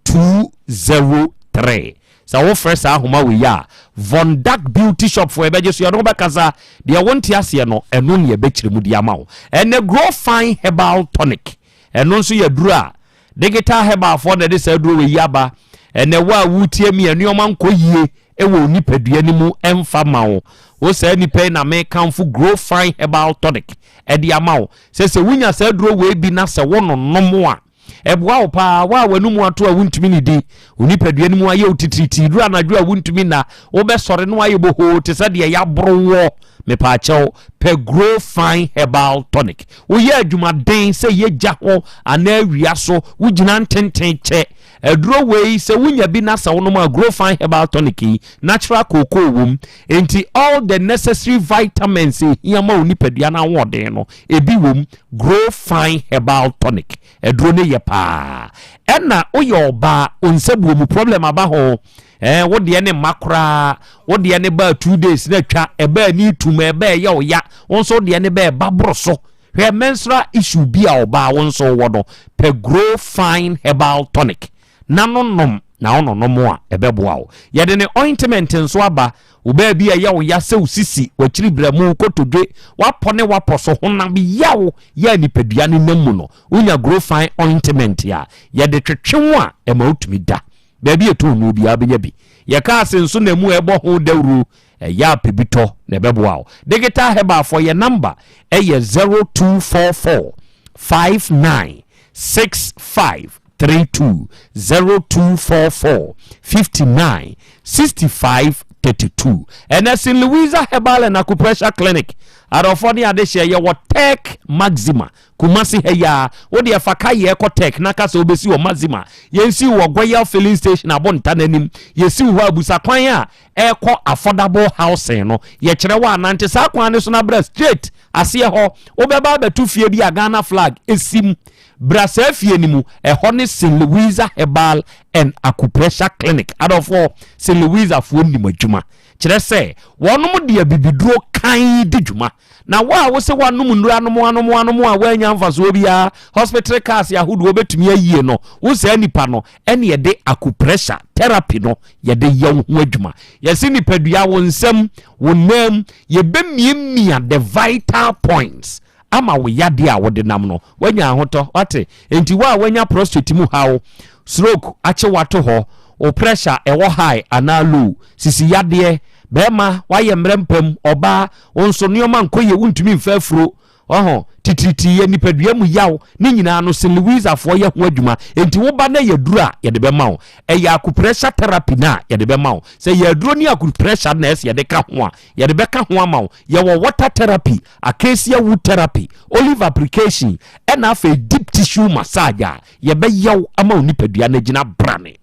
203. Sɛ wofrɛ saa ahoma wei a, Von Dark Beauty Shop foɔ yɛbɛgye so, yɛne wo bɛkasa. Deɛ wonte aseɛ no, ɛno ne yɛbɛkyerɛ mu de ama wo. Ɛnɛ Grow Fine Herbal Tonic, ɛno nso yɛ aduro a Digital Herbal foɔ na ɛde saa aduro wei yi aba. Ɛnɛ wo a wotie mi a nneɛma nkɔ yie wɔ wo nipadua no mu ɛmfa ma wo. Wo saa nipa yi na mekamfo Grow Fine Herbal Tonic ɛde ama wo. Sɛ sɛ wonya saa aduro wei bi na sɛ wononom a, ɛboa wo paa. Wo a w'anum ato a wontumi nidi, wo nipadua no mu ayɛ wo titiritii, duru anadwo a wontumi nna, wobɛsɔre na woayɛ bohoo te sɛ deɛ yɛaboro woɔ. Mepaakyɛw, pɛ Grow Fine Herbal Tonic. Woyɛ adwumaden sɛ yɛ gya ho anaa awia so, wogyina ntenten kyɛ. Aduro wei sɛ wonya bi na sɛ wonom a, Grow Fine Herbal Tonic yi, natural cocoa wom. Enti all the necessary vitamins a ehia ma wo nipadua no ahoɔden no, ebi wom. Grow Fine Herbal Tonic. Aduro no yɛ paa. Ɛna woyɛ ɔbaa, wo nsabuo mu problem aba ho. Ɛɛ wo deɛ ne mma koraa, wo deɛ ne baa 2 days na atwa, ɛbaa ni tum, ɛbaa ɛyɛ wo ya, wo nso wo deɛ ne baa ɛba boro so. Hwɛ menstrual issue bi a ɔbaa wo nso wɔ no, pɛ Grow Fine Herbal Tonic na no nom na wononom a ɛbɛboa wo. Yɛde ne ointment nso aba, wo baabi a ɛyɛ wo ya sɛ wo sisi, w'akyiri berɛmo, kotodwe, w'apɔ ne w'apɔ so honam yaw yɛ a nipadua no nam mu no, wonya Grow Fine Ointment a, yɛde twetwe wo a ɛma wotumi da. Baabi a ɛtɔn nnuro biara wobɛnya bi. Yɛka ase nso na mu a ɛbɔ ho dawuro, ɛyɛ a pɛ bi tɔ na ɛbɛboa wo. Digital Herbal foɔ yɛ number ɛyɛ 0244 59 65 32 0244 59 65. 32. Ɛnɛ St. Louisa Herbal and Acupressure Clinic adɔfoɔ ne adehyeɛ yɛwɔ Tech Maxima Kumasi ha yi ara. Wo deɛ fa ka yɛ kɔ Tech na ka sɛ wobɛsi wɔ Maxima. Yɛnsi wɔ Goyal Filling Station Abonta no anim. Yɛsi hɔ abusa kwan a ɛrekɔ Affordable Housing no. Yɛkyerɛ wo a nante saa kwan no so na bra straight aseɛ hɔ. Wobɛba abɛto fie bi a Ghana flag si mu. Bra saa fie no mu, ɛhɔ ne St. Louisa Herbal and Acupressure Clinic. Adɔfoɔ, St. Louisafoɔ nim adwuma. Kyerɛ sɛ, wɔnom de abibiduro kann di dwuma. Na wo a wose woanom nnuro anom anom anom a woannya mfasoɔ biara, hospital cars ahodoɔ bɛtumi ayie no, wo saa nipa no ɛne yɛde acupressure therapy no yɛde yɛ wo ho adwuma. Yɛse nipadua, wo nsam, wo nan mu, yɛbɛmiamia the vital points ama wo yadeɛ a wode nam no woanya ahotɔ wate. Enti wo a woanya prostate mu haw, stroke akye wo ato hɔ, wo pressure ɛwɔ high anaa low, sisi yadeɛ, bɛɛma woayɛ mmerɛ mpam, ɔbaa wo nso nnoɔma nkɔ yie wontumi mfa afuro, ɔho, titiritii yɛ nipadua mu yaw, ne nyinaa no St. Louisafoɔ yɛ ho adwuma. Enti wo ba na ɛyɛ aduro a yɛde bɛma wo, ɛyɛ acupressure therapy no a yɛde bɛma wo. Sɛ ɛyɛ aduro ne acupressure na ɛsɛ yɛde ka ho a, yɛde bɛka ho ama wo. Yɛwɔ water therapy, acacia wood therapy, olive application, ɛna afei deep tissue massage a yɛbɛyɛ wo ama wo nipadua no agyina brane.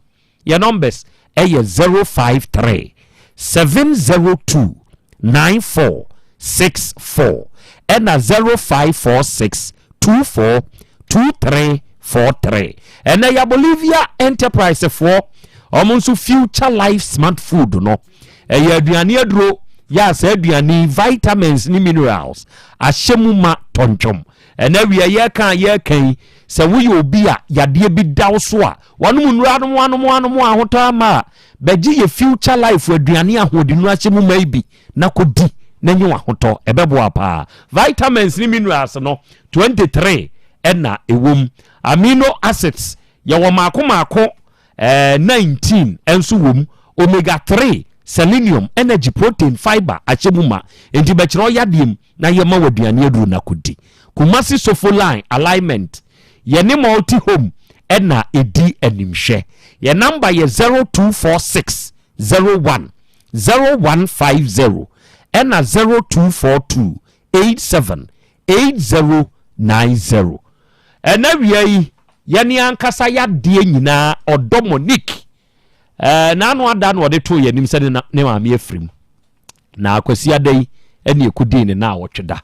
Yɛn numbers ɛyɛ 053 702 9464 ɛna 0546 24 2343. Ɛnɛ yɛ Bolivia Enterprise foɔ, wɔn nso Future Life Smart Food no ɛyɛ aduane aduro yɛ a saa aduane yi vitamins ne minerals ahyɛ mu ma tɔntwom. Ɛnɛ wia yɛka a yɛka yi sɛ woyɛ obi a yadeɛ bi da wo so a wɔnom nnuro anom anom anom ahotɔ ama a bɛgye yɛ Future Life aduane ahoɔdennuro ahyɛ mu ma yi bi na kɔdi na nye w'ahotɔ ɛbɛboa paa. Vitamins ne minerals no 23 ɛna ɛwɔ mu. Amino acids yɛwɔ maako maako eh, 19 nso wɔ mu. Omega 3, selenium, energy, protein, fiber ahyɛ mu ma. Enti bɛkyerɛ ɔyadeɛ mu na yɛma wɔ aduane aduro na kɔdi. Kumasi Sofo Line Alignment, yɛne Multi Home ɛna ɛdi animhwɛ. Yɛn namba yɛ 0246 01 0150 ɛna 0242 87 8090. Ɛna wia yi yɛne ankasa yadeɛ nyinaa ɔdɔ Monique ɛɛ n'ano ada na ɔde too yɛn anim sɛ ne ne maame afiri mu na akwasi ada yi ɛne ɛkɔdii ne na awɔtwe da.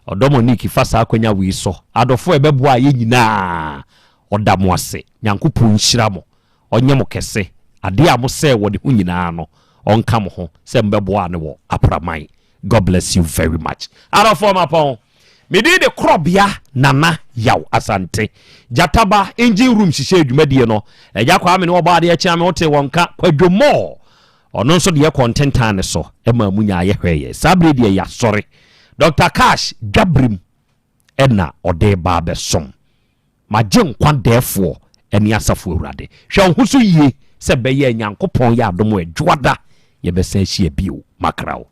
Ɔdɔ Monique fa saa akwanya wei so adɔfo a ɛbɛboa yɛ nyinaa ɔda mo ase. Nyankopɔn nhyira mo, ɔnyɛ mo kɛse. Adeɛ a mosɛɛ wɔ ne ho nyinaa no ɔnka mo ho sɛ mobɛboa no wɔ apraman. God bless you very much. Adɔfoɔ mapɔn. Me din de Korɔbea Nana Yaw Asante. Gyataba Engine Room hyehyɛɛ dwumadie no. Agya Kwame ne ɔbɔ adeɛ kyea me wotee wɔn nka. Kwadwo Moore ɔno nso deɛ kɔɔ ntentan ne so maa mu nyaa yɛhwɛeɛ. Saa berɛ deɛ yɛasɔre. Dr. Cash Dwabirim ɛna ɔde ba abɛsom. Magye nkwa dɛɛfoɔ ne asafo awurade. Hwɛ wo ho so yie sɛ ɛbɛyɛ a Nyankopɔn yɛ adom a Dwoada yɛbɛsan ahyia bio. Makra wo.